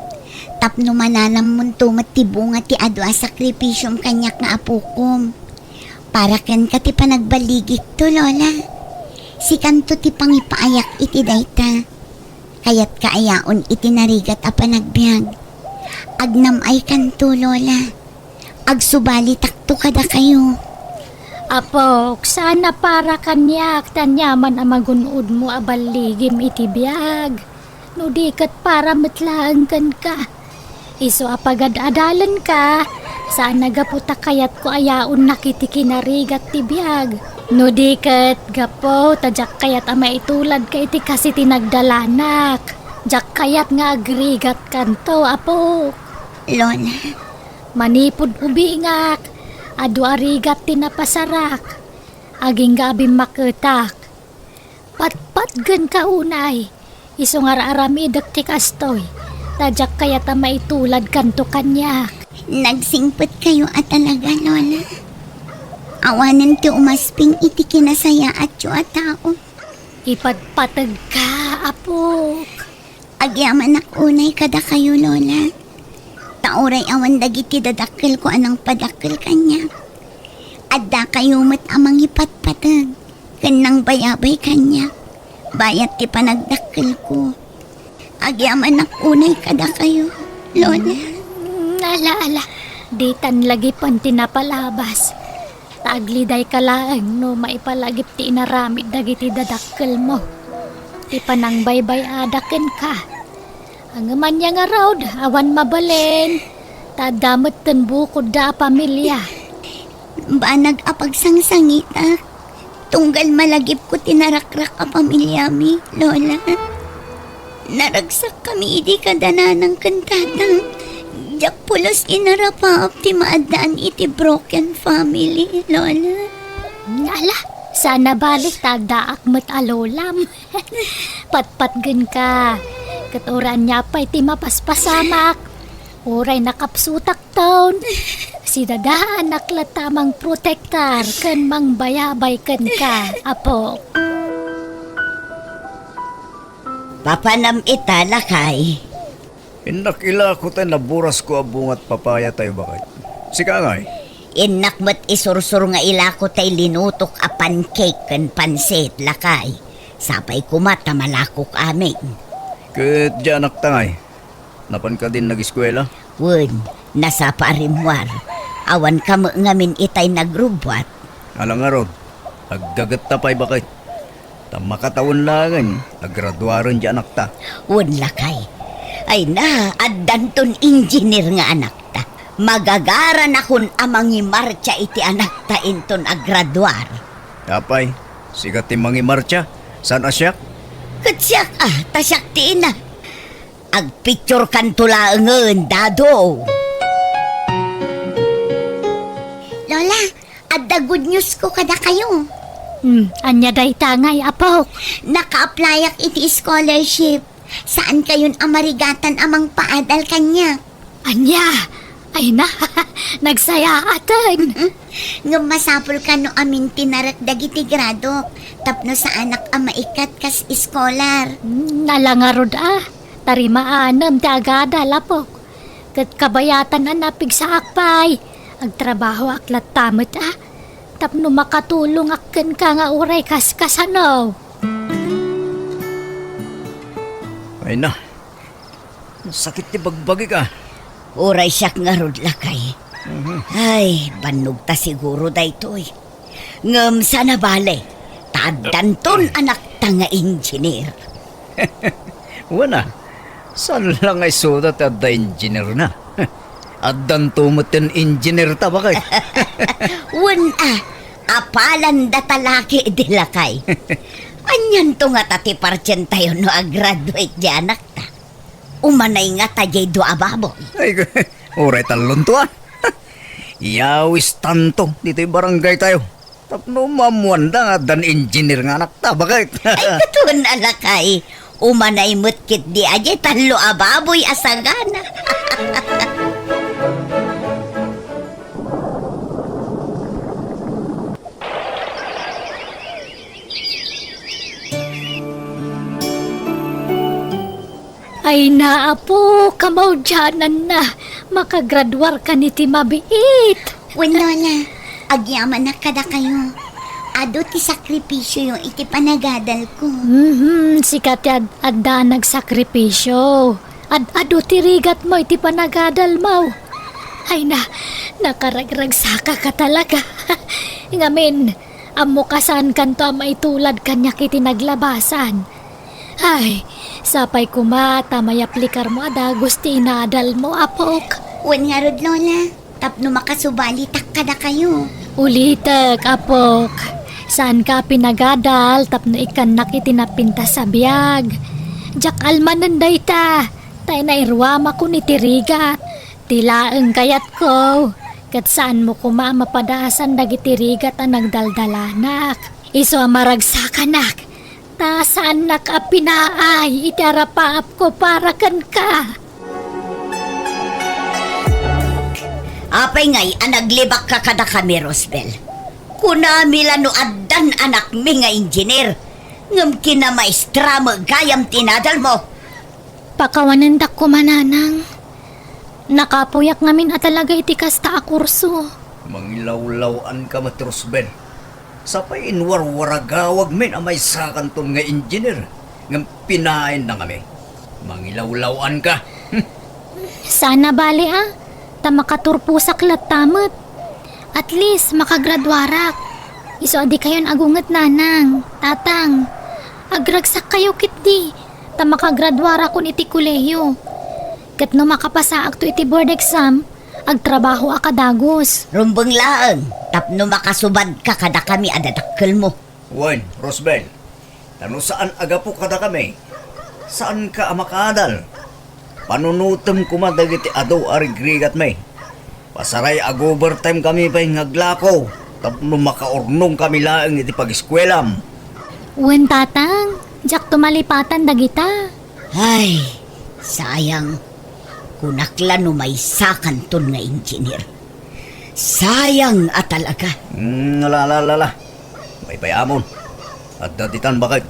tapno mananammonto met ti bunga ti adu a sakripisiom kaniak nga apokom. Para kenka ti panagballigikto, Lola. Sikanto ti pangipaayak iti dayta. Kayatka a yaon iti narigat a panagbiag. Agnam-aykanto, Lola. Agsubalitakto kadakayo. Apok, saan a para kaniak ti aniaman a magun-odmo a balligim iti biag, no di ket para met laeng kenka. Isu a pagad-adalenka, saan a gapu ta kayatko a yaonnak iti kinarigat ti biag, no di ket gapu ta diak kayat a maituladka iti kas iti nagdalanak. Diak kayat nga agrigatkanto, apok. Lola. Manipud ubingak, adu a rigat ti napasarak. Agingga a bimmaketak. Patpatgenka unay, isu nga ar-aramidek ti kastoy, ta diak kayat a maituladkanto kaniak. Nagsingpetkayo a talaga, Lola. Awanen ti umasping iti kinasayaatyo a tao. Ipatpategka, apok. Agyamanak unay kadakayo, Lola. Ta uray awan dagiti dadakkelko a nangpadakkel kaniak, addakayo met a mangipatpateg ken nangbayabay kaniak bayat ti panagdakkelko. Agyamanak unay kadakayo, Lola. Mm, ala, ala. Ditan lagipen ti napalabas. Ta aglidayka laeng no maipalagip ti inaramid dagiti dadakkelmo. Ti panangbaybay-ada kenka. Ngem ania ngarud, awan mabalin. Ta adda metten bukodda a pamilia. Banag a pagsangsangitak. Tunggal malagipko ti narakrak a pamiliami, Lola. Naragsakkami idi kada nanang ken tatang. Diak pulos inarapaap ti maaddaan iti broken family, Lola. Ala, saan a bale ta addaak met a lolam. Patpatgenka. Ket uray ania pay ti mapaspasamak. Uray nakapsutakton, sidadaanak latta a mangprotektar ken mangbayabay kenka, apok. Papanam ita, lakay? Innak ilako tay naburas ko a bungat papaya tayo, baket. Sika ngay? Innak met isursur nga ilako tay linutok a pancake ken pansit, lakay. Sapay koma ta malakok amin. Ket diay anakta ngay? Napan kadin nagiskuela? Wen, nasapa a rimmuar. Awan ka met ngamin itay nagrubbuat. Ala ngarud, aggagetta pay baket. Ta makatawen laengen a graduaren diay anakta. Wen, lakay. Ay na, addanton engineer nga anakta. Magagaranakon a mangimartsa iti anakta inton agraduar. Apay, sika ti mangimartsa? Saan a siak? Ket siak a, ta siak ti ina. Agpicturekanto laengen, Dado. Lola, adda good news ko kadakayo. Hmm, ania dayta ngay, apok? Naka-applyak iti scholarship. Saankayon a marigatan a mangpaadal kaniak. Ania? Ay na, nagsayaaten. Mm-mm. Ngem masapulka no amin ti narek dagiti gradok tapno saanak a maikat kas iskolar. Hmm, ala ngarud a. Ta rimaanem ti agadal, apok. Ket kabayatan a napigsaak pay. Agtrabahoak latta met a. Tapno makatulongak kenka nga uray kaskasano. Ay na, sakit ti bagbagik a. Uray siak ngarud, lakay. Mhm. Ay, bannogta siguro daytoy. Ngem saan a bale, ta addanton anakta nga engineer. Wen a, saan la nga isuda ti adda engineerna? Addanto met ti engineerta, baket. Wen a, apalanda ta laki idi lakay. Anianto ngata ti partientayo no agraduate diay anakta? Umanay ngata diay dua a baboy. Ay, uray tallonto a. Iyawistanto ditoy barangaytayo. Tapno maammoanda nga addan engineer nga anakta, baket. Ay, ket wen a lakay. Umanay met ketdi a diay tallo a baboy a sagana. Ay na, apo, kamaudiananna, makagraduarkan iti mabiit. Wen, Lola, agyamanak kadakayo. Adu ti sakripisioyo iti panagadalko. Mhm, sika ti ad-, adda nagsakripisio. Ad-adu ti rigatmo iti panagadalmo. Ay na, nakaragragsakaka talaga. Ngamin, ammo kasankanto a maitulad kaniak iti naglabasan. Ay, sapay koma ta mayaplikarmo a dagus ti inadalmo, apok. Wen ngarud, Lola, tapno makasubalitak kadakayo. Ulitek, apok. Saanka a pinagadal tapno ikkannak iti napintas a biag. Diak almanen dayta, ta nairuamakon iti rigat. Ti laeng kayatko, ket saanmo koma a mapadaasan dagiti rigat a nagdaldalanak. Isu a maragsakanak, ta saannak a pinaay iti arapaapko para kenka. Apay ngay a naglibakka kadakami, Rosbel? Kunami la no addan anakmi nga engineer, ngem kinamaestra met gayam ti inadalmo. Pakawanendak koma, nanang. Nakapuyak ngamin a talaga iti kasta a kurso. Mangilawlaw-anka met, Rosbel. Sapay inwarwaragawagmin a maysakanton nga engineer, ngem pinaayna ngamin. Mangilawlaw-anka. Saan a bale a, ta makaturposak latta met. At least, makagraduarak. Isu a dikayon agunget, nanang, tatang. Agragsakkayo ketdi, ta makagraduarakon iti kolehiyo. Ket no makapasaakto iti board exam, agtrabahoak a dagus. Rumbeng laeng tapno makasubadka kadakami a dadakkelmo. Wen, Rosbel, ta no saan a gapu kadakami, saanka a makaadal. Panunotem koma dagiti adu a rigrigatmi. Pasaray, ag-overtime kami pay nga aglako tapno makaurnongkami laeng iti pagiskuelam. Wen, tatang, diakto malipatan dagita. Ay, sayang. Kunak la no maysakanton nga engineer. Sayang a talaga. Hmm, ala, ala, ala, ala. Paypay-amon. Adda ditan, baket.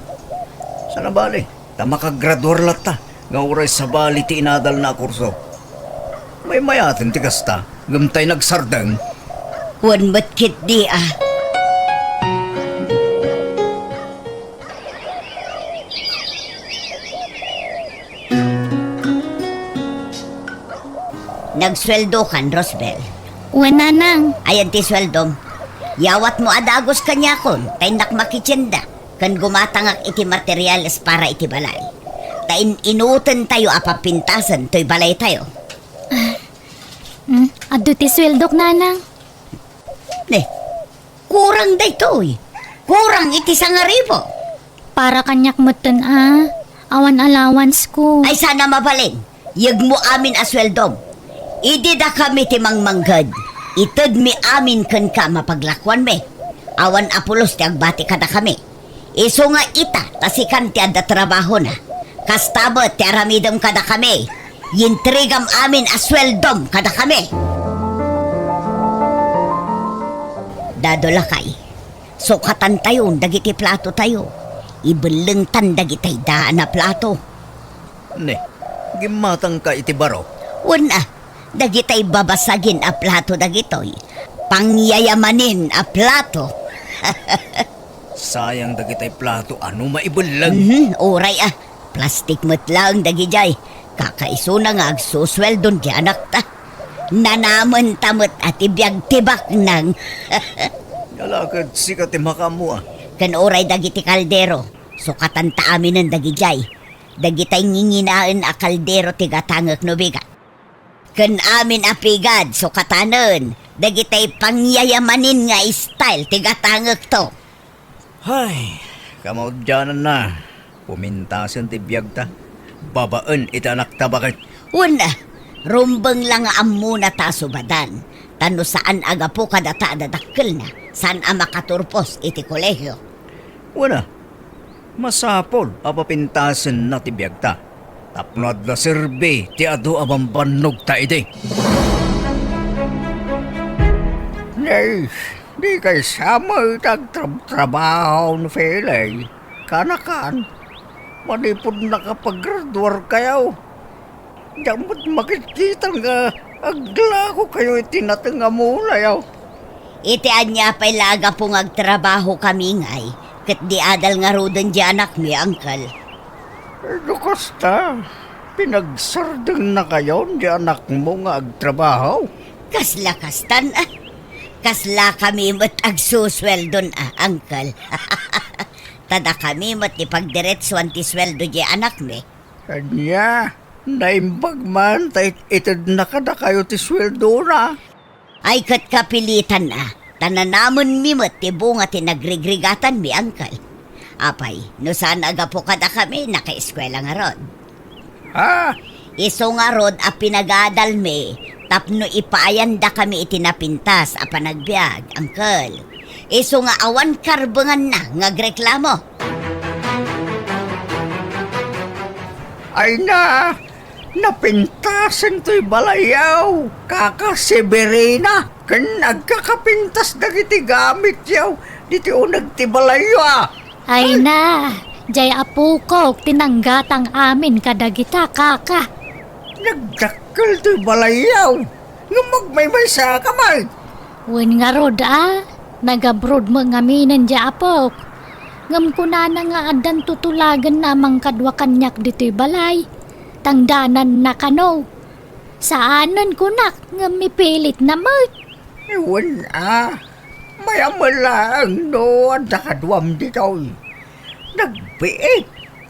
Saan a bale, ta makagraduar latta, nga uray sabali ti inadalna a kurso. Maymayaten ti kasta, ngem tay nagsardeng. Wen met ketdi a. Nagsueldokan, Rosbel? Wen, nanang. Ayan ti sueldom. Yawatmo a dagus kaniakon, ta innak makitienda, ken gumatangak iti materials para iti balay. Ta in-inutentayo a papintasen toy balaytayo. Ah, mm, adu ti sueldok, nanang. Ne, kurang daytoy. Kurang iti sangaribu. Para kaniak metten a, awan allowance ko. Ay, saan a mabalin. Yegmo amin a sueldom. Idi dakami ti mangmangged, itedmi amin kenka a mapaglakoanmi. Awan a pulos ti agbati kadakami. Isu nga ita, ta sikan ti adda trabahona. Kasta met ti aramidem kadakami. Yintrigam amin a sueldom kadakami. Dado lakay, sukatantayon dagiti platotayo. Ibellengtan dagitay daan a plato. Ne, gimmatangka iti baro? Wen a, dagitay babasagin a plato dagitoy. Pangyayamanin a plato. Sayang dagitay plato a no maibelleng. Mhm, uray a. Plastik met laeng dagidiay. Kakaisuna nga agsusueldon ti anakta. Nanamenta met a ti biag ti baknang. Ala, ket sika ti makaammo a. Ken uray dagiti kaldero, sukatanta aminen dagidiay. Dagitay nginginaen a kaldero ti gatangek no bigat. Ken amin a pigad, sukatanen, dagitay pangyayamanin nga style ti gatangekto. Hay, kamaudiananna, pumintasen ti biagta. Babaen iti anakta, baket. Wen a, rumbeng la nga ammona ta subadan, ta no saan a gapu kadata a dadakkelna, saan a makaturpos iti kolehio. Wen a, masapul a papintasenna ti biagta tapno adda serbi ti adu a bambannogta idi. Nay, dikay sa met agtrabtrabaho no Felay. Kanakan, manipud nakapagraduarkayo. Diak met makitkitan nga aglakokayo iti nateng a munayo. Iti ania pay la a gapu nga agtrabahokami ngay, ket di adal ngaruden di anakmi, Uncle? No kasta, pinagsardengnakayon di anakmo nga agtrabaho? Kasla kastan, a. Kaslakami met agsusueldon, a, Uncle. Ta dakami met ti pagdiretsuan ti sueldo di anakmi. Ania, naimbag man ta it-, itedna kadakayo ti sueldona? Ay, ket kapilitan a, ta nanamenmi met ti bunga ti nagrigrigatanmi, Uncle. Apay, no saan a gapu kadakami, nakaeskuela ngarud. Ha? Isu ngarud a pinagadalmi tapno ipaayandakami iti napintas a panagbiag, Uncle. Isu nga awan karbenganna nga agreklamo. Ay na, napintasen toy balayyo, Kaka Severina, ken agkakapintas dagiti gamityo diti uneg ti balayyo, a. Ay na, jay apokok ti nanggatang amin kadagita, kaka. Nagdakkel toy balayyo, ngem agmaymaysa ka met. Wen ngarud a, nagabroad met ngaminen jay apok. Ngem kunana nga addan tutulagenna a mangkadua kaniak ditoy balay. Tangdananna kano. Saanen kunak ngem mipilitna met. Wen a, mayamelaeng no adda kaduam ditoy. Nagbiit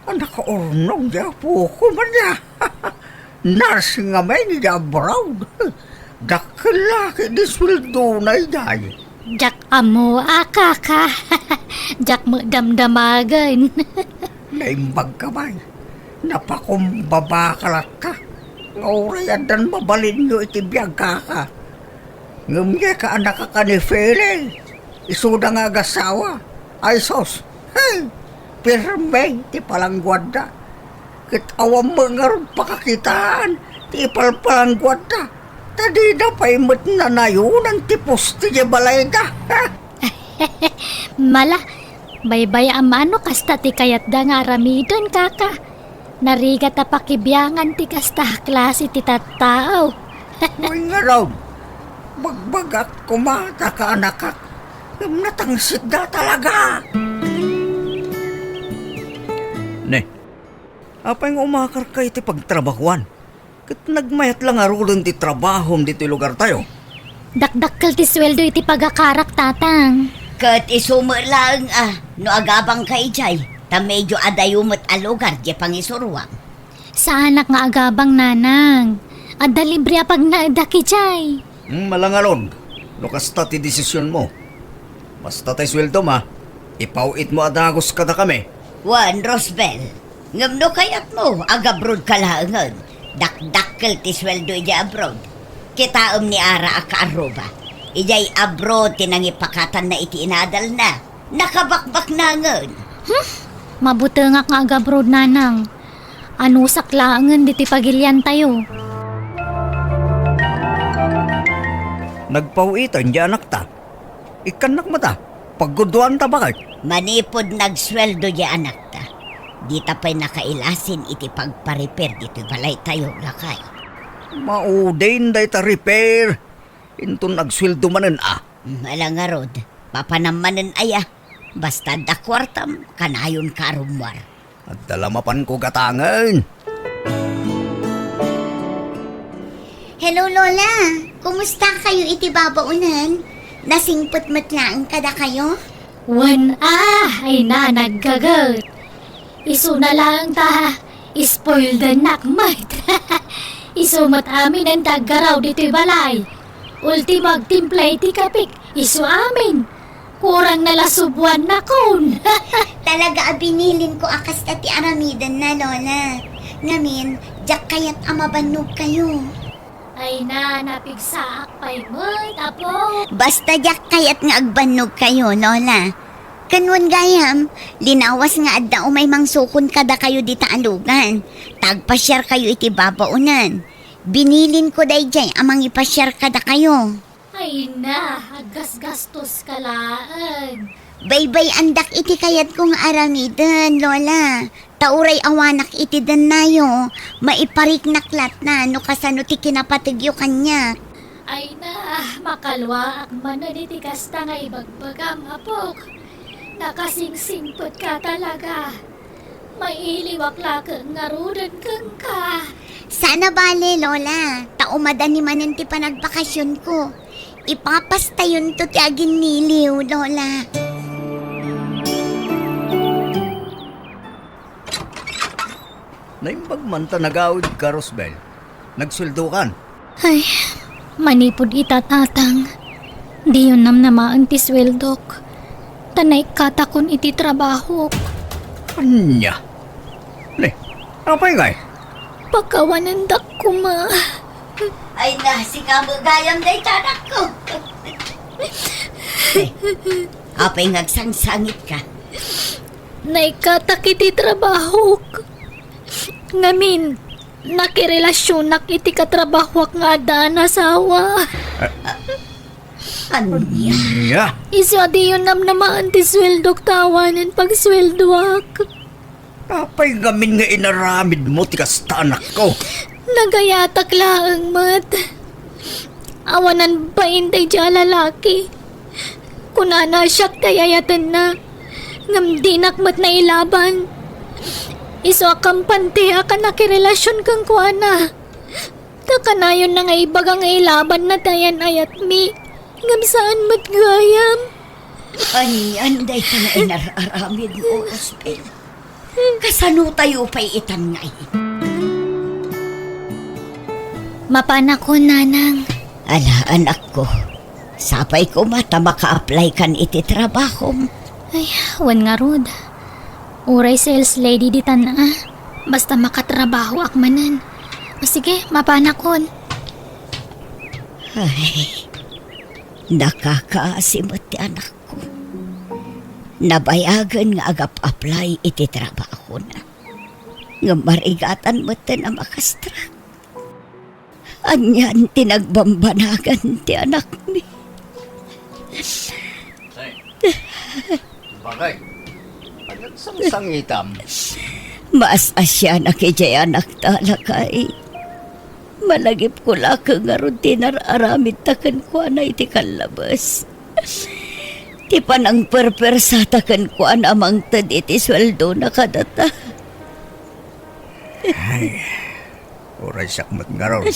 a nakaurnong di apoko man ya. Nursing ngamin idiay abroad. Dakkel la ketdi sueldona idiay. Diak ammo a, kaka. Diak met damdamagen. Naimbag ka, bay. Napakumbaba ka latta. Nga uray addan mabalinyo iti biag, kaka. Ngem nga kaanakak a ni Feli, isuda nga agasawa. Ay sus, hey! Pirme ti palangguadda. Ket awan met ngarud pakakitaan ti ipalpalangguadda. Ta dida pay met nanayonan ti poste diay balayda. Mala, baybay-am a no kasta ti kayatda nga aramiden, kaka. Narigat a pakibiangan ti kasta a klase ti tattao. Wen ngarud, bagbagak koma ta kaanakak, ngem natangsitda talaga. Ne, apay nga umakarka iti pagtrabahuan? Ket nagmayat la ngaruden ti trabahom ditoy lugartayo? Dakdakkel ti sueldo iti pagakarak, tatang. Ket isu met laeng a no agabangka idiay, ta medio adayo met a lugar diay pangisuroam. Saanak nga agabang, nanang. Adda libre a pagnaedak idiay. Hmm, malangalon, no kasta ti desisionmo. Basta tay sueldom a, ipaw-itmo a dagus kadakami. Wen, Rosbel, ngem no kayatmo, agabrodka laengen. Dakdakkel ti sueldo idiay abroad. Kitaem ni Ara a kaarruba. Idiay abroad ti nangipakatanna iti inadalna. Nakabakbaknangen. Hmm? Mabutengak nga agabroad, nanang. Anusak laengen ditoy pagiliantayo. Nagpaw-iten diay anakta. Ikkannak met a, pagguduanta baket. Manipud nagsueldo diay anakta, dita pay nakailasin iti pagpa-repair ditoy balaytayo, lakay. Maudin dayta repair. Inton agsueldo manen a. Ala ngarud, papanam manen aya. Basta adda kuartam, kanayonka a rummuar. Adda la mapanko gatangen. Hello, Lola. Kumusta kayo iti babaonan? Nasingpet met laeng kadakayo? Wen a, ay na, naggaget. Isuna laeng ta, spoiled-nak met. Isu met amin ti aggaraw ditoy balay. Ultimo agtimpla iti kapek, isu amin. Kurang na la subuannakon. Talaga a binilinko a kasta ti aramidenna, Lola. Ngamin, diak kayat a mabannogkayo. Ay na, napigsaak pay met, apo. Basta diak kayat nga agbannogkayo, Lola. Ken wen gayam, linawas nga adda umay mangsukon kadakayo dita a lugan. Ta agpasiarkayo iti babaonan. Binilinko daydiay a mangipasiar kadakayo. Ay na, aggasgastoska laeng. Baybay-andak iti kayatko nga aramiden, Lola. Ta uray awanak iti dennayo, maipariknak latta no kasano ti kinapategyo kaniak. Ay na, makaluaak manen iti kasta nga ibagbagam, apok. Nakasingsingpetka talaga. Mailiwak laeng ngaruden kenka. Saan a bale, Lola. Ta umadani manen ti panagbakasionko. Ipapastayonto ti aginniliw, Lola. Naimbag man ta nagawidka, Rosbel. Nagsueldokan. Ay, manipud ita, Tatang, diyon namnamaen ti sueldok, ta naikkatakon iti trabahok. Ania? Ne, apay ngay? Pakawanendak koma. Ay na, sika met gayam dayta, anakko. Eh, apay nga agsangsangitka? Naikkatak iti trabahok. Ngamin, nakirelasionak iti katrabahoak nga addaan asawa. Ania? Ania? Isu a diyon namnamaen ti sueldok ta awanen pagsueldoak. Apay ngamin nga inaramidmo ti kasta, anakko? Nagayatak laeng met. Awanan bain daydiay a lalaki. Kunana a siak ti ay-ayatenna, ngem dinak met nailaban. Isu a kampante a kannakirelasion kenkuana. Ta kanayonna nga ibaga nga ilabanna ti ayan-ayatmi, ngem saan met gayam. Anian dayta nga inar-aramidmo, Rosbel? Kasano tayo pay itan ngay? Mapanakon, Nanang. Ala, anakko. Sapay koma ta maka-apply kan iti trabahom. Ay, wen ngarud. Uray sales lady ditan a. Basta makatrabahoak manen. O sige, mapanakon. Ay, nakakaasi met ti anakko. Nabayagen nga agap-apply iti trabahona. Ngem marigatan metten a makastrak. Anian ti nagbambanagan ti anakmi? Ay, bakit? Anian sangsangitam? Maas-asianak idiay anakta, lakay. Malagipko la ket ngarud ti inar-aramidta kenkuana iti kallabes. Ti panangperpersata kenkuana a mangted iti sueldona kadata. Ay, uray siak met ngarud.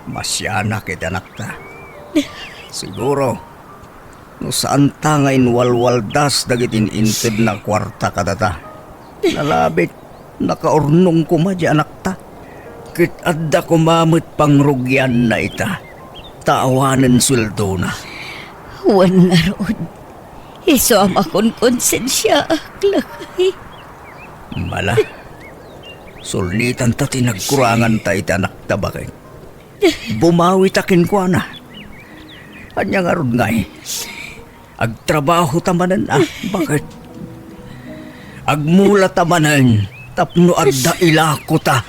Maasianak iti anakta. Siguro, no saanta nga inwalwaldas dagiti in-intedna a kuarta kadata, nalabit, nakaurnong koma diay anakta. Ket adda koma met pangrugianna ita, ta awanen sueldona. Wen ngarud, isu a makonkonsensiaak, lakay. Mala, sulnitanta ti nagkuranganta iti anakta, baket. Bumawita kenkuana. Ania ngarud ngay? Agtrabahota manen a, baket. Agmulata manen tapno adda ilakota.